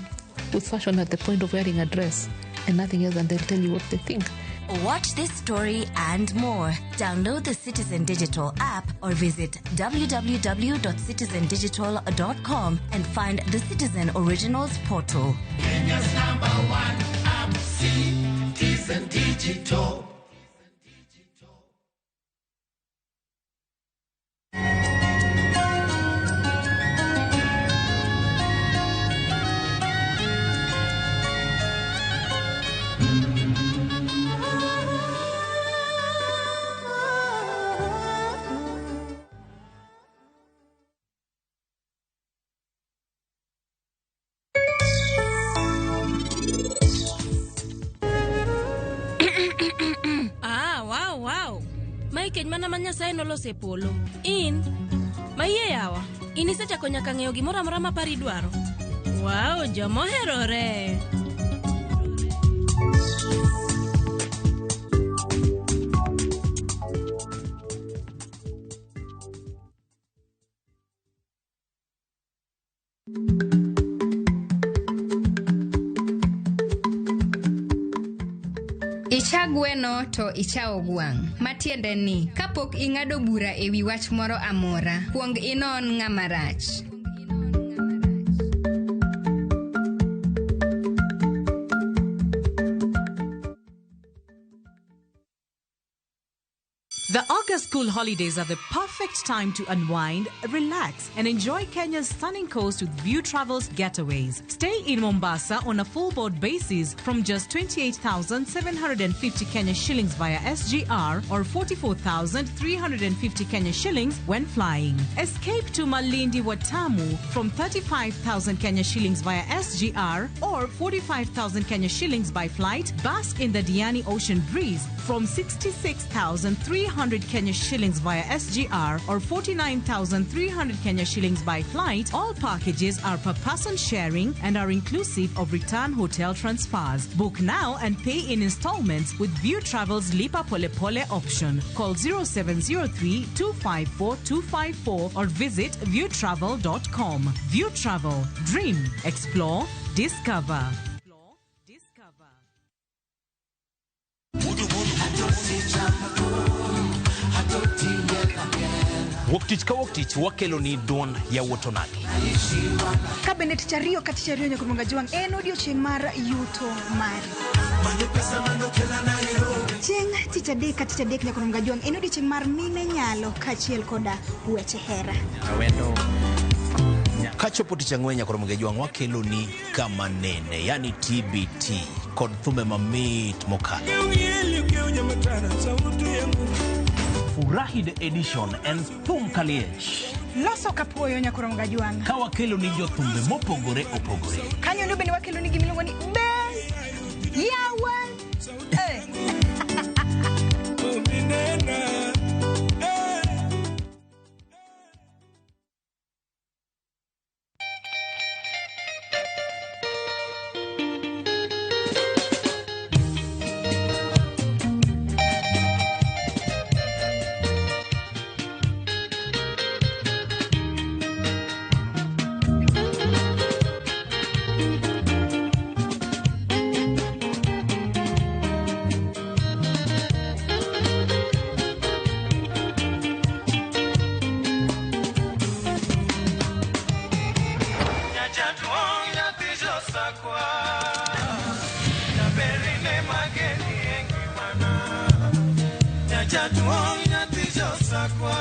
Speaker 21: with fashion at the point of wearing a dress and nothing else, and they'll tell you what they think.
Speaker 22: Watch this story and more. Download the Citizen Digital app or visit www.citizendigital.com and find the Citizen Originals portal.
Speaker 23: Kenya's number one app, Citizen Digital.
Speaker 24: Wow. Mae keny mana ma Nyasaye noloso e polo. In, mayie yawa, in isechako nyaka ng'eyo gimoro amora ma pari dwaro. Wow, jomoherore.
Speaker 25: Icha gweno to ichawo gwang'. Matiende ni, kapok ing'ado bura e wi wach moro amora, kuong inon ng'ama rach.
Speaker 8: The August school holidays are the perfect time to unwind, relax, and enjoy Kenya's stunning coast with View Travels getaways. Stay in Mombasa on a full board basis from just 28,750 Kenya shillings via SGR or 44,350 Kenya shillings when flying. Escape to Malindi Watamu from 35,000 Kenya shillings via SGR or 45,000 Kenya shillings by flight. Bask in the Diani Ocean breeze from 66,300 Kenya shillings via SGR or 49,300 Kenya shillings by flight. All packages are per person sharing and are inclusive of return hotel transfers. Book now and pay in installments with View Travel's Lipa Pole Pole option. Call 0703 254 254 or visit viewtravel.com. View Travel. Dream, explore, discover.
Speaker 26: Wuok tich ka wuok tich wakelo ni duond yawuot onagi.
Speaker 27: Ka bende tich ariyo ka tich ariyo nyaka Juang en odiochieng' mar yuto mari. Chieng' tich adek ka tich adek nyaka Juang en odiochieng' mar mine nyalo kaachiel koda weche hera.
Speaker 26: Kachopo tich ang'wen nyaka Juang wakelo ni kama nene, yani TBT kod thumbe mamit mokalo. Furahi the edition and thum kaliech.
Speaker 27: Loso kapuoyo nyaka Juang.
Speaker 26: Ka wakelo ni jothumbe mopogore opogore.
Speaker 27: Kanyo ndo bende wakelo ni gimiluongo ni be yawa.
Speaker 23: josakwa Jaberine mageni e ngimana Nyajaduong' nyathi josakwa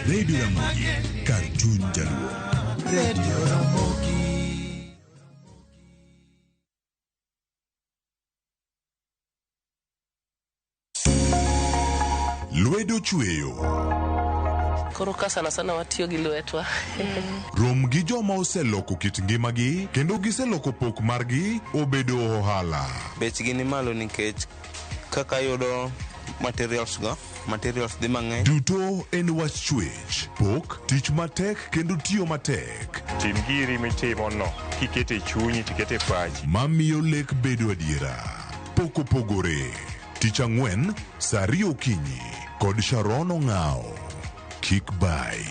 Speaker 9: Radio Ramogi, kar chuny jaluo.
Speaker 23: Radio Ramogi.
Speaker 9: Lwedo chweyo.
Speaker 1: Koro ka sana sana watiyo gi lwetwa.
Speaker 9: Rom gi joma oseloko kit ngimagi kendo giseloko pok margi obedo ohala.
Speaker 6: Bechgi ni malo nikech kaka yudo materials go, materials dhi mang'eny.
Speaker 9: Duto en wach chwech, pok, tich matek kendo tiyo matek.
Speaker 14: Tim giri mitimo no kikete chunyi tikete pachi.
Speaker 9: Mamiyo lek bedo adiera. Pok opogore. Tich ang'wen, saa ariyo okinyi kod Sharon Ong'ao. Kik bai.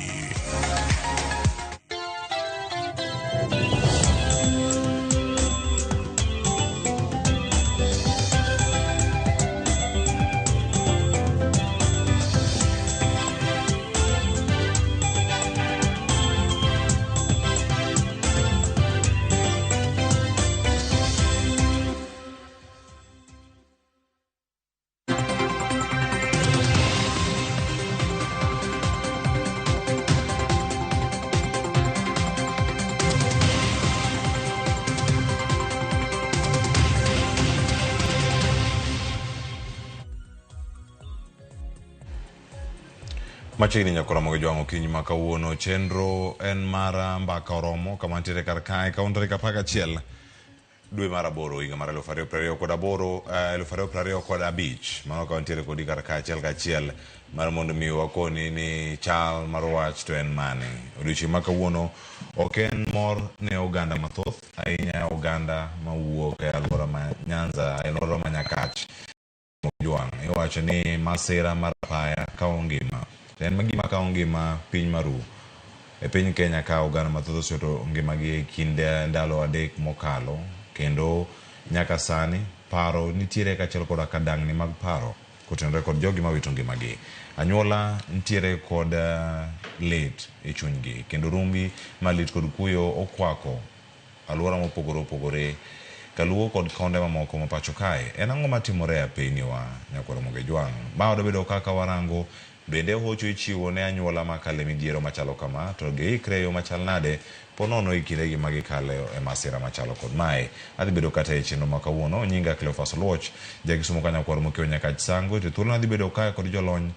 Speaker 9: Machiegni nyaka romo gi jwang'o okinyi ma kawuono. Chenro en mar mbaka oromo kama nitiere kar kae kawuono tarik 11 dwe mar aboro higa mar 2028, 2025. Mano ka wantiere kodi kar kae achiel kachiel mar mondo mi wakoni ni chal mar wach to en mane. Odiochieng' ma kawuono ok en mor ne oganda mathoth, ahinya oganda mawuok e alwora ma Nyanza, e alwora ma Nyakach. Jwang' iwacho ni masira mar apaya kawo ngima. En gima kawo ngima piny maru. E piny Kenya ka oganda mathoth osewito ngimagi e kind ndalo 3 mokalo, kendo nyaka sani paro nitiere kaachiel koda ka dang'ni mag paro kotenore kod jogi mawito ngimagi. Anyuola nitiere kod lit e chunygi, kendo rumbi malit kod kuyo okwako alwora mopogore opogore kaluo kod konde mamoko ma pacho kae. En ang'o matimore e pinywa nyakwar Ramogi Jwang'? Ma obedo kaka warango bende hocho ichiwo ne anyuola makale midhiero machalo kama, to giikre e yo machal nade ponono e kindegi ma gikale e masira machalo kod mae. Adhi bedo kata e chenro ma kawuono, nyinga Cleophas Oluoch, jakisumo ka nyakwar Mokio Nyakach Sango. To thuolo adhi bedo kae kod jolony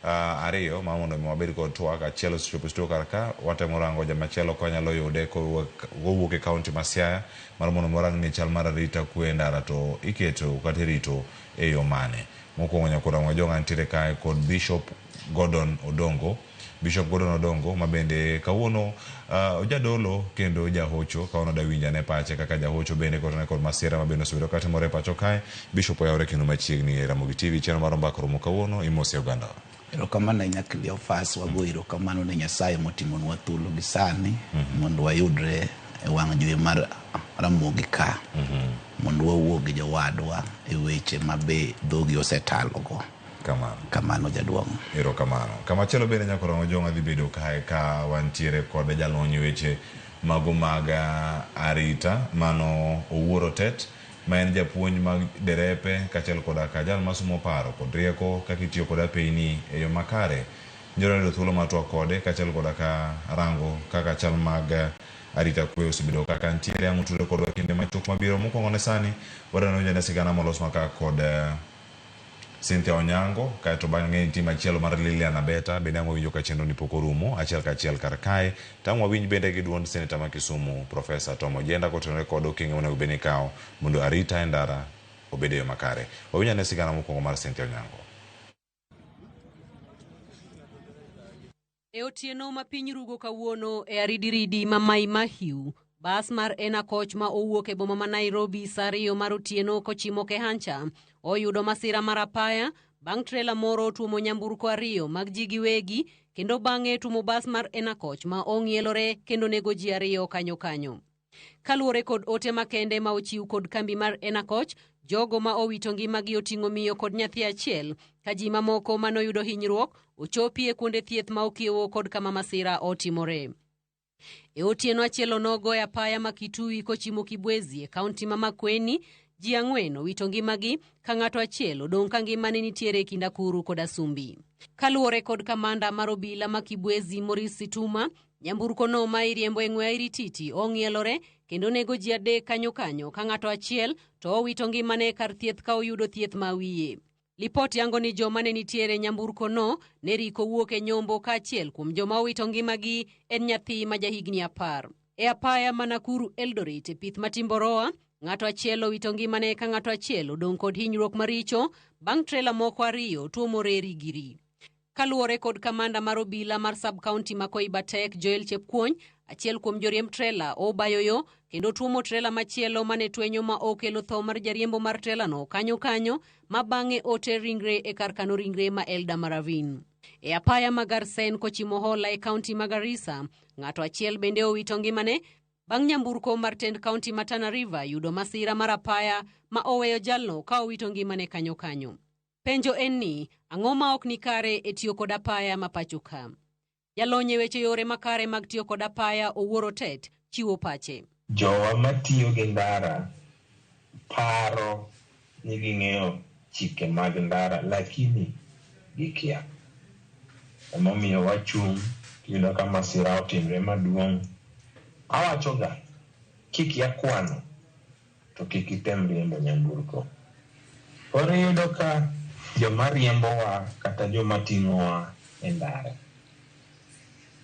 Speaker 9: ariyo ma mondo mi wabed kod twak. Achiel osechopo e studio kar ka, watemo rango jamachielo ka wanyalo yude kowuok e kaunti ma Siaya mar mondo mi warang ni chal mar arita kwe e ndara to iketo kata irito e yo mane. Mokwongo nyakwar Ramogi Jwang' antiere kae kod Bishop Gordon Odongo. Bishop Gordon Odongo ma bende kawuono ojadolo kendo jahocho. Kawuono dawinj ane pache kaka jahocho bende kotenore kod masira ma bende osebedo katimore e pacho kae. Bishop oyawore kendo machiegni e Ramogi TV. Chenro mar mbaka romo kawuono, imosi oganda.
Speaker 7: Erokamano ahinya Cleophas, wago erokamano ne Nyasaye motimonwa thuolo gi sani mondo wayudre e wang' jowi mar Ramogi ka mondo wawuo gi jowadwa e weche ma be dhogi osetalogo.
Speaker 9: Kamano.
Speaker 7: Kamano jaduong'.
Speaker 9: Erokamano. Kamachielo bende nyakwar Ramogi Jwang' adhi bedo kae ka wantiere kod jalony weche mago mag arita mano Owuor Otet ma en japuonj mag derepe kaachiel koda ka jal masomo paro kod rieko kaka itiyo kod apeyni e yo makare. Nyoro yudo thuolo mar twak kode kaachiel koda ka rango kaka chal mag arita kwe osebedo kaka nitiere. Ang' utudre kodwa kinde machuok mabiro. Mokwongo ne sani wadwaro winjo ane sigana molos maka kod Cynthia Onyango, kaeto bang'e nitie machielo mar Lilian Abeta, bende ang' wawinjo ka chenro ni pok orumo achiel kachiel kar kae. To ang' wawinj bende gi duond Seneta ma Kisumu Profesa Tom Ojienda kotenore kod okenge monego bed ni ikawo mondo arita e ndara obed e yo makare. Wawinj ane sigana mokwongo mar Cynthia Onyango.
Speaker 10: E otieno ma piny rugo kawuono e aridiridi ma Mai Mahiu, bas mar Ena Coach ma owuok e boma ma Nairobi saa 2 mar otieno kochimo Kehancha oyudo masira mar apaya bang' trela moro tuomo nyamburko 2 mag ji giwegi kendo bang'e tuomo bas mar Ena Coach ma ong'ielore kendo nego ji 2 kanyo kanyo. Kaluwore kod ote makende ma ochiw kod kambi mar Ena Coach, jogo ma owito ngimagi oting'o miyo kod nyathi achiel, ka ji mamoko manoyudo hinyruok ochopi e kuonde thieth ma okiewo kod kama masira otimore. E otieno achiel onogo e apaya ma Kitui kochimo Kibwezi e kaunti ma Makueni, ji 4 owito ngimagi ka ng'ato achiel odong' ka ngimane nitiere e kind Akuru kod Asumbi. Kaluwore kod kamanda mar obila ma Kibwezi Maurice Situma, nyamburko no ma iriembo e ng'we airititi ong'ielore kendo nego ji 3 kanyo kanyo ka ng'ato achiel to owito ngimane kar thieth ka oyudo thieth ma wiye. Lipot yango ni joma ne nitiere nyamburko no ne riko wuok e nyombo kaachiel kuom joma owito ngimagi en nyathi ma jahigni 10. E apaya ma Nakuru Eldoret e pith ma Timboroa, ng'ato achiel owito ngimane ka ng'ato achiel odong' kod hinyruok maricho bang' trela moko 2 tuomore rigiri. Kaluwore kod kamanda mar obila mar sub-county ma Koibatek Joel Chepkuony, achiel kuom joriemb trela obayo yo kendo tuomo trela machielo mane twenyo ma okelo tho mar jariembo mar trela no kanyo kanyo ma bang'e oter ringre e kar kano ringre ma Elda Maravin. E apaya ma Garsen kochimo Hola e kaunti ma Garissa, ng'ato achiel bende owito ngimane bang' nyamburko mar tend kaunti ma Tana River yudo masira mar apaya ma oweyo jalno ka owito ngimane kanyo kanyo. Penjo en ni, ang'o ma ok ni kare e tiyo kod apaya ma pacho ka? Jalony e weche yore makare mag tiyo kod apaya Owuoro Tet chiwo pache.
Speaker 11: Jowa matiyo gi ndara paro ni ging'eyo chike mag ndara lakini gikia. Emomiyo wachung' tiyudo ka masira otimre maduong'. Awachoga, kikia kwano to kik item riembo nyamburko. Koro iyudo ka joma riembowa kata joma ting'owa e ndara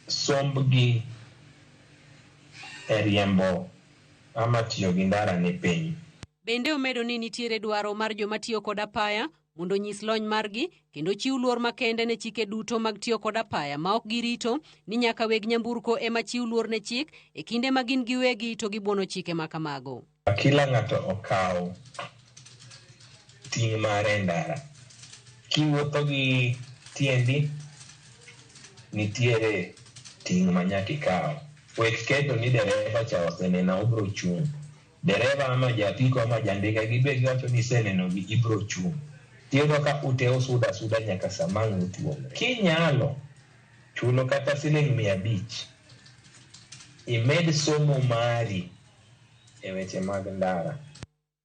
Speaker 11: sombgi e riembo ama tiyo gi ndara ni piny.
Speaker 10: Bende omedo ni nitiere dwaro mar joma tiyo kod apaya mondo onyis lony margi kendo chiw luor makende ne chike duto mag tiyo kod apaya ma ok girito ni nyaka weg nyamburko ema chiw luor ne chik e kinde ma gin giwegi to gibuono chike ma kamago.
Speaker 11: Kila ng'ato okaw ting' mare e ndara. Kiwuotho gi tiendi, nitiere ting' ma nyaka ikaw. Wek keto ni dereva cha osenena obro chung'. Dereva ama japiko ama jandika gibe giwacho ni iseneno gi ibro chung'. Tiyudo ka ute osuda suda nyaka sama ang' utuomre. Kinyalo chulo kata siling 500, imed somo mari e weche mag ndara.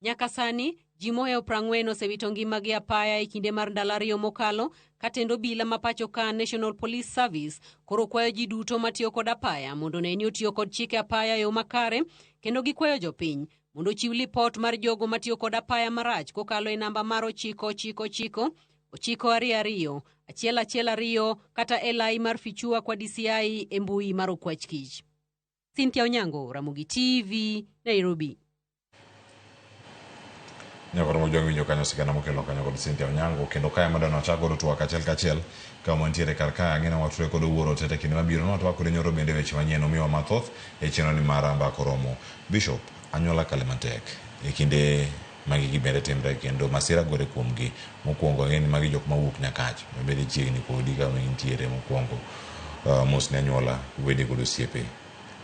Speaker 10: Nyaka sani, ji mohewo 40 osewito ngimagi apaya e kinde mar ndalo 2 mokalo ka tend obila ma pacho ka National Police Service koro kwayo ji duto matiyo kod apaya mondo one ni otiyo kod chike apaya e yo makare kendo gikwayo jopiny mondo ochiw lipot mar jogo matiyo kod apaya marach kokalo e namba mar 999 922 112 kata e lai mar Fichua kwa DCI e mbui mar Okwach Kich. Cynthia Onyango, Ramogi TV, Nairobi.
Speaker 9: Nyakoro mojwang' winjo kanyo sigana mokelo kanyo kod Cynthia Onyango kendo kae madano wachak godo twak achiel kachiel ka wantiere kar kae ang'e ni watudore kod Owuoro Tete kinde mabiro nwatwak kode nyoro bende weche manyien omiwa mathoth e chenro ni mar Mbaka Oromo. Bishop, anyuola kale matek e kinde magi gi bende timre kendo masira gore kuomgi. Mokwongo ang'e ni magi jok mawuok Nyakach mabende chiegni kodi kama intiere mokwongo. Mos ne anyuola, wede kod osiepe.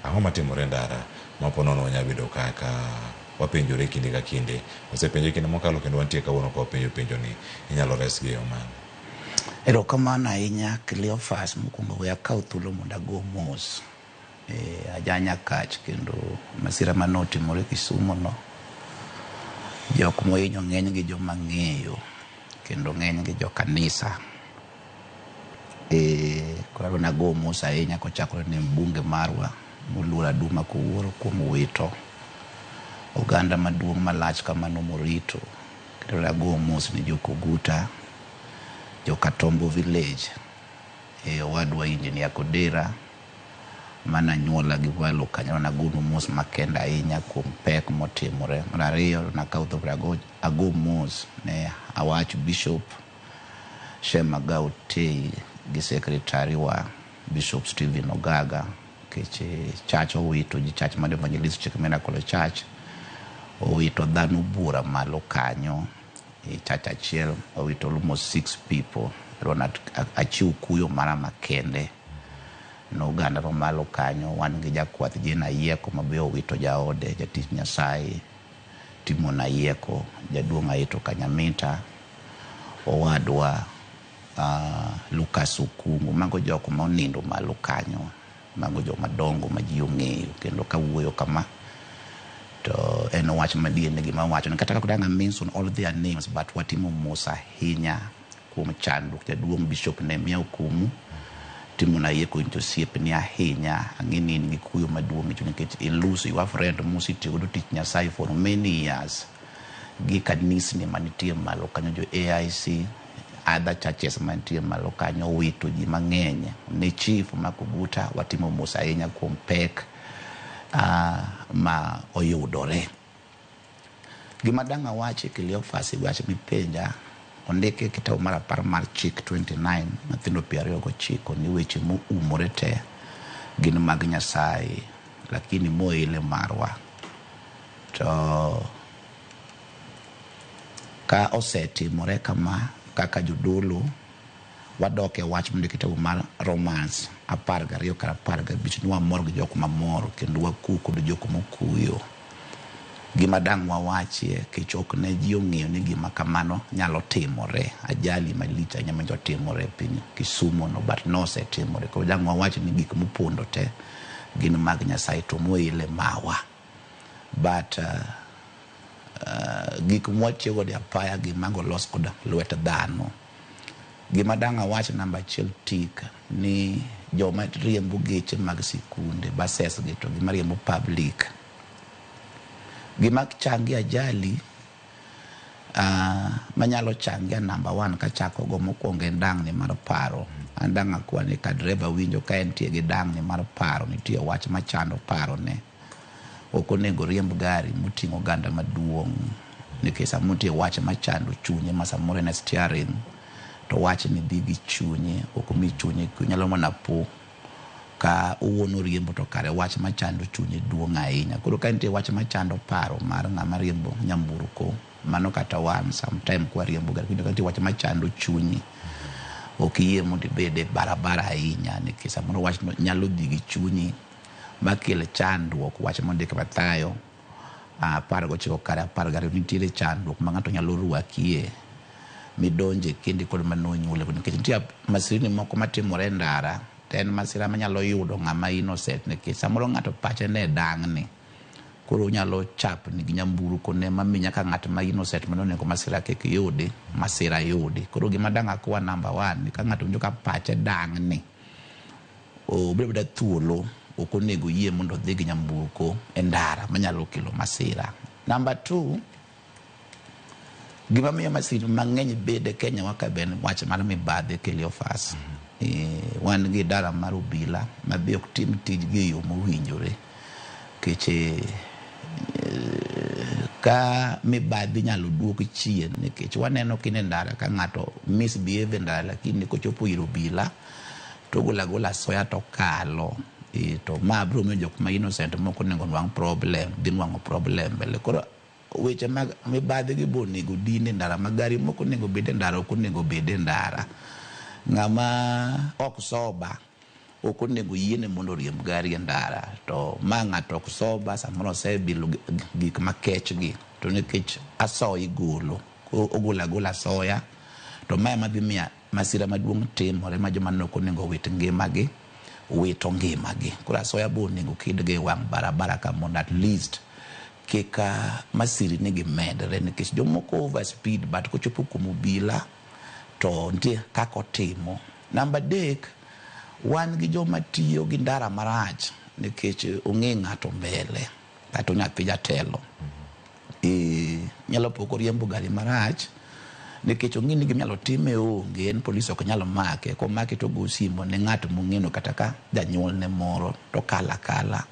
Speaker 9: Ang'o matimore ndara ma po nono wanyalo bedo kaka wapenjore kinde ka kinde. Wasepenje kinde mokalo kendo wantie kawuono ka wapenjo penjo ni inyalo resgi e yo mane.
Speaker 7: Erokamano ahinya Cleophas, mokwongo we akaw thuolo mondo ago mos aja Nyakach kendo masira mane otimore Kisumo no. Jok mohinyo ng'eny gi joma ng'eyo kendo ng'eny gi jo kanisa. Koro nago mos ahinya kochakore ne mbunge marwa moluor Aduma Kowuoro kuom wito oganda maduong' malach kamano morito. Kendo nago mos ne jo Koguta, jo Katombo village, owadwa Engineer Kodera mana anyuola gi walo kanyo nago mos makende ahinya kuom pek motimore. Mar ariyo nakawo thuolo ago mos ne awach Bishop Shem Agao Tei gi sekretari wa Bishop Stephen Ogaga nikech church owito ji church mar Evangelistic Miracle Church owito dhano buora malo kanyo e church achiel owito almost 6 people. Ero achiw kuyo mara makende no oganda mamalo kanyo. Wan gi jakwath Jane Ayieko ma be owito jaode jatich Nyasaye Timon Ayieko, jaduong' Aito Kanyamita, owadwa Lucas Okungu. Mago jok ma onindo malo kanyo Mago joma dongo ma ji ong'eyo kendo kawuoyo kama to en wach madier ni gima wacho kata kaka dang' mention all their names, but watimo mos ahinya kuom chandruok jaduong' Bishop Nehemia Okumu. Timo na yie kod osiepni ahinya, ang'e ni in gi kuyo maduong' e chunyi nikech i lose your friend mosetiyo godo tich Nyasaye for many years gi kanisni manitie malo kanyo, jo AIC, other churches mantie malo kanyo, wito ji mang'eny. Ne chief ma Koguta watimo mos ahinya kuom pek ma oyudore. Gima dang' awachi Cleophas e wach mipenja, ondiki e kitabu mar 10 mar chik 29 mathindo 29 ni weche moumore te gin mag Nyasaye, lakini moele marwa. To ka osetimore kama kaka jodolo wadok e wach mondik e kitabu mar Romans 12 kar 15 ni wamor gi jok mamor kendo waku kod jok mokuyo. Gima dang' wawachie kech ok ne ji ong'eyo ni gima kamano nyalo timore, ajali malich ahinya manyocha otimore e piny Kisumo no, but nosetimore. Koro dang' wawach ni gik mopondo te gin mag Nyasaye to moele mawa. But gik mwatiyo godo e apaya gi mago olos kod lwet dhano. Gima dang' awach namba achiel tik ni joma riembo geche mag sikunde, buses gi to gima riembo public, gima changi ajali manyalo changia namba 1 kachako go mokwongo en dang'ni mar paro. An dang' akwa ni ka dereva winjo ka entie gi dang'ni mar paro, nitie wach machando parone, ok onego riemb gari moting'o oganda maduong' nikech samoro nitie wach machando chunye ma samoro en e steering to wachni dhi gi chunye, ok omi chunye kwe. Nyalo mana po ka owuon oriembo to kare wach machando chunye duong' ahinya. Koro ka nitie wach machando paro mar ng'ama riembo nyamburko, mano kata wan sometime kwa riembo gari, ka nitie wach machando chunyi, ok iyie mondo ibed e barabara ahinya nikech samoro wachno nyalo dhi gi chunyi makel chandruok. Wach mondik Mathayo 19 kar 12 nitiere chandruok ma ng'ato nyalo rwakie midonje kendi kod manonyuole, nikech nitie masirni moko matimore e ndara to en masira manyalo yudo ng'ama innocent nikech samoro ng'ato pache ne dang'ni, koro onyalo chapni gi nyamburko ne mami nyaka ng'at ma innocent mane onego masira kik yudi, masira yudi. Koro gima dang' akwa namba 1 ni ka ng'ato winjo ka pache dang'ni, obed abeda thuolo, ok onego oyie mondo odhi gi nyamburko e ndara manyalo kelo masira. Namba 2, gima miyo masira mang'eny bede Kenya wa ka be en wach mar mibadhi Cleophas. Wan gi idara mar obila ma be ok tim tijgi e yo mowinjore nikech ka mibadhi nyalo duok chien, nikech waneno kine ndara ka ng'ato misbehave e ndara, lakini kochopo ir obila to ogolo agola asoya to kalo. To ma biro miyo jok ma innocent moko onego nwang' problem, dhi nwang'o problem mbele. Koro weche mag mibadhi gi bo onego din e ndara, ma gari moko onego bed e ndara, ok onego bed e ndara. Ng'ama ok soba ok onego yiene mondo oriemb gari e ndara, to ma ng'ato ok soba samoro osebilo gik makech gi, to nikech asoya igolo, ogolo agola asoya, to ma ema dhi miyo masira maduong' timore ma joma ne ok onego wit ngimagi wito ngimagi. Koro asoya bo onego kidgi e wang' barabara ka mondo at least kik masirni gi medre, nikech jomoko over speed but kochopo kuom obila to nitie kaka otimo. Namba 3, wan gi joma tiyo gi ndara marach nikech ong'e ng'ato mbele kata nyathi jatelo. Nyalo pok oriembo gari marach nikech ong'e ni gima inyalo time onge, en polis ok nyal make, komake to ogo simo ne ng'at mong'eno kata ka janyuolne moro to kalo akala.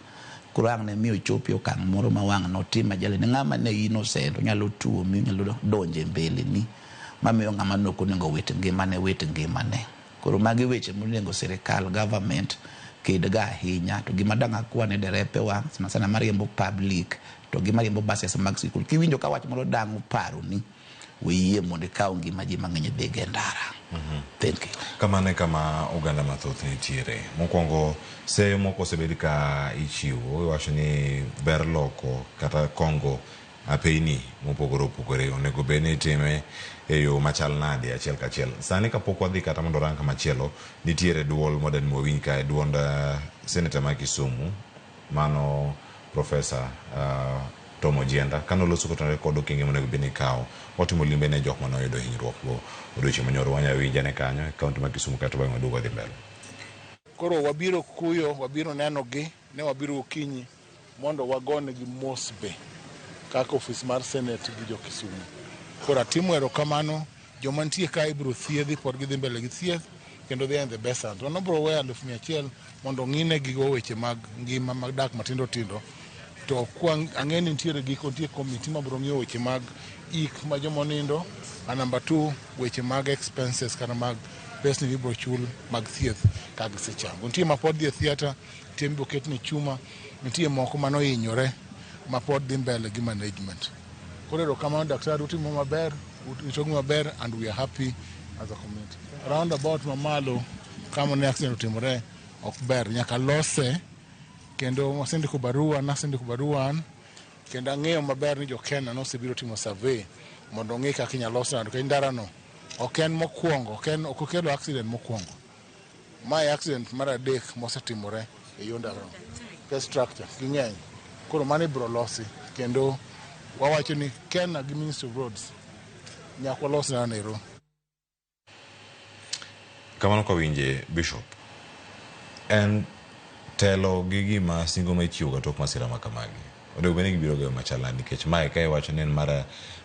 Speaker 7: Koro ang' ne miyo ochopi okang' moro ma wang' notim ajali ne ng'ama ne innocent, onyalo tuomi, onyalo donjo e mbeleni mamiyo ng'ama ne ok onego wit ngimane wit ngimane. Koro magi weche monego sirikal, government ked ga ahinya. To gima dang' akwa ne derepewa sana sana mariembo public to gi mariembo buses mag sikul, kiwinjo ka wach moro dang' oparoni, weyie mondo ikaw ngima ji mang'eny idhigo e ndara. Thank you.
Speaker 9: Kamano e kama oganda mathoth nitiere. Mokwongo, seyo moko osebed ka ichiwo, iwacho ni ber loko kata kongo apeyni mopogore opogore onego bed ni itime e yo machal nade achiel kachiel. Sani kapok wadhi kata mondo orang kamachielo, nitiere duol mwadani mwawinj kae, duond seneta ma Kisumu mano Profesa Tom Ojienda kanoloso kotenore kod okenge monego bed ni ikawo otimo limbe ne jok mane oyudo hinyruok go odiochieng' manyoro. Wanyalo winje ane kanyo e kaunti ma Kisumu kaeto bang'e waduog wadhi mbele.
Speaker 12: Koro wabiro kuyo, wabiro nenogi, ne wabiro gokinyi mondo wagonegi mos be kaka ofis mar Senate gi jo Kisumu. Koro atimo erokamano, joma nitie ka ibiro thiedhi pod gidhi mbele gi thieth kendo they are in the best hands. Wan wabiro weyo 100,000 mondo ong'ine gigo weche mag ngima mag dak matindo tindo. To kwa ang'e ni nitiere giko, nitie komiti mabiro ng'iyo weche mag ik ma joma onindo, and number 2 weche mag expenses kata mag pesni mibiro chul mag thieth ka gisechango. Nitie ma pod dhi e theatre, nitie mibiro ketne chuma, nitie moko manohinyore ma pod dhi mbele gi management. Koro erokamano daktari, utimo maber, uritogi maber and we are happy as a community. Roundabout mamalo kama ne accident otimore ok ber, nyaka lose kendo asendiko barua, nasendiko barua an kendo ang'eyo maber ni jo Kenya nosebiro timo survey mondo ong'e kaka inyalo los nikech ndarano ok en mokwongo, ok okelo accident mokwongo. Mae accident mar 3 mosetimore e yo ndarano. Ke structure ging'eny. Koro mano ibiro losi kendo wawacho ni Kenya gi Ministry of Roads nyaka walos ndarano ero.
Speaker 9: Kamano kawinje Bishop, en telo gi gima singo ma ichiwo ga tok masira ma kamagi. Onego bed ni gibiro go machal nade nikech mae ka iwacho ni en mar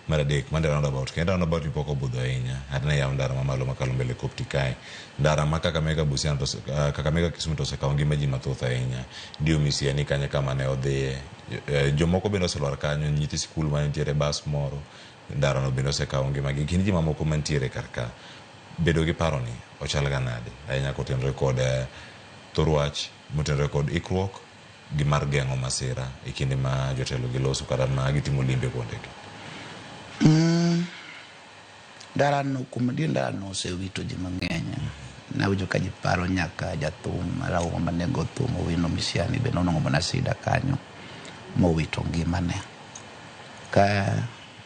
Speaker 9: 3 mande roundabout kendo roundabout ni pok obudho ahinya. Ati ne yaw ndara mamalo makalo mbele Kopti kae. Ndara ma Kakamega Busia to Kakamega Kisumu to osekawo ngima ji mathoth ahinya. Dio Misia ni kanye kama ne odhiye. Jomoko bende oselwar kanyo, nyithi sikul mane nitiere bas moro. Ndara no bende osekawo ngimagi. Gin ji mamoko mantiere kar ka. Bedo gi paro ni ochal ga nade ahinya kotenore kod thor wach motenore kod ikruok gi mar geng'o masira e kinde ma jotelo gi loso kata ma gitimo limbe kuondegi.
Speaker 7: Ndarano, kuom adier ndarano osewito ji mang'eny. Nawinjo ka ji paro nyaka jathum marahuma mane go thum Owino Misiani be nonwang'o mana sida kanyo mowito ngimane. Ka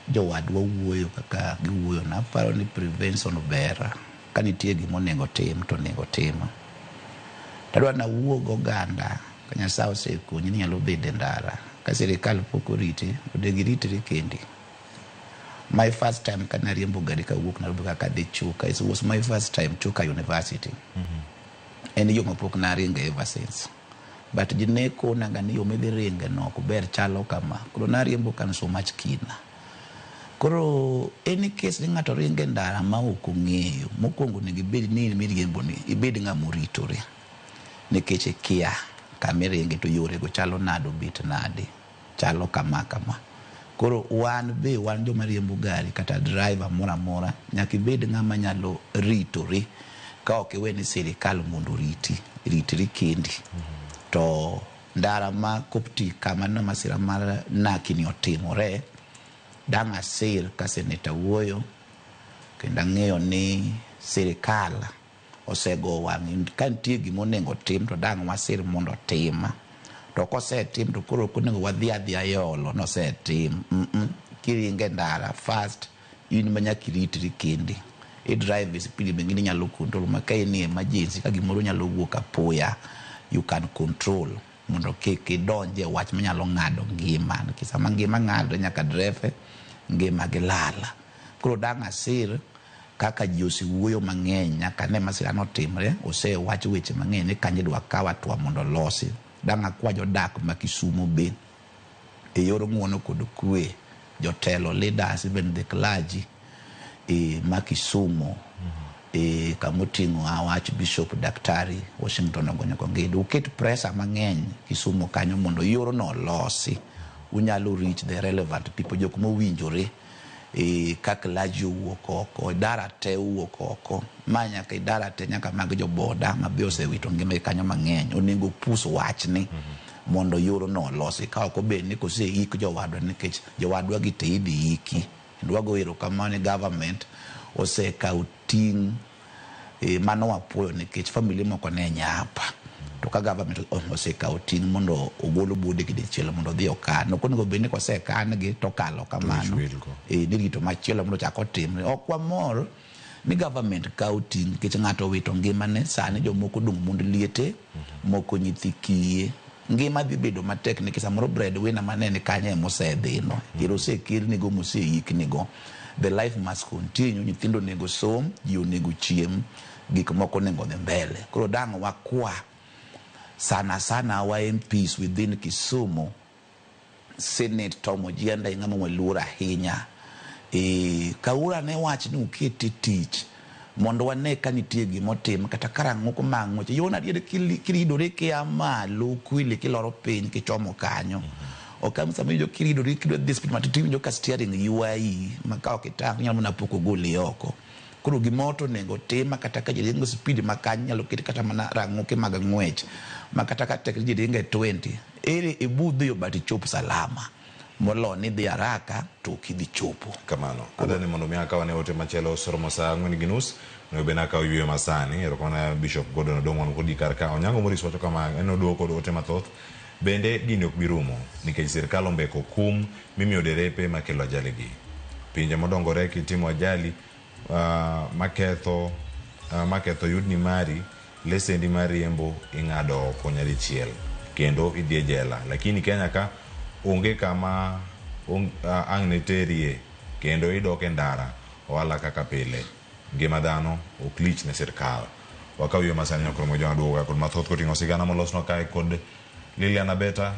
Speaker 7: jowadwa wuoyo kaka giwuoyo, naparo ni prevention ber. Ka nitie gima onego tim to onego tim. Tadwa nawuo gi oganda ka Nyasaye osekonyi ni inyalo bedo e ndara. Ka sirikal pok oriti, onego iritri kendi. My first time kane ariembo gari kawuok Nairobi kaka adhi Chuka, it was my first time Chuka University. En yo mapok naringe ever since. But ji ne kona ga ni yo midhi ringe no ok ber chalo kama. Koro nariembo kan so much kina. Koro any case ni ng'ato ringe ndara ma ok ong'eyo, mokwongo onego ibed ni in miriembo ni, ibed ng'ama oritore. Nikech ikia kama iringe to yore go chalo nade, obet nade, chalo kama kama. Koro wan be wan joma riembo gari kata driver moro amora, nyaka ibed ng'ama nyalo ritore ka ok iwe ni sirikal mondo oriti, ritri kendi. To ndara ma Kopti kama ne masira mar Naki ni otimore, dang' asir ka seneta wuoyo, kendo ang'eyo ni sirikal osego wang'e. Ka nitie gima onego tim to dang' wasir mondo otim. To kosetim to koro ok onego wadhi adhiya e olo nosetim. Kiringe ndara fast, in ma nyaka iritri kendi. I drive e speed be ing'e ni inyalo control ma ka in e emergency ka gimoro nyalo wuok apoya, you can control mondo kik idonj e wach manyalo ng'ado ngima. Nikech sama ngima ng'adre nyaka drefe ngima gi lal. Koro dang' asir kaka ji osewuoyo mang'eny nyaka ne masira notimre, osewach weche mang'eny ni kanyo idwa kaw hatua mondo olosi. Dang' akwa jodak ma Kisumu be e yor ng'uono kod kwe, jotelo, leaders, even the clergy ma Kisumu, kamoting'o Archbishop Daktari Washington Ogonyo Kong'ido, uket pressure mang'eny Kisumu kanyo mondo yorno olosi. Unyalo reach the relevant people, jok mowinjore, ka clergy owuok oko, idara te owuok oko, ma nyaka idara te nyaka mag joboda ma be osewito ngimagi kanyo mang'eny. Onego pus wachni mondo yorno olosi. Ka ok obed ni koseik jowadwa, nikech jowadwa gi te idhi iki. Kendo wago erokamano ni government osekawo ting' mano wapuoyo nikech family moko ne nyap. To ka government osekawo ting' mondo ogol bude gi dichiel mondo odhi okan, ok onego bed ni kosekan gi to kalo kamano. Ni rito machielo mondo ochak otimre. Ok wamor ni government kawo ting' nikech ng'ato owito ngimane, sani jomoko odong' mond liete, moko nyithi kiye. Ngima dhi bedo matek nikech samoro breadwinner manene kanyo emosedhino. Ero osekelnigo moseiknigo. The life must continue, nyithindo onego som, ji onego chiem, gik moko onego odhi mbele. Koro dang' wakwa sana sana our MPs within Kisumu, Senate Tom Ojienda e ng'ama waluoro ahinya. Kaura ne wach ni ukete tich mondo wane ka nitie gimotim kata karang'o mang' weche. Yona adier kiridore kia malo kwili kiloro piny kichomo kanyo. Ok sama iwinjo kiridori kidwa dhi speed matin tiwinjo ka steering ywayi ma ka ok itang' inyalo mana poko goli oko. Koro gimoro to onego tim ma kata ka ji ringo speed ma kanyo inyalo ket kata mana rang'oke mag ng'wech ma kata ka tek ji ringo e 20 ere ibudh yo but ichop salama. Molo ni dhi haraka to ok idhi chopo.
Speaker 9: Kamano. Adani mondo mi akaw ane ote machielo soromo saa 4:30 onego bed ni akaw yueyo masani. Erokamano Bishop Gordon Odong' wan kodi kar ka. Onyango Morris wacho kama, en oduogo kod ote mathoth. Bende gini ok bi rumo nikech sirkal ombeko kum mimiyo derepe makelo ajali gi. Pinje modongore kitimo ajali maketho yudni mari, lesendi mar riembo ing'ado oko nyadichiel kendo idhi e jela. Lakini Kenya ka onge kama ang' ne terie kendo idok e ndara ohala kaka pile. Ngima dhano ok lich ne sirkal. Wakaw yo masani nyakoro jona duogo kod mathoth koting'o sigana molosnwa kae kod Lilian Abeta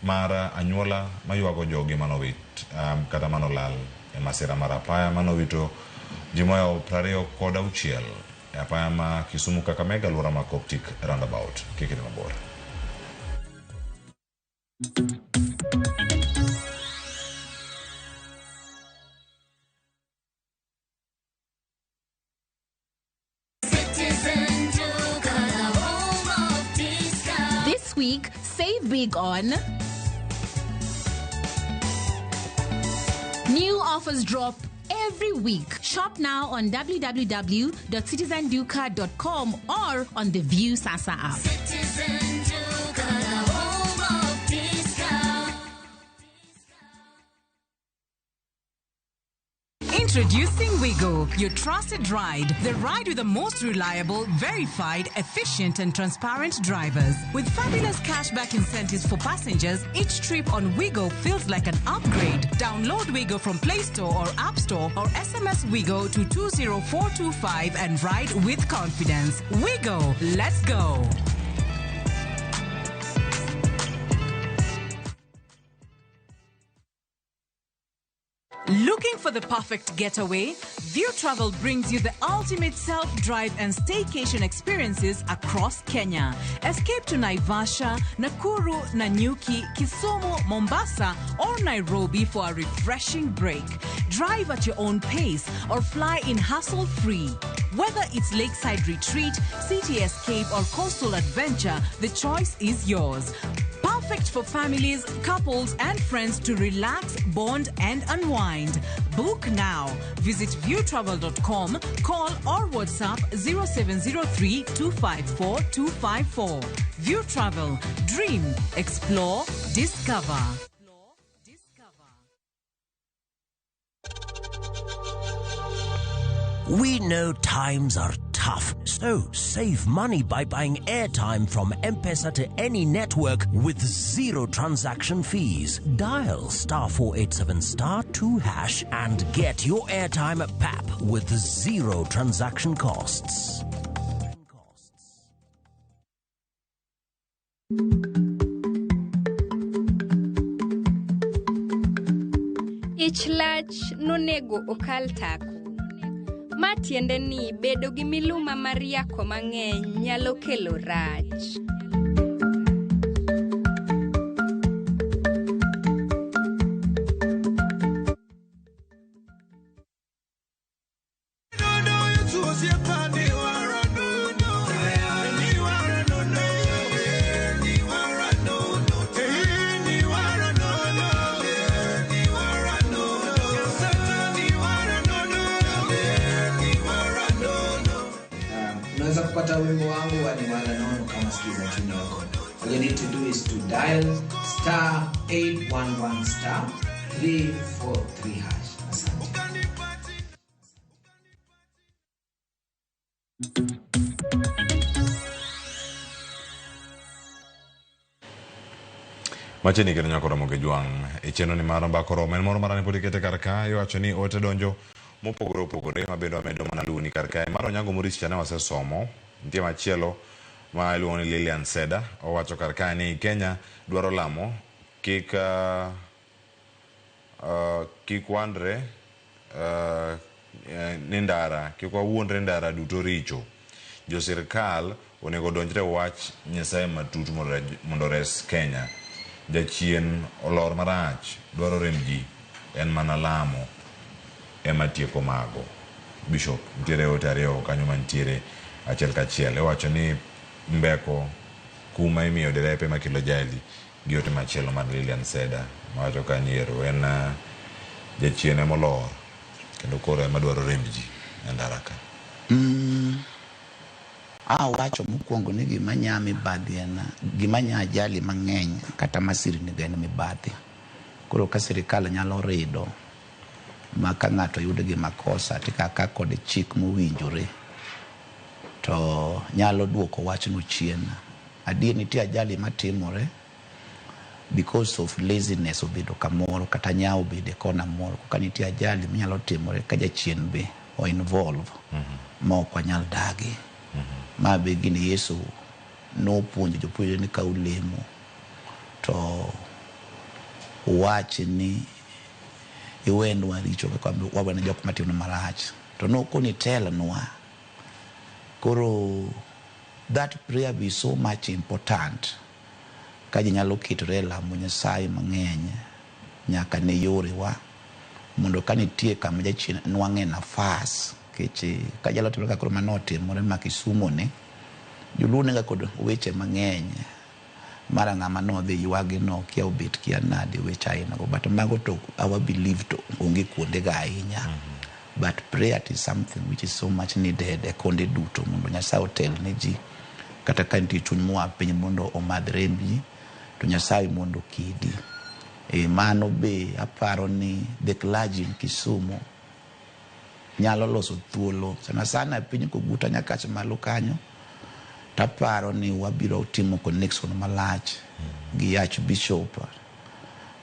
Speaker 9: mar anyuola maywago jogi manowit kata manolal e masira mar apaya manowito ji moyawo 26 e apaya ma Kisumu Kakamega alwora ma Coptic Roundabout. Kik idhi mabor.
Speaker 8: This week, save big on new offers drop every week. Shop now on www.citizenduka.com or on the View Sasa app.
Speaker 23: Citizen Duka, the home of discount.
Speaker 8: Introducing Wigo, your trusted ride. The ride with the most reliable, verified, efficient, and transparent drivers. With fabulous cashback incentives for passengers, each trip on Wigo feels like an upgrade. Download Wigo from Play Store or App Store or SMS Wigo to 20425 and ride with confidence. Wigo, let's go. Looking for the perfect getaway? View Travel brings you the ultimate self-drive and staycation experiences across Kenya. Escape to Naivasha, Nakuru, Nanyuki, Kisumu, Mombasa, or Nairobi for a refreshing break. Drive at your own pace or fly in hassle-free. Whether it's lakeside retreat, city escape, or coastal adventure, the choice is yours. Perfect for families, couples, and friends to relax, bond, and unwind. Book now. Visit viewtravel.com, call or WhatsApp 0703 254 254. View Travel. Dream, explore, discover.
Speaker 18: We know times are tough, so save money by buying airtime from M-Pesa to any network with zero transaction fees. Dial *487*2# and get your airtime at PAP with zero transaction costs.
Speaker 25: Ich lach nonego okal tako. Ma tiende ni bedo gi miluma mar yako mang'eny nyalo kelo rach.
Speaker 5: Unaweza kupata wimbo wangu wa Niwala Nono kama sikiza Junior. All you need to do is to dial star 811 star 343 hash. Asante.
Speaker 9: Machiegni kendo nyaka Ramogi Jwang' e chenro ni mar Mbaka Oromo en moro marani pod ikete kar ka iwacho ni ote donjo mopogore opogore ma bende wamedo mana luwoni kar kae mar Onyango Maurice cha ne wasesomo nitie machielo ma iluongo ni Lilian Seda owacho kar kae ni Kenya dwaro lamo kik kik wandre ni ndara kik wawuondre ndara duto richo jo sirkal onego odonjre wach Nyasaye matut mondo ores Kenya. Jachien olor marach dwaro rem ji en mana lamo ema tieko mago. Bishop nitiere ote ariyo kanyo mantiere achiel kachiel iwacho ni mbeko kuma imiyo derepe makelo ajali gi ote machielo mar Lilian Seda mawacho kanyo en jachien emolor kendo koro ema dwaro remb ji e ndara ka.
Speaker 7: Awacho mokwongo ni gima nya mibadhi en gima nya ajali mang'eny kata masirni go en mibadhi. Koro ka sirikal nyalo rido ma ka ng'ato yud gi makosa tikaka kod chik mowinjore to nyalo duoko wachno chien. Adier nitie ajali matimore because of laziness obedo kamoro kata nyawo obedo e kona moro. Ka nitie ajali manyalo timore ka jachien be o involve ma ok wanyal dagi. Ma be gini Yesu nopuonjo jopuonjre ni ka ulemo to uwach ni iwenwa richo kaka wawene jok matimo marach. To nokoni telnwa. Koro that prayer be so much important ka ji nyalo ketore e lamo Nyasaye mang'eny nyaka ne yorewa mondo ka nitie kama jachien nwang'e nafas nikech ka jalo timore kaka koro mano otimore ma Kisumo ni joluo nega kod weche mang'eny mara ng'ama nodhi ywagi no kia obet kia nade weche aina go but mago to our belief to onge kuonde ga ahinya. But prayer is something which is so much needed e konde duto mondo Nyasaye otel ne ji kata ka nitie chuny moa piny mondo omadh remb ji to Nyasaye mondo okedi. E mano be aparo ni the clergy in Kisumu nyalo loso thuolo sana sana e piny Koguta Nyakach malo kanyo taparo ni wabiro timo connection malach gi Archbishop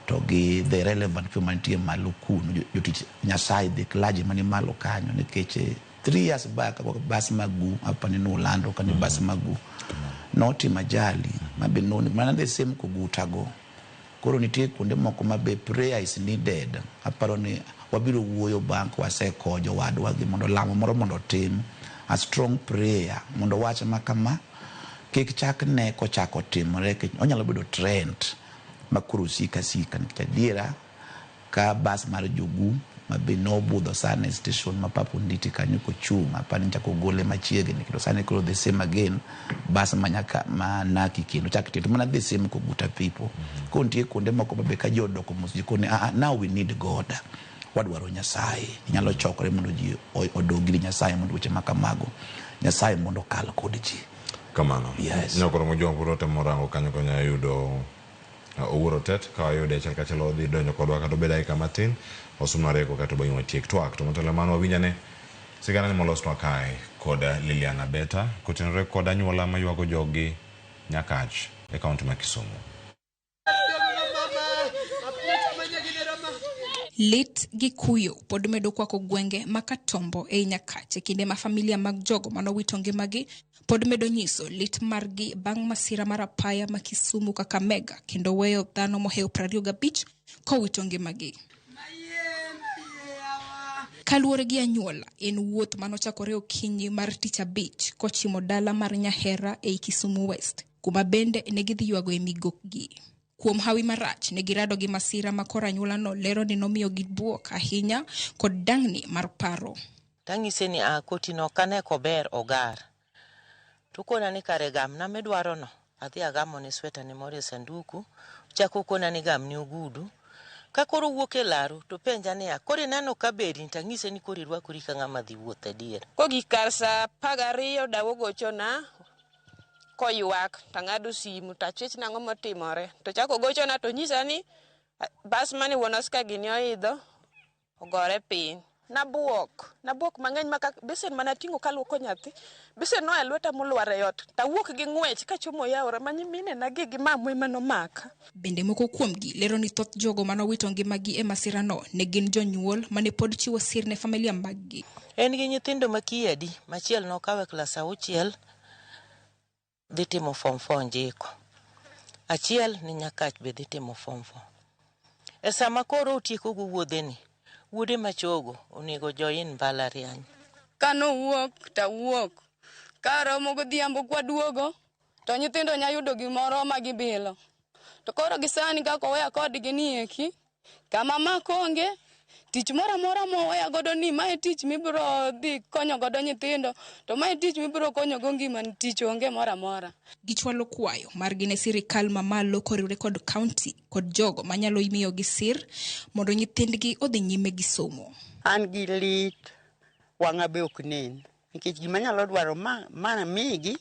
Speaker 7: to gi the relevant people mantie malo kuno jotich Nyasaye the clergy mani malo kanyo nikech 3 years back bas magu apani nolando kani bas magu notimo ajali mabe noni mana the same Koguta go. Koro nitie kuonde moko ma be prayer is needed. Aparo ni wabiro wuoyo bang' kwasekonyo jowadwa gi mondo lamo moro mondo otim a strong prayer mondo wach ma kama kik chak ne kochako timore onyalo bedo trend ma koro sika sika nikech adiera ka bas mar Jogu ma be nobudho sana e station ma Papa Onditi kanyo kochung' apani nichako gole machiegni kendo sani koro the same again bas ma nyaka ma Naki kendo chak tiyo to mana the same Koguta people. Koro nitie kuonde moko ma be ka ji odok mos ji koni now we need God. Wadwaro Nyasaye. Inyalo chokore mondo ji odog ir Nyasaye mondo weche ma kamago Nyasaye mondo okal kod ji.
Speaker 9: Kamano.
Speaker 7: Yes.
Speaker 9: Nyakoro Mojwang' pod watemo rango kanyo konya yudo Owuor Otet ka wayude achiel kachiel odhi donjo kodwa kata obed dakika matin osumna rieko kato bang'e watiek twak to motelo mano wawinjane sigana ni molosnwa kae kod Liliana Beta kotenore kod anyuola maywago joggi Nyakach e kaunti ma Kisumu.
Speaker 13: Lit gi kuyo pod medo kwako gwenge ma Katombo ei Nyakach e kinde ma familia mag jogo manowito ngimagi pod medo nyiso lit margi bang' masira mar apaya ma Kisumu Kakamega kendo weyo dhano mohewo 25 kowito ngimagi. Kaluwore gi anyuola, en wuoth manochakore okinyi mar tich abich kochimo dala mar Nyahera ei Kisumu West, kuma bende ne gidhi ywago e migokgi. Kuom hawi marach, ne girado gi masira ma koro anyuolano lero ni nomiyogi buok ahinya kod dang'ni mar paro.
Speaker 15: Tang'ise ni a kotino ok ane kober ogar. To okona ni kare gamna midwarono. Adhi agamone sweta ne moro e sanduku. Ochako okona ni gamni ogudu. Ka koro owuok e laru to penja niya, koro ineno ka beri tang'ise ni koro irwakori ka ng'ama dhi wuoth adier.
Speaker 16: Kogik kar saa 12 dawa ogochona
Speaker 2: Koywak tang'ado simu tachich nang'o motimore. To chako gochona to nyisa ni bas mane wuon Oscar gini oidho ogore piny. Nabuok mang'eny ma besen mana ting'o kaluoko nyathi. Besen noa e lweta molwar e ot. Tawuok gi ng'wech kachomo yaora ma nyiminena gi gi mamwa ema nomaka.
Speaker 13: Bende moko kuomgi lero ni thoth jogo manowito ngimagi e masirano ne gin jonyuol mane pod chiwo sir ne familia maggi.
Speaker 15: En gi nyithindo ma kiye adi, machiel nokawo e klas 6 dhi timo form 4 Njiko. Achiel ni Nyakach be dhi timo form 4. E sama koro otieko go wuodheni, wuode machogo onego join mbalariany.
Speaker 3: Kanowuok tawuok, karomo godhiambo kwaduogo to nyithindo nya yudo gimoro ma gibilo. To koro gi sani kaka oweya kodgi ni eki, kama mako onge, tich moro amora moweya godo ni mae tich mibiro dhi konyo godo nyithindo, to mae tich mibiro konyo go ngimani, tich onge moro amora.
Speaker 13: Gichwalo kwayo margi ne sirikal mamalo koriwre kod kaunti kod jogo manyalo miyogi sir mondo nyithindgi odhi nyime gi somo.
Speaker 4: An gi lit, wang'a be ok nen, nikech gima anyalo dwaro ma migi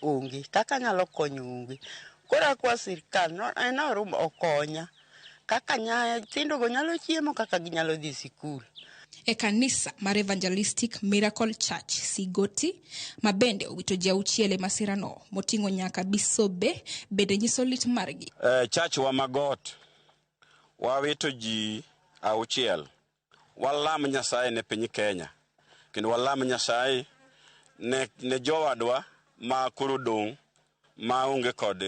Speaker 4: onge, kaka anyalo konyo onge. Koro akwa sirikal no, en orum okonya. Kaka nyithindogo nyalo chiemo, kaka ginyalo dhi sikul.
Speaker 13: E kanisa mar Evangelistic Miracle Church Sigoti, ma bende owito ji 6 e masirano, moting'o nyaka bisobe, bende nyiso lit margi.
Speaker 16: Church wa Magot, wawito ji 6. Walam Nyasaye ne piny Kenya, kendo walam Nyasaye ne jowadwa ma koro dong' ma onge kod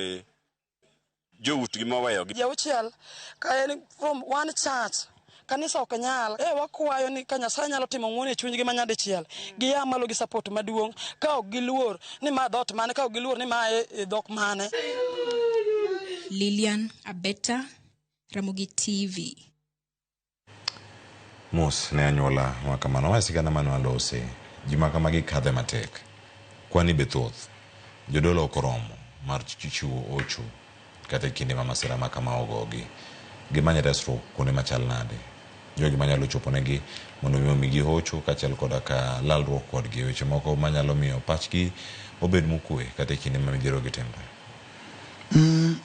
Speaker 16: joutgi moweyogi.
Speaker 17: Ji 6 ka en from one church, kanisa ok nyal. Wakwayo ni ka Nyasaye nyalo timo ng'wono e chunygi ma nyadichiel, giya malo gi support maduong', ka ok giluor ni ma dhoot mane, ka ok giluor ni ma e dhok mane.
Speaker 13: Lilian Abeta, Ramogi TV.
Speaker 9: Mos ne anyuola ma kamano, ma sigana mane walose. Ji ma kamagi kadhe matek. Kwani be thoth. Jodolo ok oromo mar chiwo ocho kata e kinde ma masira ma kama ogogi. Gimany resruok kuonde machal nade. Jogi manyalo chopo negi mondo mi omigi hocho kaachiel koda ka lalruok kodgi. Weche moko manyalo miyo pachgi obed mokwe kata e kinde ma midhiero gi timre.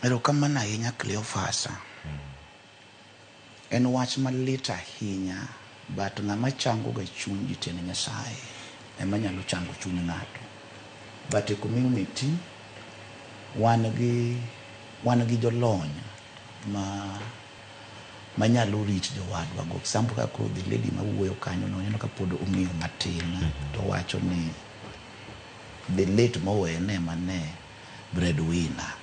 Speaker 7: Erokamano ahinya Cleophas. En wach malit ahinya, but ng'ama chango ga chuny ji to en Nyasaye ema nyalo chango chuny ng'ato. But e community wan gi jolony manyalo reach jowadwa go. Example kaka koro the lady mawuoyo kanyo no, ineno ka pod ong'iyo matin, to wacho ni the late mowene mane breadwinner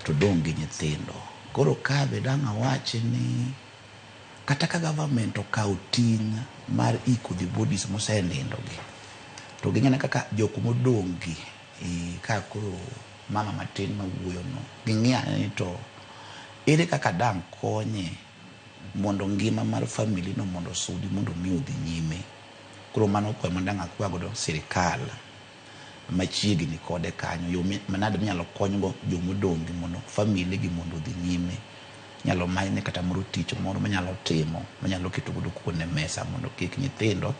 Speaker 7: to dong' gi nyithindo. Koro ka be dang' awachi ni kata ka government okawo ting' mar iko the bodies mosenindo gi, to ging'e kaka jok modong' gi, ka koro mama matin mawuoyo no, ging'i ane ni to ere kaka dang' konye mondo ngima mar family no mondo osudi mondo mi odhi nyime. Koro mano kwayo ma dang' akwa godo sirikal machiegni kode kanyo, yo manade minyalo konygo jomodong' gi mondo family gi mondo odhi nyime. Nyalo manyne kata moro tich moro manyalo timo, manyalo keto godo kuon e mesa mondo kik nyithindo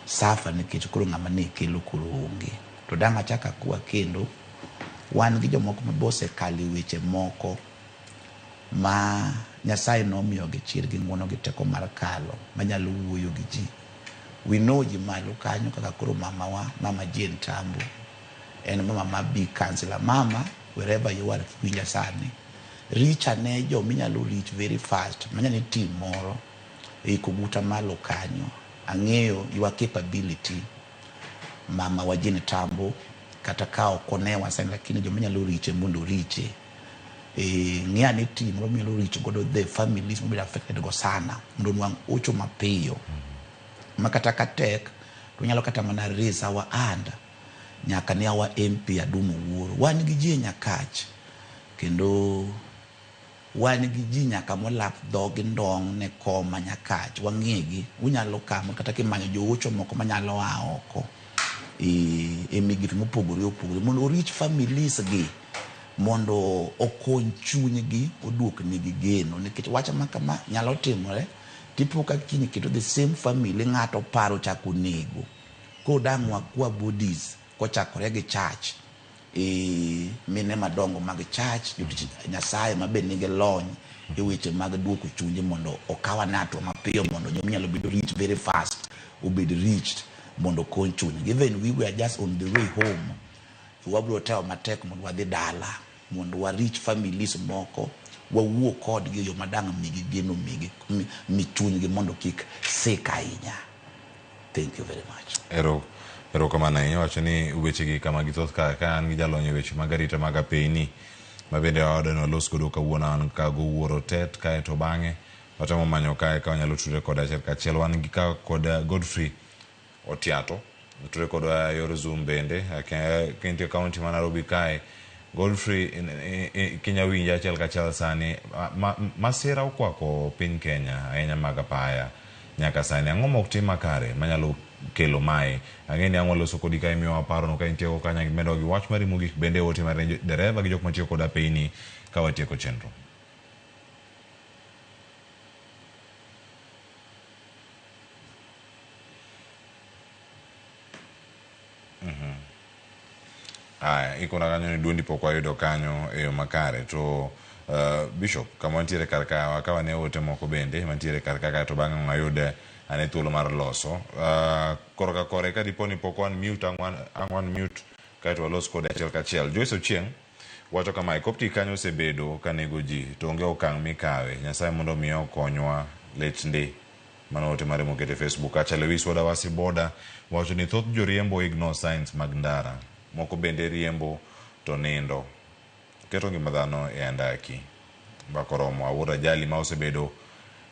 Speaker 7: suffer nikech koro ng'ama ne kelo koro onge. To dang' achak akwa kendo, wan gi jomoko ma be osekalo e weche moko ma Nyasaye nomiyogi chir gi ng'uono gi teko mar kalo manyalo wuoyo gi ji. We know ji malo kanyo kaka koro mamawa, Mama Jane Tambo, en mama ma big counselor. Mama, wherever you are, winja sani, reach ane jominyalo reach very fast, manyalo team moro e Koguta malo kanyo. Ang'eyo your capability, Mama wa Jane Tambo, kata ka ok onewa sani, lakini jominyalo reach mondo reach. Ng'i ane team moro minyalo reach godo the families mobedo affected go sana, mondo onwang' ocho mapiyo. Ma kata ka tek, to nyalo kata mana raise our hand nyaka ne our MP Adum Owuor. Wan gi ji e Nyakach, kendo wan gi ji nyaka molap dhogi ndong' ne koma Nyakach. Wang'egi, unyalo kamo kata kimanyo joocho moko manyalo a oko e migepe mopogore opogore mondo orich families gi, mondo okony chunygi, oduoknegi geno. Nikech wach ma kama nyalo timore, tipo ka kiny kendo the same family ng'ato paro chako nego. Koro dang' wakwa bodies kochakore gi church e mine madongo mag church, jotich Nyasaye ma be nigi lony e weche mag duoko chunje mondo okaw ane hatua mapiyo mondo joma nyalo bedo reach very fast obed reached mondo okony chunygi. Even we were just on the way home, wabiro temo matek mondo wadhi dala mondo wa reach families moko wawuo kodgi e yo madang' migi geno migi mi chunygi mondo kik sik ahinya. Thank you very much.
Speaker 9: Ero erokamano ahinya wacho ni wechegi kama githoth ka ka an gi jalony e weche mag arita mag apeyni ma bende wayudo ni walos godo kawuono an ka gowuoro tet kaeto bang'e watemo manyo kae ka wanyalo tudre kode achiel kachiel wan gi ka kod Godfrey Otiato tudre kodwa e yor Zoom bende ka intie kaunti ma Nairobi kae Godfrey kinya winja achiel kachiel sani masira okwako piny Kenya ahinya mag apaya nyaka sani ang'o mok tim makare manyalo kelo mae ang'e ni ang' waloso kodi ka imiyowa parono ka intieko kanyo ang' imedowa gi wach mari mogik bende ote mari ne dereva gi jok matiyo kod apeyni ka watieko chenro. Aya, ikona kanyo ni duondi pok wayudo kanyo e yo makare to Bishop kama wantiere kar ka wakaw ane ote moko bende mantiere kar ka kaeto bang'e wayud ane thuolo mar loso. Korka kore ka dipo ni pok wan mute ang' wan mute kaeto walos kode achiel kachiel. Joyce Ochieng wacho kamae, Coptic kanyo osebedo ka nego ji to onge okang' mikawe. Nyasaye mondo omi okonywa lit ndi. Mano ote mare moket e Facebook kacha. Lewis Wadawasi Boda wacho ni thoth joriembo ignore signs mag ndara. Moko bende riembo to nindo. Keto ngima dhano e andaki. Mbaka oromo awuor ajali ma osebedo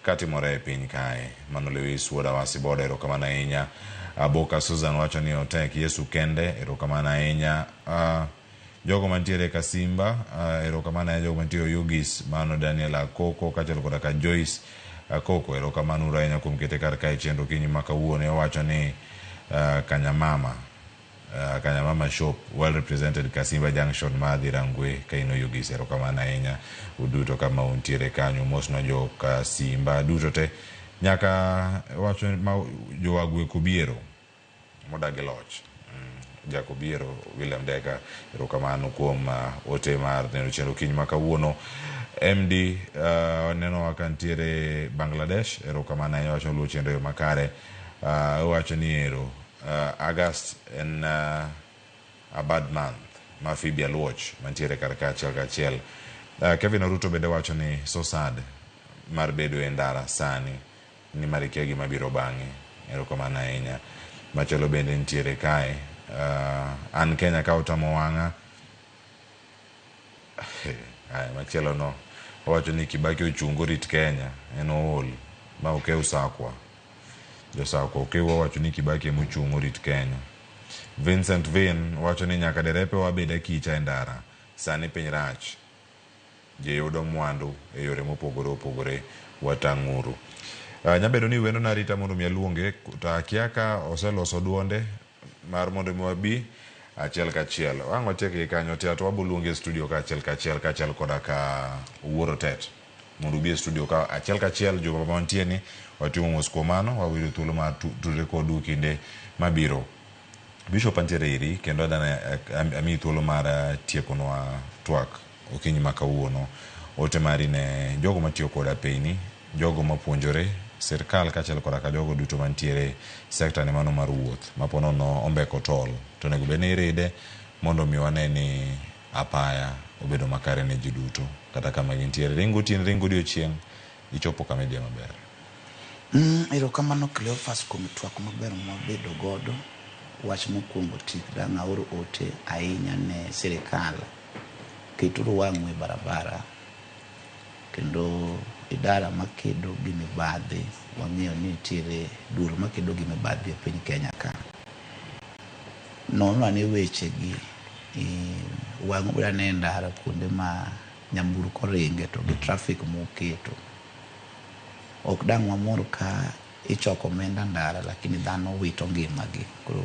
Speaker 9: katimore e piny kae. Mano Lewis Wuod Awasi Boda, erokamano ahinya. Aboka Susan wacho ni otek Yesu kende, erokamano ahinya. Jogo mantiere Kasimba, erokamano ahinya jogo mantiere Oyugis, mano Daniel Akoko kaachiel koda ka Joyce Akoko, erokamano uru ahinya kuom kete kar kae chenro okinyi ma kawuono. Owacho ni Kanyamama, Kanyamama shop well represented Kasimba Junction ma dhi Rangwe ka in Oyugis, erokamano ahinya uduto kama untiere kanyo. Mosna jo Kasimba duto te nyaka wacho ma jowagwe Kobiero modagi loch. Jakobiero William Deka, erokamano kuom ote mar neno chenro okinyi ma kawuono. MD nenowa ka ntiere Bangladesh, erokamano ahinya wacho luwo chenro e yo makare. Owacho ni ero August en a bad month ma Phoebe Aluoch mantiere kar ka achiel kachiel. Kevin Oruto bende wacho ni so sad mar bedo e ndara sani ni mar ikia gima biro bang'e. Erokamano ahinya. Machielo bende nitiere kae. An Kenya ka otamo wang'a. Aya, machielo no owacho ni Kibaki ochung' orit Kenya en ool ma okew Sakwa. Josakwa okew owacho ni Kibaki ema ochung' orit Kenya. Vincent Vin wacho ni nyaka derepe wabed akicha e ndara. Sani piny rach. Ji yudo mwandu e yore mopogore opogore. Watang'uru. Nyabedo ni wendo narita mondo mi aluonge to akia ka oseloso duonde mar mondo mi wabi achiel kachiel. Ang' watiek gi kanyo te to wabo luonge e studio ka achiel kachiel kaachiel koda ka Wuoro Tet mondo ubi e studio ka achiel kachiel juma ma wantie ni watimo mos kuom mano wawilo thuolo mar tudre kodu kinde mabiro. Bishop antiere iri kendo adana amiyi thuolo mar tiekonwa twak okinyi ma kawuono. Ote mari ne jogo matiyo kod apeyni, jogo mapuonjore, sirkal kaachiel koda ka jogo duto mantiere sekta ne mano mar wuoth ma po nono ombeko tol to onego bed ni iride mondo mi wane ni apaya obedo makare ne ji duto kata kama gintiere. Ring gotieno, ring godiochieng', ichopo kama idhiye maber.
Speaker 7: Erokamano Cleophas kuom twak maber mwabedo godo. Wach mokwongo tik dang' aor ote ahinya ne sirikal. Keturu wang'u e barabara kendo idara makedo gi mibadhi. Wang'eyo ni nitiere duol makedo gi mibadhi e piny Kenya ka. Nono ane wechegi, wang'u biro ane ndara kuonde ma nyamburko ringe to gi traffic moketo. Ok dang' wamor ka ichoko omenda ndara lakini dhano wito ngimagi. Koro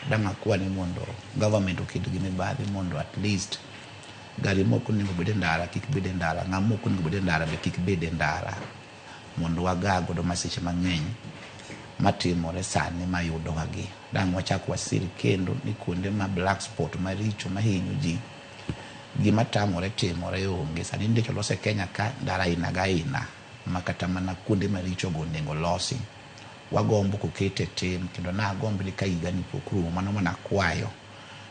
Speaker 7: dang' akwa ni mondo government oked gi mibadhi mondo at least gari mok onego bed e ndara kik bed e ndara, ng'ama ok onego bed e ndara be kik bed e ndara mondo waga godo masiche mang'eny Matimore sani mayudowagi. Dang' wachak wasir kendo ni kuonde ma black spot maricho mahinyo ji, gima tamore timore onge. Sani ndeche olos e Kenya ka ndara aina ga aina ma kata mana kuonde maricho go onego losi. Wagombo kokete tim kendo nagomb ni ka higani pok rumo mano mana kwayo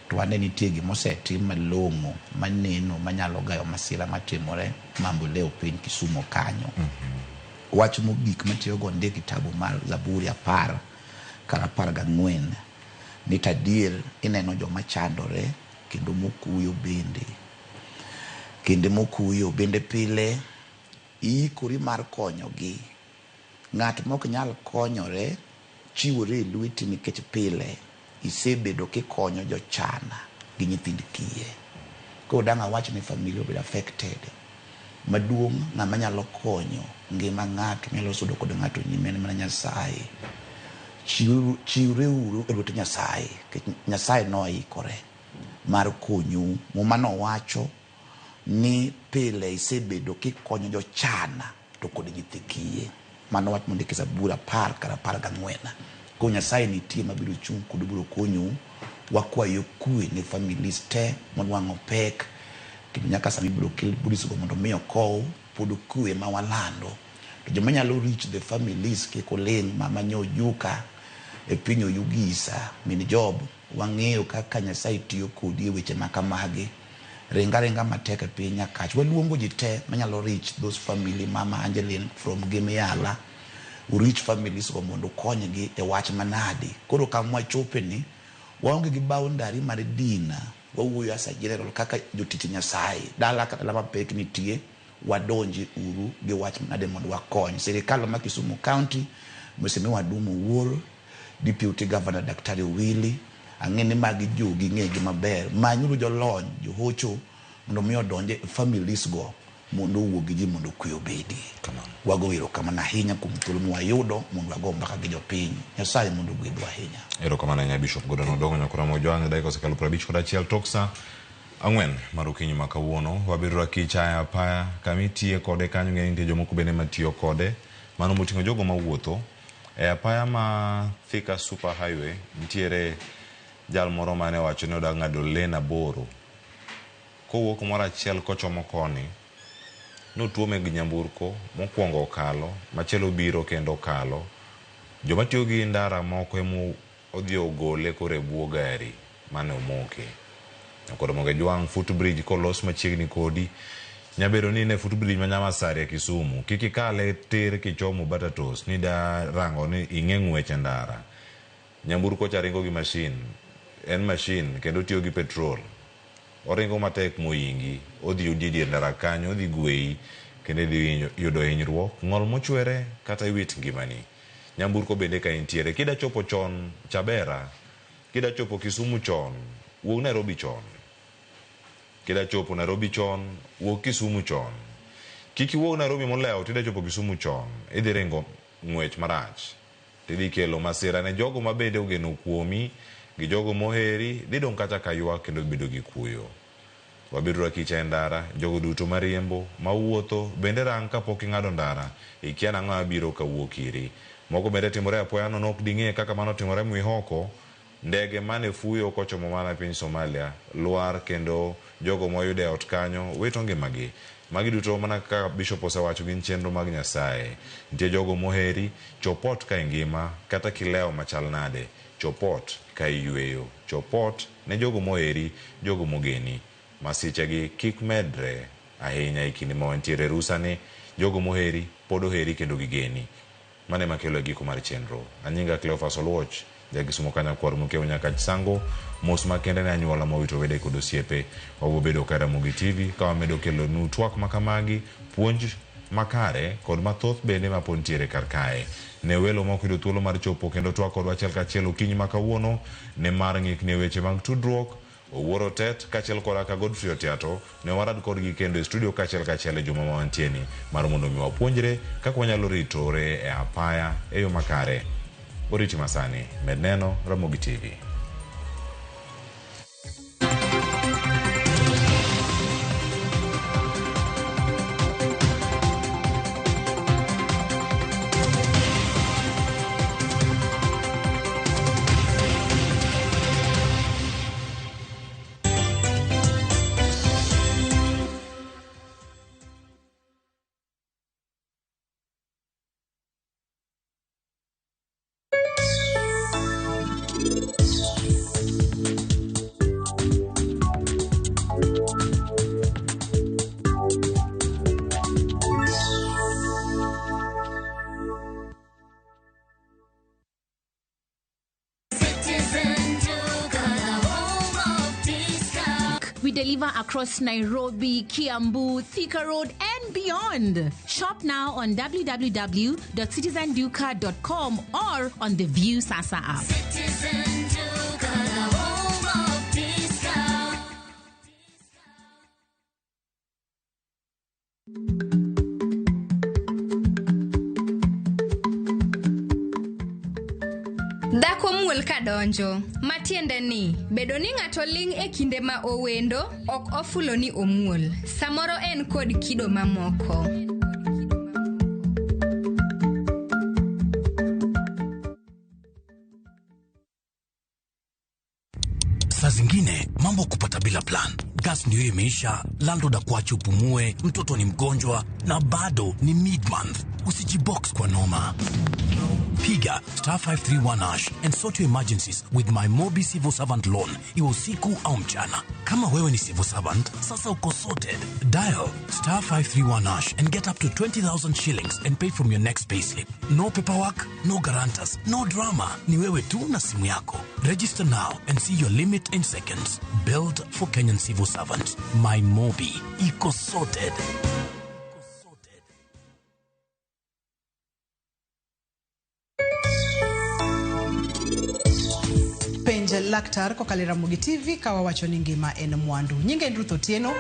Speaker 7: to wane nitie gimosetim malong'o maneno manyalo gayo masira matimore mamboleo piny Kisumo kanyo. Wach mogik matiyogo ndik kitabu mar Zaburi 10 kar 14 ni tadier ineno joma chandore kendo mokuyo bende. Kinde mokuyo bende pile iikori mar konyogi. Ng'at mok nyal konyore chiwore e lweti nikech pile isebedo kikonyo jochan gi nyithind kiye. Koro dang' awach ni familia obedo affected. Maduong' ng'ama nyalo konyo ngima ng'ato nyalo sudo kod ng'ato nyime en mana Nyasaye. Chiwreuru e lwet Nyasaye nikech Nyasaye noikore mar konyou. Muma nowacho ni pile isebedo kikonyo jochan to kod nyithi kiye. Mano wach mondik e Zaburi 10 kar 14. Koro Nyasaye nitie mabiro chung' kodu biro konyou. Wakwayo kwe ne families te monwang'o pek kendo nyaka sama ibiro kel polis go mondo mi okow pod kwe ma walando. To joma nyalo reach the families kik oling' mama Nyojuka e piny Oyugisa min Job wang'eyo kaka Nyasaye tiyo kodi e weche ma kamagi. Ringa ringa matek e piny Nyakach. Waluongo ji te manyalo reach those family mama Angeline from Gimiala. Reach families go mondo okonygi e wach manadi. Koro kama wachope ni waonge gi boundary mar din. Wawuoyo as a general kaka jotich Nyasaye. Dala ka dala mapek nitie wadonji uru gi wach manade mondo wakony. Sirikal ma Kisumu County, Mheshimiwa Dum Owuor, Deputy Governor Daktari Owili, ang'e ni magi jogi ng'egi maber. Manyuru jolony, johocho mondo mi odonje e families go mondo owuo gi ji mondo kwe obedi. Wago erokamano ahinya kuom thuolo mwayudo mondo wago mbaka gi jopiny. Nyasaye mondo ogwedhwa ahinya.
Speaker 9: Erokamano ahinya Bishop Gordon Odongo Nyakura Mojwang' dakika osekalo 51 tok sa 4 mar okinyi ma kawuono. Wabedo rakich aya apaya kama itiye kode kanyo ng'e ni nitie jomoko bende matiyo kode. Mano moting'o jogo mawuotho e apaya ma Thika Super Highway nitiere jal moro mane owacho ni oda ng'ado lane 8 kowuok kumoro achiel kochomo koni notuome gi nyamburko mokwongo okalo machielo biro kendo okalo. Joma tiyo gi ndara moko ema odhi ogole koro e bwo gari mane omoke. Koro mondo ijwang' footbridge kolos machiegni kodi nyabedo ni in e footbridge ma Nyamasaria Kisumu kik ikale tir kichomo Batatos ni da rango ni ing'e ng'wech e ndara. Nyamburko cha ringo gi machine, en machine kendo otiyo gi petrol. Oringo matek mohingi, odhi yudi e dier ndara kanyo, odhi gweyi kendo idhi yudo hinyruok, ng'ol mochwere kata iwit ngimani. Nyamburko bende ka intiere, kida chopo chon Chabera, kida chopo Kisumu chon, wuog Nairobi chon. Kida chopo Nairobi chon, wuog Kisumu chon. Kik iwuog Nairobi molewo tida chopo Kisumu chon, idhi ringo ng'wech marach. Tidhi kelo masira ne jogo ma bende ogeno kuomi, gi jogo moheri, dhi dong' kacha ka ywak kendo bedo gi kuyo. Wabedo rakicha e ndara, jogo duto mariembo, mawuotho, bende rang kapok ing'ado ndara, ikia nang'o mabiro kawuok iri. Moko bende timore apoya nono ok ding'e kaka mano timore Mwihoko, ndege mane fuyo kochomo mana piny Somalia, lwar kendo jogo moyudo e ot kanyo wito ngimagi. Magi duto mana kaka Bishop osewacho gin chenro mag Nyasaye. Nitie jogo moheri, chop ot ka ingima, kata kilewo machal nade, chop ot ka iyweyo, chop ot ne jogo moheri, jogo mogeni. Masichegi kik medre ahinya e kinde ma wantiere e rusa ni, jogo moheri pod oheri kendo gigeni. Mano ema kelo e giko mar chenro. Anyinga Cleophas Oluoch, ja Kisumo Kanyakwar Mokiewo Nyakach Sango, mos makende ne anyuola mowito wede kod osiepe. Wabiro bedo ka Ramogi TV ka wamedo kelonu twak makamagi, puonj makare kod mathoth bende ma pod nitiere kar kae. Ne welo ma ok oyudo thuolo mar chopo kendo twak kodwa achiel kachiel okinyi ma kawuono ne mar ng'ikni e weche mag tudruok, Owuoro Tet kaachiel koda ka Godfrey Otiato ne warad kodgi kendo e studio kaachiel kachiel e juma ma wantieni mar mondo mi wapuonjre kaka wanyalo ritore e apaya e yo makare. Oriti masani, med neno Ramogi TV.
Speaker 8: deliver across Nairobi, Kiambu, Thika Road, and beyond. Shop now on www.citizenduka.com or on the View Sasa app.
Speaker 23: Citizen Duka, the home of discount.
Speaker 25: Dhako muol kadonjo, matiende ni bedo ni ng'ato ling' e kinde ma owendo ok ofulo ni omuol. Samoro en kod kido mamoko.
Speaker 18: Saa zingine mambo kupata bila plan. Gas ndio imeisha, landlord akuache upumue, mtoto ni mgonjwa na bado ni mid-month. Usijibox kwa noma. Piga star 531 hash and sort your emergencies with my Mobi Civil Servant Loan, iwe usiku au mchana. Kama wewe ni civil servant, sasa uko sorted. Dial star 531 hash and get up to 20,000 shillings and pay from your next payslip. No paperwork, no guarantors, no drama. Ni wewe tu na simu yako. Register now and see your limit in seconds. Built for Kenyan civil servants. My Mobi. Iko sorted.
Speaker 19: Penj laktar kokalo e Ramogi TV ka wawacho ni ngima en mwandu. Nyinga en Ruth Otieno.